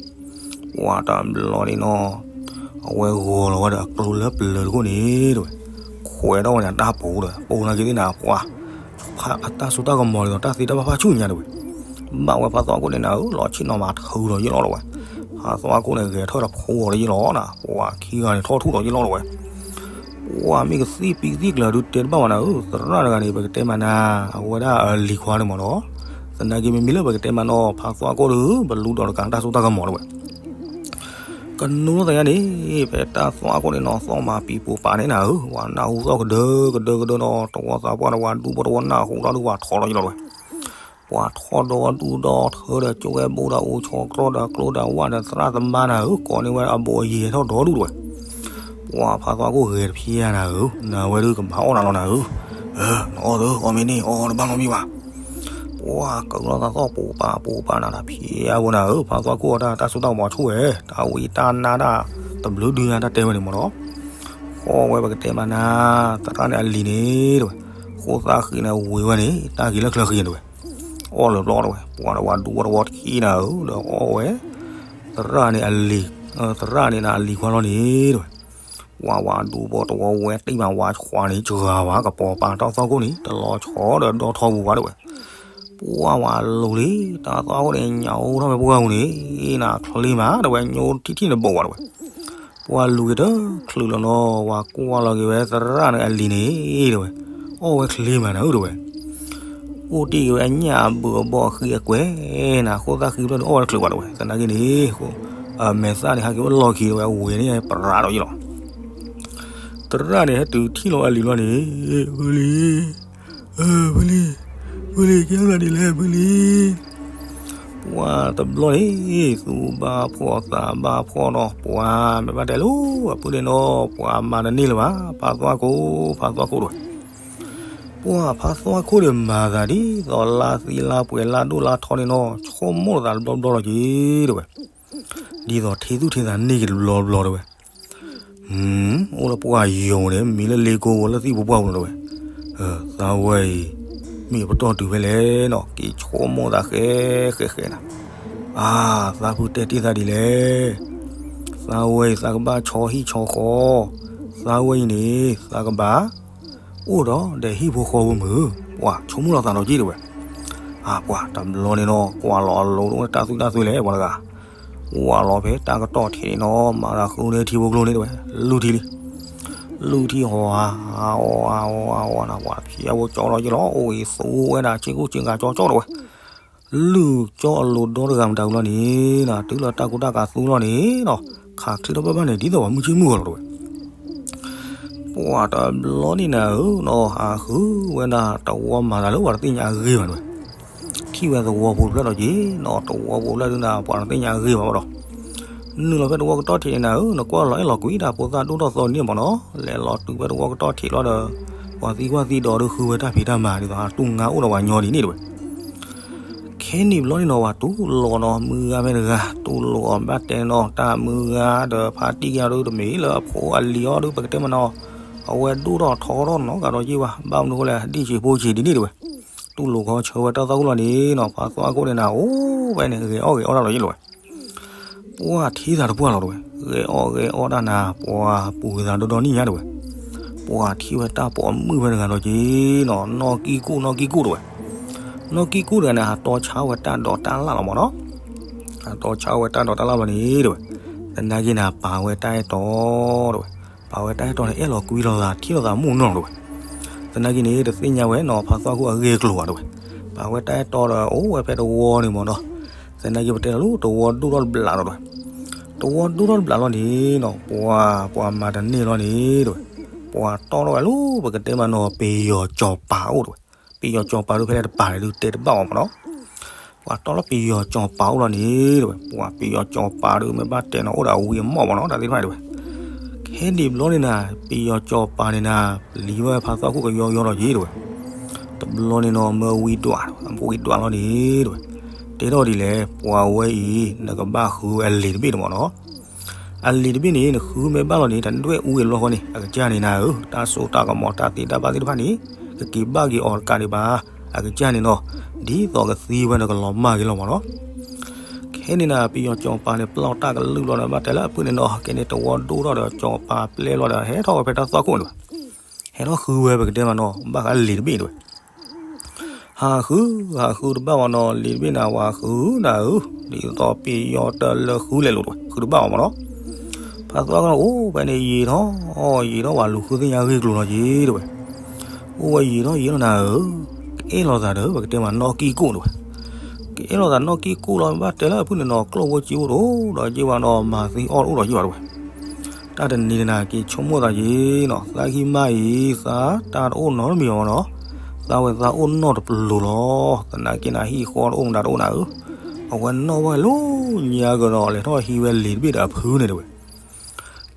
ပှၤတဘျီန့ၣ်နီၤ, အဝဲဂီၤလီၤဝဲဒီးအကျိလၢပျၢၤတခိၣ်န့ၣ်တဝဲ, ခွဲးထီၣ်ဝဲန့ၣ်တၢ်ပူၤဒီး ပူၤနာ်က့သ့ၣ်နၤ ပှၤ, အတၢ်စိတၢ်ကမီၤဒ်သိးတၢ်သ့တၢ်ဘၣ်ဖးဆူၣ်ညါတဝဲ, ဘၣ်ဝဲဖးသွါခိၣ်န့ၣ်နၤဧၢ, လီၤဆ့ၣ်နီၤမးထုးဒီးယ့ၣ်လီၤတဝဲ, ဖးသွါခိၣ်န့ၣ် ဂဲၤထၢၣ်ဒီးဖိဒီးယ့ၣ်လီၤနၤ, ပှၤခံဂၤန့ၣ်ထီၣ်ထူၣ်ဒီးယ့ၣ်လီၤတဝဲ ပှၤမ့ၢ်ကသံၣ်ပံသံၣ်ကျၢၤဒုးတဲတဘၣ်ဝဲနၤဧၢ, သရၣ်တဂၤန့ၣ် ပကတဲမးနၤ, အဝဲဒၣ်အလံၤခွါန့ၣ်မးနီၤ, သနာ်က့မ့မ့ၢ်လၢပကတဲမးနီၤ ဖးသွါခိၣ်ဒီး ပလူဒီးတကးတၢ်စိတၢ်ကမီၤတဝဲ, ကနိသ့ၣ်ညါန့ၣ် ဖဲတၢ်သွါခိၣ်န့ၣ်နီၤ သီၣ်မးပံၤပိာ်ပၤန့ၣ်နၤဧၢ, ပှၤနၢ်ဟူသီၣ်ကဒၢကဒၢကဒၢဒီး တဝီသးပှၢ်ဒီးပှၤဒူဖိတဝီနၢ်ဟူဒီးပှၤထီၣ်ဒီးယ့ၣ်လီၤတဝဲ ပှၤထီၣ်ဒီးဝဲဒူဒီးထၢဒီးကၠိဝဲဘိဒီးအိၣ်ဆီတြီဒီးကျိဒီးဝၣ်ဒီးသရၣ်သမါနၤဧၢ, ကိးန့ၢ်ဝဲအဘူးအယံၤဟဲထီၣ်ဒီဒူၣ်တဝဲ, ပှၤဖးသွါခိၣ်ဂဲၤတဖျဲနၤဧၢ, နဝဲဒုးကဘၣ်အီၣ်နၤလီၤနၤဧၢ, နအီၣ်သၢ အီၣ်မ့ၢ်န့ၣ် အီၣ်တဘၣ်နီတမံၤဘၣ်, ပှၤကလီၤသးသီၣ်ပိာ်ပၤပိာ်ပၤနၤတဖျဲဝဲနၤဧၢ, ဖးသွါခိၣ်အတၢ်စိတၢ်ကမီၤဆိၣ်ဝဲ, တၢ်ဝံတၢ်နါတၢ်တဘျုးဒုညါတၢ်တဲဝဲန့ၣ်မးနီၤ, ဃီဝဲပကတဲမးနၤ, သရၣ်န့ၣ်အလံၤန့ၣ်တဝဲ, ဃိသးဃံန့ၣ်ဝံၤဝဲန့ၣ် တၢ်က့ၤလၢချၢဃံတဝဲ အီၣ်လၢၤဘျီတဝဲ, ပှၤဒီးပှၤဒူဖိတဝီတခံနၤဧၢ, ဒီးအီၣ်ဝဲ သရၣ်န့ၣ်အလံၤ, သရၣ်န့ၣ်နၤအလံၤခွါလီၤန့ၣ်တဝဲ, ပှၤဝဲဒူဖိတဝီဝဲတံၢ်မးဝဲခွါန့ၣ် စှၤဝဲကပီၤပာ်တၢ်သွါခိၣ်န့ၣ် တလီၤဆီဒီးဒီထီပူၤဘၣ်တဝဲ, ပှၤဝဲလူၤလံ တၢ်သွါခိၣ်န့ၣ် ညၣ်အိၣ်ထီၣ်ဝဲပှၢ်ပူၤန့ၣ် နချ့မးတဝဲ ညိထံၣ်ထံၣ်န့ၣ်ဘိးဝဲတဝဲ ပှၤလူၤက့ၤတချုးလီၤနီၤ ပှၤကွၢ်လီၤက့ၤဝဲသရၣ်န့ၣ်အလံၤန့ၣ် တဝဲ, အီၣ်ဝဲချ့မးနၤဧၢတဝဲ, အိၣ်တ့ၢ်က့ၤဝဲအညၣ်အဘုးအဘီအဃံအကွဲးနၤ ဃိသးဃံဘျီန့ၣ် အီၣ်ဝဲတချုးဘၣ်တဝဲ, သနာ်က့န့ၣ် မဲာ်သၣ်န့ၣ် ဟဲက့ၤအိၣ်လီၢ်ခံတဝဲ အဝဲန့ၣ်ပရၤဒီးယလီၤ. သရၣ်န့ၣ် ဟဲတုၤထံၣ်လီၤအလံၤလီၤန့ၣ်, ဖုလံၤ, ဖုလံၤ, ဖုလံၤ ကဲသးဒ်လဲၣ် ဖုလံၤ. ပှၤတဘျီန့ၣ် သူၣ်ဘၣ်ဖှီၣ်သးဘၣ်ဖှီၣ်နီၤ, ပှၤမ့ၢ်ဘၣ်တဲလၢအပုၢ်န့ၣ်နီၤ, ပှၤမၤတန့ၢ်လၢၤဘၣ်, ဖါသွါခိၣ်, ဖါသွါခိၣ်တဝဲ. ပှၤဖါသွါခိၣ်န့ၣ် မၤသးဒ်သိးလါသံလါပှဲၤလါဒိၣ်လါထီန့ၣ်နီၤ, ဆိကမိၣ်သးတဘျီဘျီလီၤက့ၤတဝဲ. ဒ်သိးထံသူၣ်ထံသးန့ၢ်က့ၤတဘျီဘျီတဝဲ. အိၣ်လၢပှၢ်ယိၤန့ၣ် မံၤလၢလ့ကိဝဲလၢသံၣ်ပူၤပှၢ်ပူၤတဝဲ. သးဝဲအံၤ မ့ၢ်ပတီၢ်တုၤဖဲလဲၣ်နီၤ, က့ၤဆိကမိၣ်သးဃဲဃဲဃဲနၤ. အါ, သးဖုတဲတ့ၢ်သးဒ်လဲၣ်. သးဝဲအံၤ သးကဘၣ်ဆီဟံၣ်ဆီဃီ, သးဝဲအံၤန့ၣ် သးကဘၣ် အိၣ်ဒီးဒီးဟံၣ်ဖိဃီဖိမုၢ်, ပှၤဆိကမိၣ်လီၤသးဒီးက့ၤတဝဲ. အါ, ပှၤတဘျီန့ၣ်နီၤ, ကွၢ်လီၤအလိၤတအိၣ်တၢ်သွံၣ်တၢ်သွဲလဲၣ် ပှၤတဂၤ. ကွၢ်လီၤဖဲတၢ်ကတီၢ်ထံးန့ၣ်နီၤ, မၤသးဃုန့ၢ်ထံဖိကျိန့ၣ်တဝဲ, လုၢ်ထံလံ. လုၢ်ထံဟီၤဧါ, အီအီအီအီနၤ, ပှၤဖျဲးဝဲကၠီလီၤယ့ၢ်လီၤ, အိၣ်ဂ့ၤသူဝဲဒၣ် ဆ့ကူဆ့ကၤကၠီကၠီတဝဲ. လုၢ်ကၠီအလိၤဒီတဂၤမတၤဝံၤလီၤန့ၣ်, တုၤလၢတၢ်ကူတၢ်ကၤသူလီၤန့ၣ်နီၤ, ခးချံထီၣ်ဘၣ်ဘၣ်န့ၣ် ဒ်သိးပှၤမုၢ်ဆ့ၣ်မုၢ်ဂီၤလီၤတဝဲ. ပှၤတဘျီန့ၣ်နၤဧၢနီၤ, ဟးဃုဝဲဒၣ်တဝီမၤသးလၢပှၤတသ့ၣ်ညါအဂ့ၢ်ဘၣ်တဝဲ. ထံၣ်ဝဲသဝီဖိတဖျၢၣ်ဒီးက့ၤနီၤ, တဝီဖိတဖျၢၣ်ဒုးနၤ ပှၤတသ့ၣ်ညါအဂ့ၢ်ဘၣ်ဒီး နုာ်လီၤဖဲတဝီကတီၢ်ထံးန့ၣ်နၤဧၢ, နကွၢ်လီၤအဲၣ်လီၤကွံတၢ်ဖိသၣ်ဒိၣ်ထီၣ်သီန့ၣ်မ့ၢ်နီၤ, လဲၤလီၤတုၤဖဲတဝီကတီၢ်ထံးလီၤဒီး ပှၤသံကွၢ်သံဒိးဒီးဃုဝဲတၢ်ဖံးတၢ်မၤ ဒ်သိးဟးတူၢ်ငါအိၣ်ဒီးပှၤညီဒ်န့ၣ်တဝဲ. ခဲန့ၣ်ဘျီန့ၣ်နီၤ ပှၤတူၢ်လိာ်နီၤ, မုၢ်ဂၤဖဲတဂၤ တူၢ်လိာ်အီၤဘၣ်တဲနီၤ, တၢ်မုၢ်ဂၤဒီးဖါတံၢ်က့ၤအီၤဒီး တမ့ၢ်လၢအဖိအလံၤအီၤဒီး ပကတဲမ့ၢ်နီၤ, အဝဲဒိၣ်ထီၣ်ထီထီၣ်နီတဂၤဒီးက့ၤဘၣ်, ဘၣ်မနုၤဃိလဲၣ် ဒံၣ်ဆံးဖိဆံးဒ်န့ၣ်တဝဲ. တူၢ်လိာ်ခီဆၢဝဲတၢ်သီၣ်ခိၣ်လီၤန့ၣ်နီၤ, ဖါသွါခိၣ်န့ၣ်နၤ အိၣ်ဖဲန့ၣ် ဂဲၤအီၣ်ဂဲၤအီတၢ်လီၤယ့ၢ်လီၤဝဲ. ပှၤထံၣ်သးတပှၢ်လီၤတဝဲ, ဂဲၤအီၣ်ဂဲၤအီတၢ်နၤ ပှၤပူၤသးဒီဒီနံၣ်ညါတဝဲ. ပှၤထံၣ်ဝဲတၢ်ပိာ်မုၣ်ဖဲတဂၤဒီးက့ၤနီၤ, နီၢ်ကံၢ်ကူၣ်နီၢ်ကံၢ်ကူၣ်တဝဲ. နီၢ်ကံၢ်ကူၣ်တဂၤန့ၣ် ဟးတီဆါဝဲတၢ်ဒိးတၢ်လၣ်လီၤမ့ၢ်နီၤ. ဟးတီဆါဝဲတၢ်ဒိးတၢ်လၣ်လီၤန့ၣ်တဝဲ. သနာ်က့နၤ ပာ်ဝဲတၢ်အဲၣ်တီတဝဲ. ပာ်ဝဲတၢ်အဲၣ်တီန့ၣ် အဲၣ်လီၤကွံလိာ်သး ထံၣ်လိာ်သးမိၢ်နီၢ်တဝဲ. သနာ်က့န့ၣ် တသ့ၣ်ညါဝဲနီၤ ဖါသွါခိၣ်အဂ့ၢ်အကျိၤဘၣ်တဝဲ. ပာ်ဝဲတၢ်အဲၣ်တီဒီး အိၣ်ဝဲဖဲတဝီန့ၣ်မ့ၢ်နီၤ. သနာ်က့ပတဲလီၤလၢတဝီဒိၣ်ထီၣ်တဘျးလီၤတဝဲ. တဝီဒိၣ်ထီၣ်တဘျးလီၤန့ၣ်နီၤ, ပှၤ ပှၤမၤတန့ၢ်လီၤန့ၣ်တဝဲ. ပှၤတီၢ်ထီၣ်ဝဲလၢပကတဲမ့ၢ်နီၤ ပယီၤစီၤပၤအိၣ်တဝဲ. ပယီၤစီၤပၤဒုးဖဲလဲၣ်တပၤန့ၣ်ဒုးတဲတဘၣ်အီၤမ့ၢ်နီၤ. ပှၤတီၢ်လီၤပယီၤစီၤပၤအိၣ်လီၤန့ၣ်တဝဲ. ပှၤပယီၤစီၤပၤဒုးမ့ၢ်ဘၣ်တဲနီၤ အိၣ်ဒီးအဝံအမီၢ်မ့ၢ်နီၤ တၢ်သ့ၣ်တဖၣ်တဝဲ. ခဲန့ၣ်ဘျီန့ၣ်နၤ ပယီၤစီၤပၤန့ၣ်နၤ ပျံၤဝဲဖါသွါခိၣ်ကယီကယီလီၤက့ၤတဝဲ. တဘျီန့ၣ်နီၤ မၢဝံဒွး ဝံဒွးလီၤန့ၣ်တဝဲ. တဲထီၣ်ဒ်လဲၣ် ပှၤဝဲအံၤ နကဘၣ်ဃုဝဲအလံာ်တဘ့ၣ်န့ၣ်မ့ၢ်နီၤ. အလံာ်တဘ့ၣ်န့ၣ် နဃုမ့ၢ်ဘၣ်လီၤန့ၣ် တဒွဲၣ်အူဂ့ၤဘျီဃီန့ၣ် အကစၢ်န့ၣ်နၤဧၢ တၢ်စိတၢ်ကမီၤတၢ်သ့တၢ်ဘၣ်သ့ၣ်တဖၣ်န့ၣ် ကက့ၤဘၣ်က့ၤအီၤတကးဒံးဘၣ်. အကစၢ်န့ၣ်နီၤ ဒ်သိးကသံဝဲဒီးကလီၤမၢ်က့ၤလီၤမ့ၢ်နီၤ. ခဲန့ၣ်နၤ ပယီၤစီၤပၤန့ၣ် ပျီတၢ်ကလုၢ်ဘျီဒီး ဘၣ်တဲလၢအပုၢ်န့ၣ်နီၤ ကဲန့ၣ်တဝီဒိၣ်ထီၣ်ဒီး စီၤပၤပျဲလီၤဒီးဟဲထီၣ်ဝဲဖဲတၢ်သွါခိၣ်န့ၣ်တဝဲ. ဟဲထီၣ်ဃုဝဲပကတဲမ့ၢ်နီၤ ဘၣ်ဃးလံာ်တဘ့ၣ်တဝဲ. ဟးဃု ဟးဃုတဘၣ်မ့ၢ်နီၤ လံာ်တဘ့ၣ်န့ၣ် ဝၤဃုနၤဧၢ ဒ်သိးပယီၤတလၢဃုလဲၤလိာ်တဝဲ ဃုတဘၣ်မ့ၢ်နီၤ. ဖါသွါခိၣ်န့ၣ် အိၣ်ဖဲန့ၣ်ယံာ်ထီၣ် ယံာ်ထီၣ် ဝၤလူၤဃုသ့ၣ်ညါဂ့ၢ်ကျိၤလီၤက့ၤတဝဲ. အိၣ်ဝဲယံာ်ထီၣ်ယံာ်ထီၣ်နၤဧၢ ကအဲၣ်လိာ်သးဒီးပကတဲမ့ၢ်နီၢ်ကံၢ်ကိၣ်တဝဲ. ကအဲၣ်လိာ်သးနီၢ်ကံၢ်ကိၣ်လီၤ ဘၣ်တဲလၢအပုၢ်န့ၣ်နီၤ ကျိၣ်ဖိစ့ဖိတအိၣ်ဒီးက့ၤဘၣ်နီၤ မၤသံအီၣ်တအိၣ်ဒီးက့ၤဘၣ်တဝဲ. တၢ်တနံၤန့ၣ်နၤ က့ၤဆိကမိၣ်သးက့ၤနီၤ သးဟံၣ်မါအံၤ သးတၢ်တအိၣ်နီတမံၤဘၣ်မ့ၢ်နီၤ. သးဝဲသးအိၣ်နီတပလိၤလီၤ. သနာ်က့နၤ ဟံၣ်ဃီတအိၣ်မတၤတအိၣ်နၤဧၢ. အဝဲနီၣ်ဝဲလၢညါကဒီး လဲၤထီၣ်ဟံးဝဲလံာ်တဘ့ၣ်ဒီးအဖုန့ၣ်တဝဲ.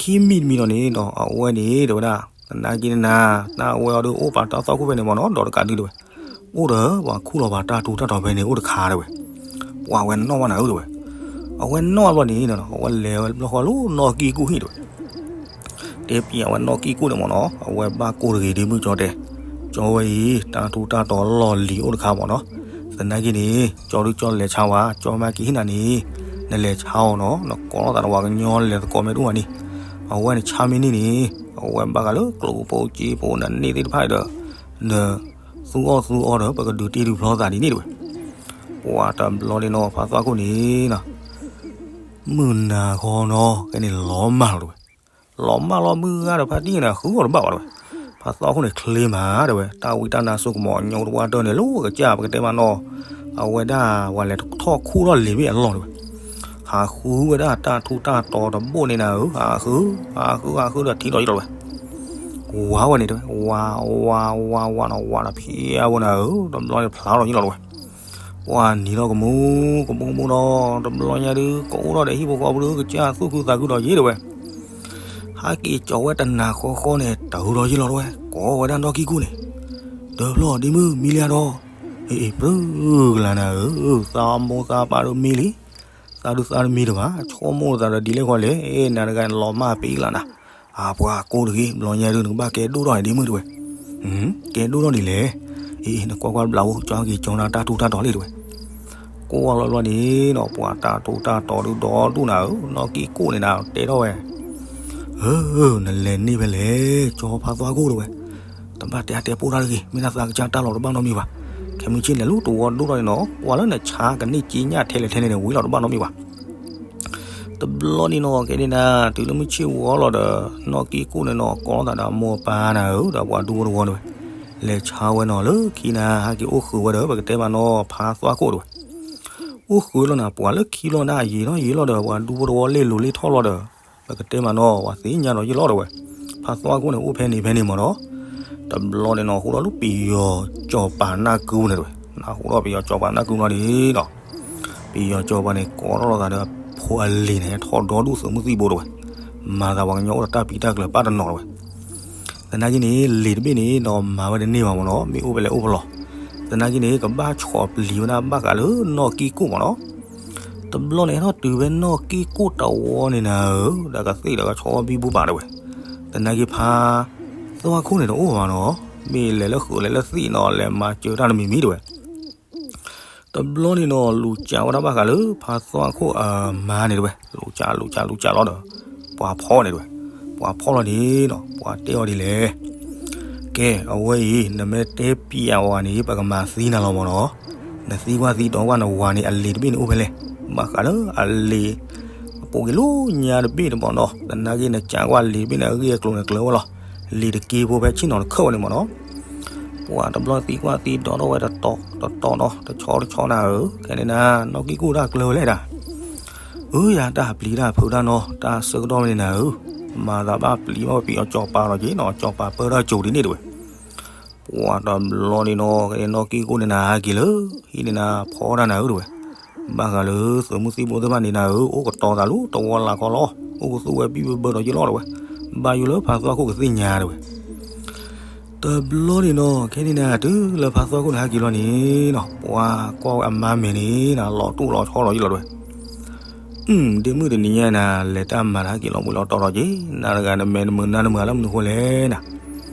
ခံမံၤတမံၤလီၤန့ၣ်နီၤ အဝဲန့ၣ်တဲဝဲဒၣ် သနာ်က့န့ၣ်နၤ တၢ်ဝဲအီၤဒုးအိၣ်ပာ်တၢ်သီၣ်ခိၣ်ဖဲန့ၣ်မ့ၢ်နီၤ ဒီးတကးဒုးတဝဲ. အိၣ်ဒီးပှၤခူၣ်လီၤပှၤတၢ်ထူးတၢ်တီၤဖဲန့ၣ်အိၣ်တခါတဝဲ. ပှၤဝဲနီၣ်ဘၣ်နၤဧၢတဝဲ. အဝဲနီၣ်ဘၣ်လီၤန့ၣ်နီၤ အဝဲလဲၤဝဲဘျီဃီလၢနီၢ်ကံၢ်ကိၣ်ဟံၣ်တဝဲ. တဲပျံၤအဝဲနီၢ်ကံၢ်ကိၣ်န့ၣ်မ့ၢ်နီၤ အဝဲဘၣ်ကိၢ်တဂ့ၤဒ်မုၢ်ကၠီတဲ. ကၠီဝဲအံၤ တၢ်ထူးတၢ်တီၤလီၢ်လံၤအိၣ်တခါမ့ၢ်နီၤ. သနာ်က့န့ၣ် ကၠီဒုးကၠီလဲၤဆါဝဲ ကၠီမ့ၢ်က့ၤဟ့ၣ်နၤန့ၣ် နလဲၤဆါအီၤနီၤ နကိးလိာ်သးဒီးပှၤကညီလဲၤသကိးမ့ၢ်တအိၣ်ဘၣ်န့ၣ် အဝဲန့ၣ်ဆါမ့ၢ်န့ၢ်န့ၣ် အဝဲဘၣ်ဃးလၢကျိၣ်ဖိစ့ဖိနန့ၢ်သ့ၣ်တဖၣ်ဒီး နသူအီၣ်သူအီဒီး ပကဒုးတ့ဒုးဖျီသးဒ်န့ၣ်တဝဲ. ပှၤတဘျီန့ၣ်နီၤ ဖါသွါခိၣ်န့ၣ်နီၤ မုၢ်နၤခီနီၤ ကဲန့ၣ်လီၤမၢ်လီၤတဝဲ. လီၤမၢ်လီၤ မုၢ်ဂၤဒီးဖါတံၢ်န့ၣ် ဃုအီၤတဘၣ်ဘၣ်တဝဲ. ဖါသွါခိၣ်န့ၣ် ချ့မးတဝဲ တၢ်ဝံတၢ်နါစိကမီၤ ညိတဝါတၢၢ်န့ၣ် လၢကစၢ်ပကတဲမ့ၢ်နီၤ အဝဲဒၣ်ပှၤလဲၤထီၣ်ခူၣ်ထီၣ်လံာ်ဘ့ၣ်အလီၢ်တဝဲ. ဟ ဟးဃုဝဲဒၣ်တၢ်ထူးတၢ်တီၤတဘိၣ်န့ၣ်နၤဧၢ, ဟးဃု ဟးဃု ဟးဃုဒီးထံၣ်လီၤယလီၤဝဲ, ဝါဝဲန့ၣ်တဲဝဲ, ဝါ ဝါ ဝါ ဝါနီၤ ဝါဒီးဖံးအဝဲနၤဧၢ, တဘျီန့ၣ်ဖျါလီၤယလီၤဝဲ, ပှၤနံၤထီၣ်ကမူ ကမူကမူဒီး တဘျီညါဒုး ကအိၣ်ထီၣ်ဒီးဟံၣ်ဖိဃီဖိဒုး ကစၢ်သူၣ်ခုသးခုဒီးယ့ၢ်တဲဝဲ ဟဲက့ၤကၠီၤဝဲတနၤဃီဃီန့ၣ် တုၤဒီးယ့ၢ်လီၤတဲဝဲ, ကိးဝဲဒၣ်နီၢ်ကံၢ်ကူၣ်န့ၣ်, တဘျီဒ့မုၣ်မံလံဧါဒီး, အ့ၣ် အ့ၣ် ပြၢကလၤနၤဧၢ, သးမိၢ်သးပၢ်ဒုးမံလံ, သးဒုးသးတမံတဘၣ်, ဆိကမိၣ်သးဒီးဒ်လဲၣ်ဃီလဲၣ်, နၤတဂၤလီၤမၢ်ပ့ၤကလၤနၤ, အပှၤကိးတဂ့ၤ, တဘျီညါဒုး နကဘၣ်ကဲဒိၣ်ထီၣ်န့ၣ်ဒ့မုၣ်တဲဝဲ, ကဲဒိၣ်ထီၣ်ဒ်လဲၣ်, အ့ၣ် နကွၢ်ကွၢ်ဘျးဝဲ ကၠီက့ၤကၠီနၤတၢ်ထူးတၢ်တီၤလံတဲဝဲ ကိးဝဲလီၤဘျီန့ၣ်နီၤ ပှၤတၢ်ထူးတၢ်တီၤဒုးဒီဒူၣ်နၤဧၢ, နီၢ်ကံၢ်ကူၣ်န့ၣ်နၤ တဲထီၣ်ဝဲ, ဧၢ နလဲၤန့ၢ်ဖဲလဲၣ် ကၠီဖါသွါခိၣ်တဲဝဲ, တဘၣ်တဲအါတဲပိၢ်တၢ်တဂ့ၤ, မ့ၢ်ဒၣ်သးကစၢ်တၢ်လီၤတဘၣ်နီတမံၤဘၣ်, ခဲမုၢ်ဆ့ၣ်လဲၤလၢတဝီဒိၣ်ထီၣ်န့ၣ်နီၤ ကွၢ်လၢနဆါကန့ၢ်က့ညၣ်ထဲလဲၣ်ထဲန့ၣ်န့ၣ် ဝံၤလီၤတဘၣ်နီတမံၤဘၣ် တဘျီန့ၣ်နီၤ ခဲန့ၣ်နၤ တုၤလၢမုၢ်ဆ့ၣ်ဝီလီၤဒီး နီၢ်ကံၢ်ကူၣ်န့ၣ်နီၤ ကိးထီၣ်သးဒီးအမိၢ်အပၢ်နၤဧၢ ဒီးပှၤဒူဖိတဝီတဲဝဲ, လဲၤဆါဝဲနီၤလၢခံနၤ ဟဲက့ၤအိၣ်ဃုာ်ဝဲဒီး ပကတဲမးနီၤ ဖါသွါခိၣ်တဲဝဲ, အိၣ်ဃုာ်လီၤနၤ ပှၤလၢခံလီၤနၤ အယံာ်နီၢ်ယံာ်လီၤဒီး ပှၤဒူဖိတဝီလ့ၢ်လိၤလ့ၢ်ထီၣ်လီၤဒီး ပကတဲမးနီၤ ပှၤသ့ၣ်ညါဒီးယ့ၢ်လီၤတဲဝဲ, ဖါသွါခိၣ်န့ၣ် အိၣ်ဖဲန့ၣ်ဖဲန့ၣ်မးနီၤ, တဘျီန့ၣ်နီၤ ဟူးထီၣ်လၢပယီၤစီၤပၤနၢ်ကုန့ၣ်တဲဝဲ, နဟူးထီၣ်ပယီၤစီၤပၤနၢ်ကုဘျီန့ၣ်နီၤ ပယီၤစီၤပၤန့ၣ် ကိးထီၣ်လိာ်သးဒီး ဖိအလံၤန့ၣ် ဟဲထီၣ်ဒီဒူၣ်သုးမုၢ်သံၣ်ဘိတဲဝဲ, မၤသးပှၤကညီအိၣ်ဒီးတၢ်ပံးတၢ်ကျၢၤပၢ်တနီၤတဲဝဲ, သနာ်က့န့ၣ် လံာ်တဘ့ၣ်န့ၣ်နီၤ မၤဝဲတန့ၢ်ဘၣ်မးနီၤ မ့ၢ်အိၣ်ဖဲလဲၣ်အိၣ်ဖဲလဲၣ်, သနာ်က့န့ၣ် ကဘၣ်ဆီၣ်ပျံၤဝဲဒၣ်ဘၣ်ဃးလၢနီၢ်ကံၢ်ကူၣ်မးနီၤ, တဘျီန့ၣ် ဟဲထီၣ်တုၤဖဲနီၢ်ကံၢ်ကူၣ်တဝီန့ၣ်နၤဧၢ, ဒီးကသ့ၣ်ဒီးကဆီဝဲဘံဘူပာ်တဲဝဲ, သနာ်က့ဖါသွါခိၣ်န့ၣ်တအိၣ်ဘၣ်နီၤ, မ့ၢ်လဲၤလၢဃုာ်လဲၤလၢသံၣ်နီၤ လဲၤမၤစၢၤတၢ်တမံၤမံၤတဲဝဲ တဘျီန့ၣ်နီၤ လူၤကးဝဲဒၣ်ဘၣ်ဃးလၢ ဖါသွါခိၣ်အမါန့ၣ်တဲဝဲ, လူၤကး လူၤကး လူၤကးလီၤဒီး ပှၤဖီၣ်န့ၣ်တဲဝဲ, ပှၤဖီၣ်လီၤန့ၣ်နီၤ ပှၤတဲအီၤဒ်လဲၣ်, ကဲ အဝဲအံၤ နမ့ၢ်တဲပျးဝဲန့ၣ် ပကမၤသံနၤလီၤမးနီၤ, နသံကွၢ်သံဒီးကွၢ်နဝၤန့ၣ် အလံာ်တဘ့ၣ်န့ၣ်အိၣ်ဖဲလဲၣ်, ဘၣ်ဃးလၢအလံာ် အပူၤကွံာ်လၢညါတဘ့ၣ်န့ၣ်မးနီၤ, သနာ်က့နကးကွၢ်လံာ်တဘ့ၣ်န့ၣ် အဂ့ၢ်အကျိၤန့ၣ်ကျၢၤဝဲလီၤ, လံာ်တက့ဖိဖဲဆ့ၣ်နီၤတခၢၣ်ဝဲန့ၣ်မးနီၤ ပှၤတဘျီသံကွၢ်သံဒီးထီၣ်ဝဲတတီၤတတီၤနီၤ တဆီတဆီနၤဧၢ, ခဲန့ၣ်နၤ နီၢ်ကံၢ်ကူၣ်တၢ်ကျၢၤဝဲလဲၣ်ဒၣ်, အၢ ယၤတၢ်ပျံၤတၢ်ဖုးတၢ်နီၤ တၢ်ဆၢကတီၢ်ဝဲန့ၣ်နၤဧၢ, မၤသးဘၣ်ပျံၤဘၣ်ဝဲပယီၤစီၤပၤလီၤက့ၤနီၤ စီၤပၤပၢတၢ်ကိၤဒ်န့ၣ်တဲဝဲ, ပှၤတဘျီန့ၣ်နီၤ နီၢ်ကံၢ်ကူၣ်န့ၣ်နၤ ဟဲက့ၤလၢ ဟံၣ်န့ၣ်နၤ ဖီတၢ်နၤဧၢတဲဝဲ, ဘၣ်ဃးလၢသုးမုၢ်သံၣ်ဘိသ့ၣ်တဖၣ်န့ၣ်နၤဧၢ အိၣ်ကတီၤသးလၢတဝီလၢ်ခီလီၤ, အိၣ်ကသူၣ်ဝဲဘံၣ်ဘၢဘၢဒီးယ့ၢ်လီၤတဲဝဲ, ဘၣ်ယိၣ်လၢဖါသွါခိၣ်ကသ့ၣ်ညါတဲဝဲ တဘျီန့ၣ်နီၤ ခဲန့ၣ်နၤ တုၤလၢဖါသွါခိၣ်န့ၣ်ဟဲက့ၤလီၤန့ၣ်နီၤ ပှၤကွၢ်ဝဲအမါမဲာ်န့ၣ်နၤ လီၤတိၢ်လီၤဆီဒီးယ့ၢ်လီၤတဲဝဲ, အု ဒ့မုၣ်တနံၤညါနၤ လဲၤတၢ်မၤတၢ်ဟဲက့ၤလီၤမုၢ်လီၤတီၤဒီးက့ၤ နၤတဂၤနမဲာ်နမုာ်နါနမုာ်လၢမနုၤဃိလဲၣ်နၤ,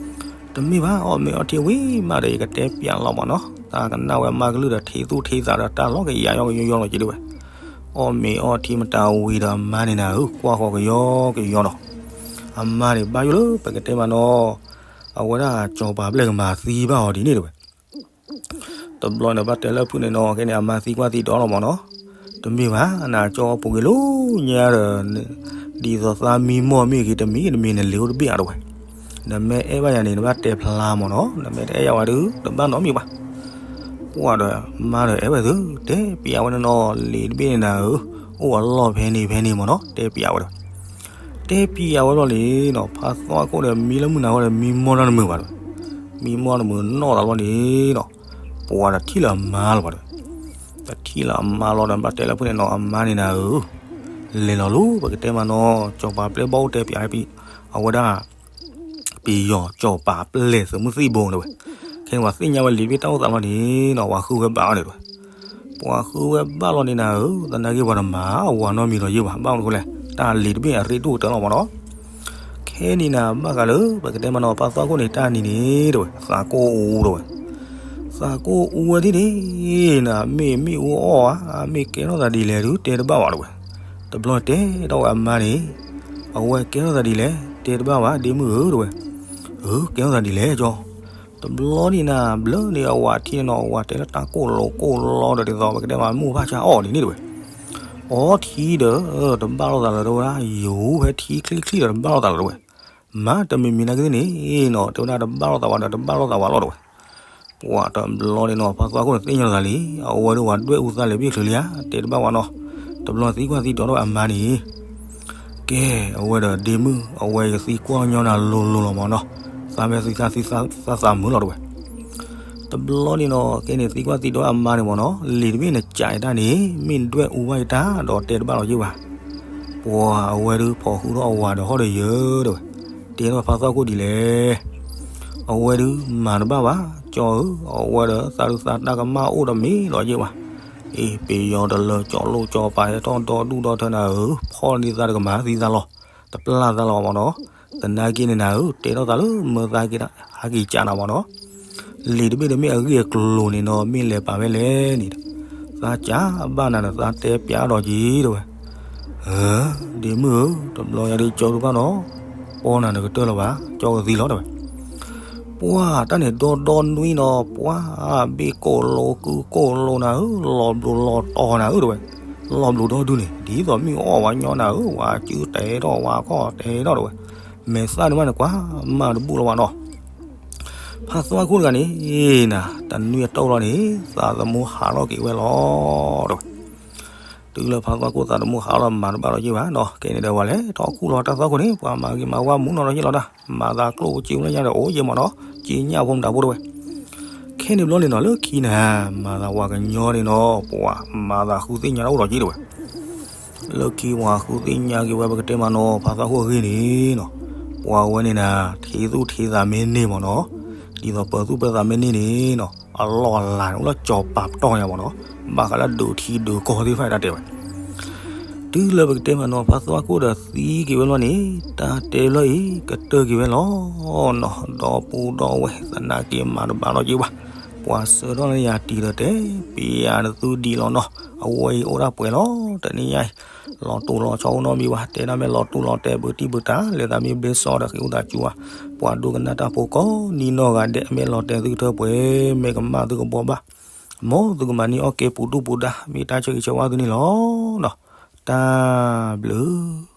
တမ့ၢ်ဘၣ် အီၣ်မ့ၤအီထံဝံၤမးဒီး ယကတဲပျးလီၤမးနီၤ, တၢ်ကနၣ်ဝဲအမါကလုၢ်ဒီး ထံသူၣ်ထံသးဒီး တၢ်လီၤကယၤယီကယီယီလီၤက့ၤတဲဝဲ, အီၣ်မ့ၤအီထံမတၤဝံၤဒီးအမါန့ၣ်နၤဧၢ ကွၢ်ဃီကယီကယီနီၤ, အမါန့ၣ်ဘၣ်ယိၣ်လၢပကတဲမးနီၤ, အဝဲဒၣ်စီၤပၤပျဲၢ်ကမၤသံဘၣ်အီၤဒ်န့ၣ်တဲဝဲ တဘျီန့ၣ်ဘၣ်တဲလၢဖုၣ်န့ၣ်နီၤ ခဲန့ၣ် အမါသံကွၢ်သံဒီးလီၤမးနီၤ, တမ့ၢ်ဘၣ် နကၠီပူၤကွံာ်လၢညါဒီး ဒ်သိးသးမံမီၢ်မ့ၢ်ဂ့ၤ တမံၤတမံၤနလံၤအိၣ်တဘ့ၣ်ဧါတဲဝဲ, နမ့ၢ်အဲၣ်ဘၣ်ယၤန့ၣ် နဘၣ်တဲဖျါမးနီၤ နမ့ၢ်တအဲၣ်ယၤဝဲဒုး တဘၣ်နီတမံၤဘၣ်, ပှၤဒီးမါဒီးအဲၣ်ဝဲသု တဲပျးဝဲန့ၣ်နီၤ လံာ်တဘ့ၣ်န့ၣ်နၤဧၢ, အိၣ်အလီၢ်ဖဲန့ၣ်ဖဲန့ၣ်မးနီၤ တဲပျးဝဲဒီး တဲပျးဝဲဘျီန့ၣ်နီၤ ဖါသွါခိၣ်ဒီးမံလၢမုၢ်နၤဃီဒီး မံမီၢ်တၢ်တမုာ်ဘၣ်ဒီး မံမီၢ်တမုာ်နီၢ်သးဘျီန့ၣ်နီၤ ပှၤတထံၣ်လၢအမါလီၤဘၣ်ဒီး တထံၣ်လၢအမါလီၤဒီး ဘၣ်တဲလၢဖုၣ်န့ၣ်နီၤ အမါန့ၣ်နၤဧၢ, လဲၤလီၤလၢပကတဲမးနီၤ စီၤပၤပျဲၢ်ဘၣ်အိၣ်တဲပျး အဝဲဒၣ် ပယီၤစီၤပၤပျဲၢ်သုးမုၢ်သံၣ်ဘိတဲဝဲ, ခဲန့ၣ်ပှၤသ့ၣ်ညါဝဲလံာ်တဘ့ၣ်တၢ်အိၣ်သးဘျီန့ၣ်နီၤ ပှၤဃုဝဲဘၣ်လီၤန့ၣ်နၤဧၢ, သနာ်က့ပှၤတမၤအဝၤနီတမံၤဒီးယ့ၢ်ဘၣ် ဘၣ်မနုၤဃိလဲၣ် တၢ်လံာ်တဘ့ၣ်အရ့ဒိၣ်ကတၢၢ်လီၤမးနီၤ, ခဲန့ၣ်နၤ ဘၣ်ဃးလၢပကတဲမးနီၤ ဖါသွါခိၣ်န့ၣ် တၢ်နံၤန့ၣ်တဲဝဲ သးကိၢ်အူတဲဝဲ သးကိၢ်အူဝဲဒ်န့ၣ်နၤ မ့ၢ်မ့ၣ်အူအီၣ်ဧါ, မ့ၢ်ကဲထီၣ်သးဒ်လဲၣ်ဒုး တဲတဘၣ်ဘၣ်တဲဝဲ, တဘျီတဲထီၣ်ဝဲအမါန့ၣ်, အဝဲကဲထီၣ်သးဒ်လဲၣ် တဲတဘၣ်ဘၣ် ဒ့မုၣ်ဧၢတဲဝဲ, အၢ ကဲထီၣ်သးဒ်လဲၣ်ကၠီ, တဘျီန့ၣ်နၤ ဘျၢန့ၣ်အဝၤထံန့ၣ်နီၤ အဝၤတဲလၢတၢ်ကိၢ်လိာ်ကိၢ်လီဒီးဒ်သိး ပကတဲမးမိၢ်ဖၣ်ဆါအီၣ်ဒ်န့ၣ်တဲဝဲ, အီထံဒီး တဘၣ်လိာ်သးလၢၤတဲဝဲဒၣ် ယူၤဖဲထံချံချံဒီးတဘၣ်လိာ်သးလၢၤတဲဝဲ, မၤတမံၤမံၤနာ်က့သ့ၣ်န့ၣ်နီၤ တဲဝဲဒၣ်တဘၣ်လိာ်သးဝဲဒီးတဘၣ်လိာ်သးဝဲလီၤတဲဝဲ, ပှၤတဘျီန့ၣ်နီၤ ဖါသွါခိၣ်န့ၣ်သ့ၣ်ညါလိာ်သးလံ, အဝဲဒၣ်ဝဲဒွဲၣ်အူသၣ်လဲၤဘ့ၣ်ချုးလံဧါ တဲတဘၣ်ဝဲနီၤ, တဘျီသံကွၢ်သံဒိးထီၣ်အမါန့ၣ်, ကဲ, အဝဲဒီးဒ့မုၣ် အဝဲကသံကွၢ်ညီနၤလိၤလိၤလီၤမၢ်နီၤ, သးဝဲသံသးသံသးသးမုာ်လီၤတဲဝဲ. တဘျီန့ၣ်နီၤ ကဲန့ၣ်သံကွၢ်သံဒိးအမါန့ၣ်မၢ်နီၤ, လံာ်တဘ့ၣ်နကးအံၤတၢ်န့ၣ် မ့ၢ်ဒွဲၣ်အူဘၣ်အံၤတၢ်ဒီးတဲတဘၣ်လီၤယ့ၢ်ဘၣ်. ပှၤအဝဲဒုး ဖီၣ်ဃုာ်ထီၣ်အဝၤဒီးဟီၣ်ဒီးယၢၤတဲဝဲ, တဲထီၣ်ဖါသီခိၣ်ဒ်လဲၣ်. အဝဲဒုးမၤတဘၣ်ဘၣ်, ကၠီဧၢ, အဝဲဒီးသးဒုးသးတၢ်ကမၣ်အိၣ်ဒီးမ့ၢ်လီၤယ့ၢ်ဘၣ်. အ့ ပယီၤတလၢကၠီလိၣ်ကၠီပၤဟဲထီၣ်ဒီဒူၣ်ဒီထၢနၤဧၢ, ဖီၣ်န့ၢ်သးတကမၤသံသးလီၤ, တပျၢ်သးလီၤမၢ်နီၤ. သနာ်က့န့ၣ်နၤဧၢ, တဲထီၣ်သးလၢမၢသးက့ၤဟးက့ၤကးနၤမၢ်နီၤ. လံာ်တဘ့ၣ်တမ့ၢ်အဂ့ၢ်အကျိၤန့ၣ်နီၤ မ့ၢ်လဲၤပာ်ဝဲလဲၣ်န့ၣ်, သးကးဘၣ်နၤဒီးသးတဲပျးဒီးက့ၤတဲဝဲ. ဒ့မုၣ်ဧၢ, တဘျီညါဒုးကၠီဒုးဘၣ်နီၤ, ပီၢ်နၤနကတၢၢ်လၢၤဘၣ်, ကၠီကသံလီၤတဲဝဲ. ပှၤတၢ်န့ၣ်ဒီဒီနွံနီၤ, ပှၤဘ့ၣ်ကိၣ်လိၤကုၢ်ကိၣ်လိၤနၤဧၢ, လီၤဘျုးလီၤတီၤနၤဧၢတဲဝဲ, လီၤဘျုးဒီဒုန့ၣ် ဒ်သိးမ့ၢ်အီၣ်ဝဲညီနၤဧၢ, ဝဲစုတဲထီၣ်ဝဲခီၣ်တဲထီၣ်တဲဝဲ, မဲာ်သၣ်န့ၣ်မးန့ၣ်ကွၢ်မၤတဘူၣ်လီၤဘၣ်နီၤ. ဖါသီခိၣ်တဂၤန့ၣ်နၤ, တနွံအတီၢ်လီၤန့ၣ် သးသမူဟးထီၣ်က့ၤဝဲလီၤတဲဝဲ. တုၤလၢဖါသီခိၣ်သးသမူဟးထီၣ်မၤတဘၣ်လီၤယ့ၢ်ဘၣ်နီၤ, ကဲန့ၣ်ဒီးဝဲလဲၤထီၣ်ခူၣ်လီၤတၢ်သီခိၣ်န့ၣ် ပှၤမၤဂ့ၤမၤဝါမူနီၤဒီးယ့ၢ်လီၤတၢ်, မၤသးကျိၣ်စ့လၢညါဒီးအိၣ်ယ့ၢ်မၢ်နီၤ, စ့ညၣ်ဖိမတၤဖိတဲဝဲ. ခဲန့ၣ်ဘျီန့ၣ်နီၤ လၢခံန့ၣ် မၤသးဝၤကညီန့ၣ်နီၤ ပှၤမၤသးဃုသ့ၣ်ညါတၢ်အိၣ်ဒီးယ့ၢ်တဲဝဲ. လၢခံပှၤဃုသ့ၣ်ညါက့ၤဝဲပကတဲမးနီၤ ဖါသီခိၣ်အဂ့ၢ်န့ၣ်နီၤ, ပှၤဝဲန့ၣ်နၤ ထံသူၣ်ထံသးမ့ၢ်န့ၢ်မၢ်နီၤ, ဒ်သိးပၢၤသူၣ်ပၢၤသးမ့ၢ်န့ၢ်န့ၣ်နီၤ အလီၢ်အလၤန့ၣ် အိၣ်လၢကၠီၤပၤပတီၢ်ညါမၢ်နီၤ, ဘၣ်ဃးလၢဒုးထံဒုးကီၢ်သ့ၣ်တဖၣ်တၢ်တဲဝဲ. တုၤလၢပကတဲမးနီၤ ဖါသီခိၣ်ဒီးသံက့ၤဝဲလီၤန့ၣ် တၢ်တဲလၢအံၤကတၢၢ်က့ၤဝဲလီၤနီၤ, ဒီပုၢ်ဒီဝဲၢ်သနာ်က့မၤတဘၣ်လီၤယ့ၢ်ဘၣ်, ပှၤဆှၢထီၣ်လၢယၤတံၤဒီးတဲ ပယၤနသုဒံးလီၤနီၤ, အဝဲအံၤအိၣ်ဒၣ်ပှဲၤလီၤ, တနံၤညါအံၤ လီၤတူာ်လီၤဆီအိၣ်နီတမံၤဘၣ်, တဲဒၣ်မ့ၢ်လီၤတူာ်လီၤတဲာ်ဘုတံၢ်ဘုတၢ် လဲၤသးမ့ၢ်ဘျ့စီဒီးဃ့ၢ်အိၣ်သးစူၤဘၣ်, ပှၤဒိကနၣ်တၢ်ဖိကိးနံၤနီၢ်ဂၤဒဲး မ့ၢ်လီၤတဲာ်သုကထၢပှဲၤ, မ့ၢ်ကမၣ်သုကဘှီဘၣ်, မ်သုကမၤန့ၢ်အီၣ်ကဲပူၤဒူၣ်ပူၤဒါ မ့ၢ်တၢ်ဆၢဂ့ၤဆၢဝါသုန့ၣ်လီၤနီၤ, တၢ်ဘျုး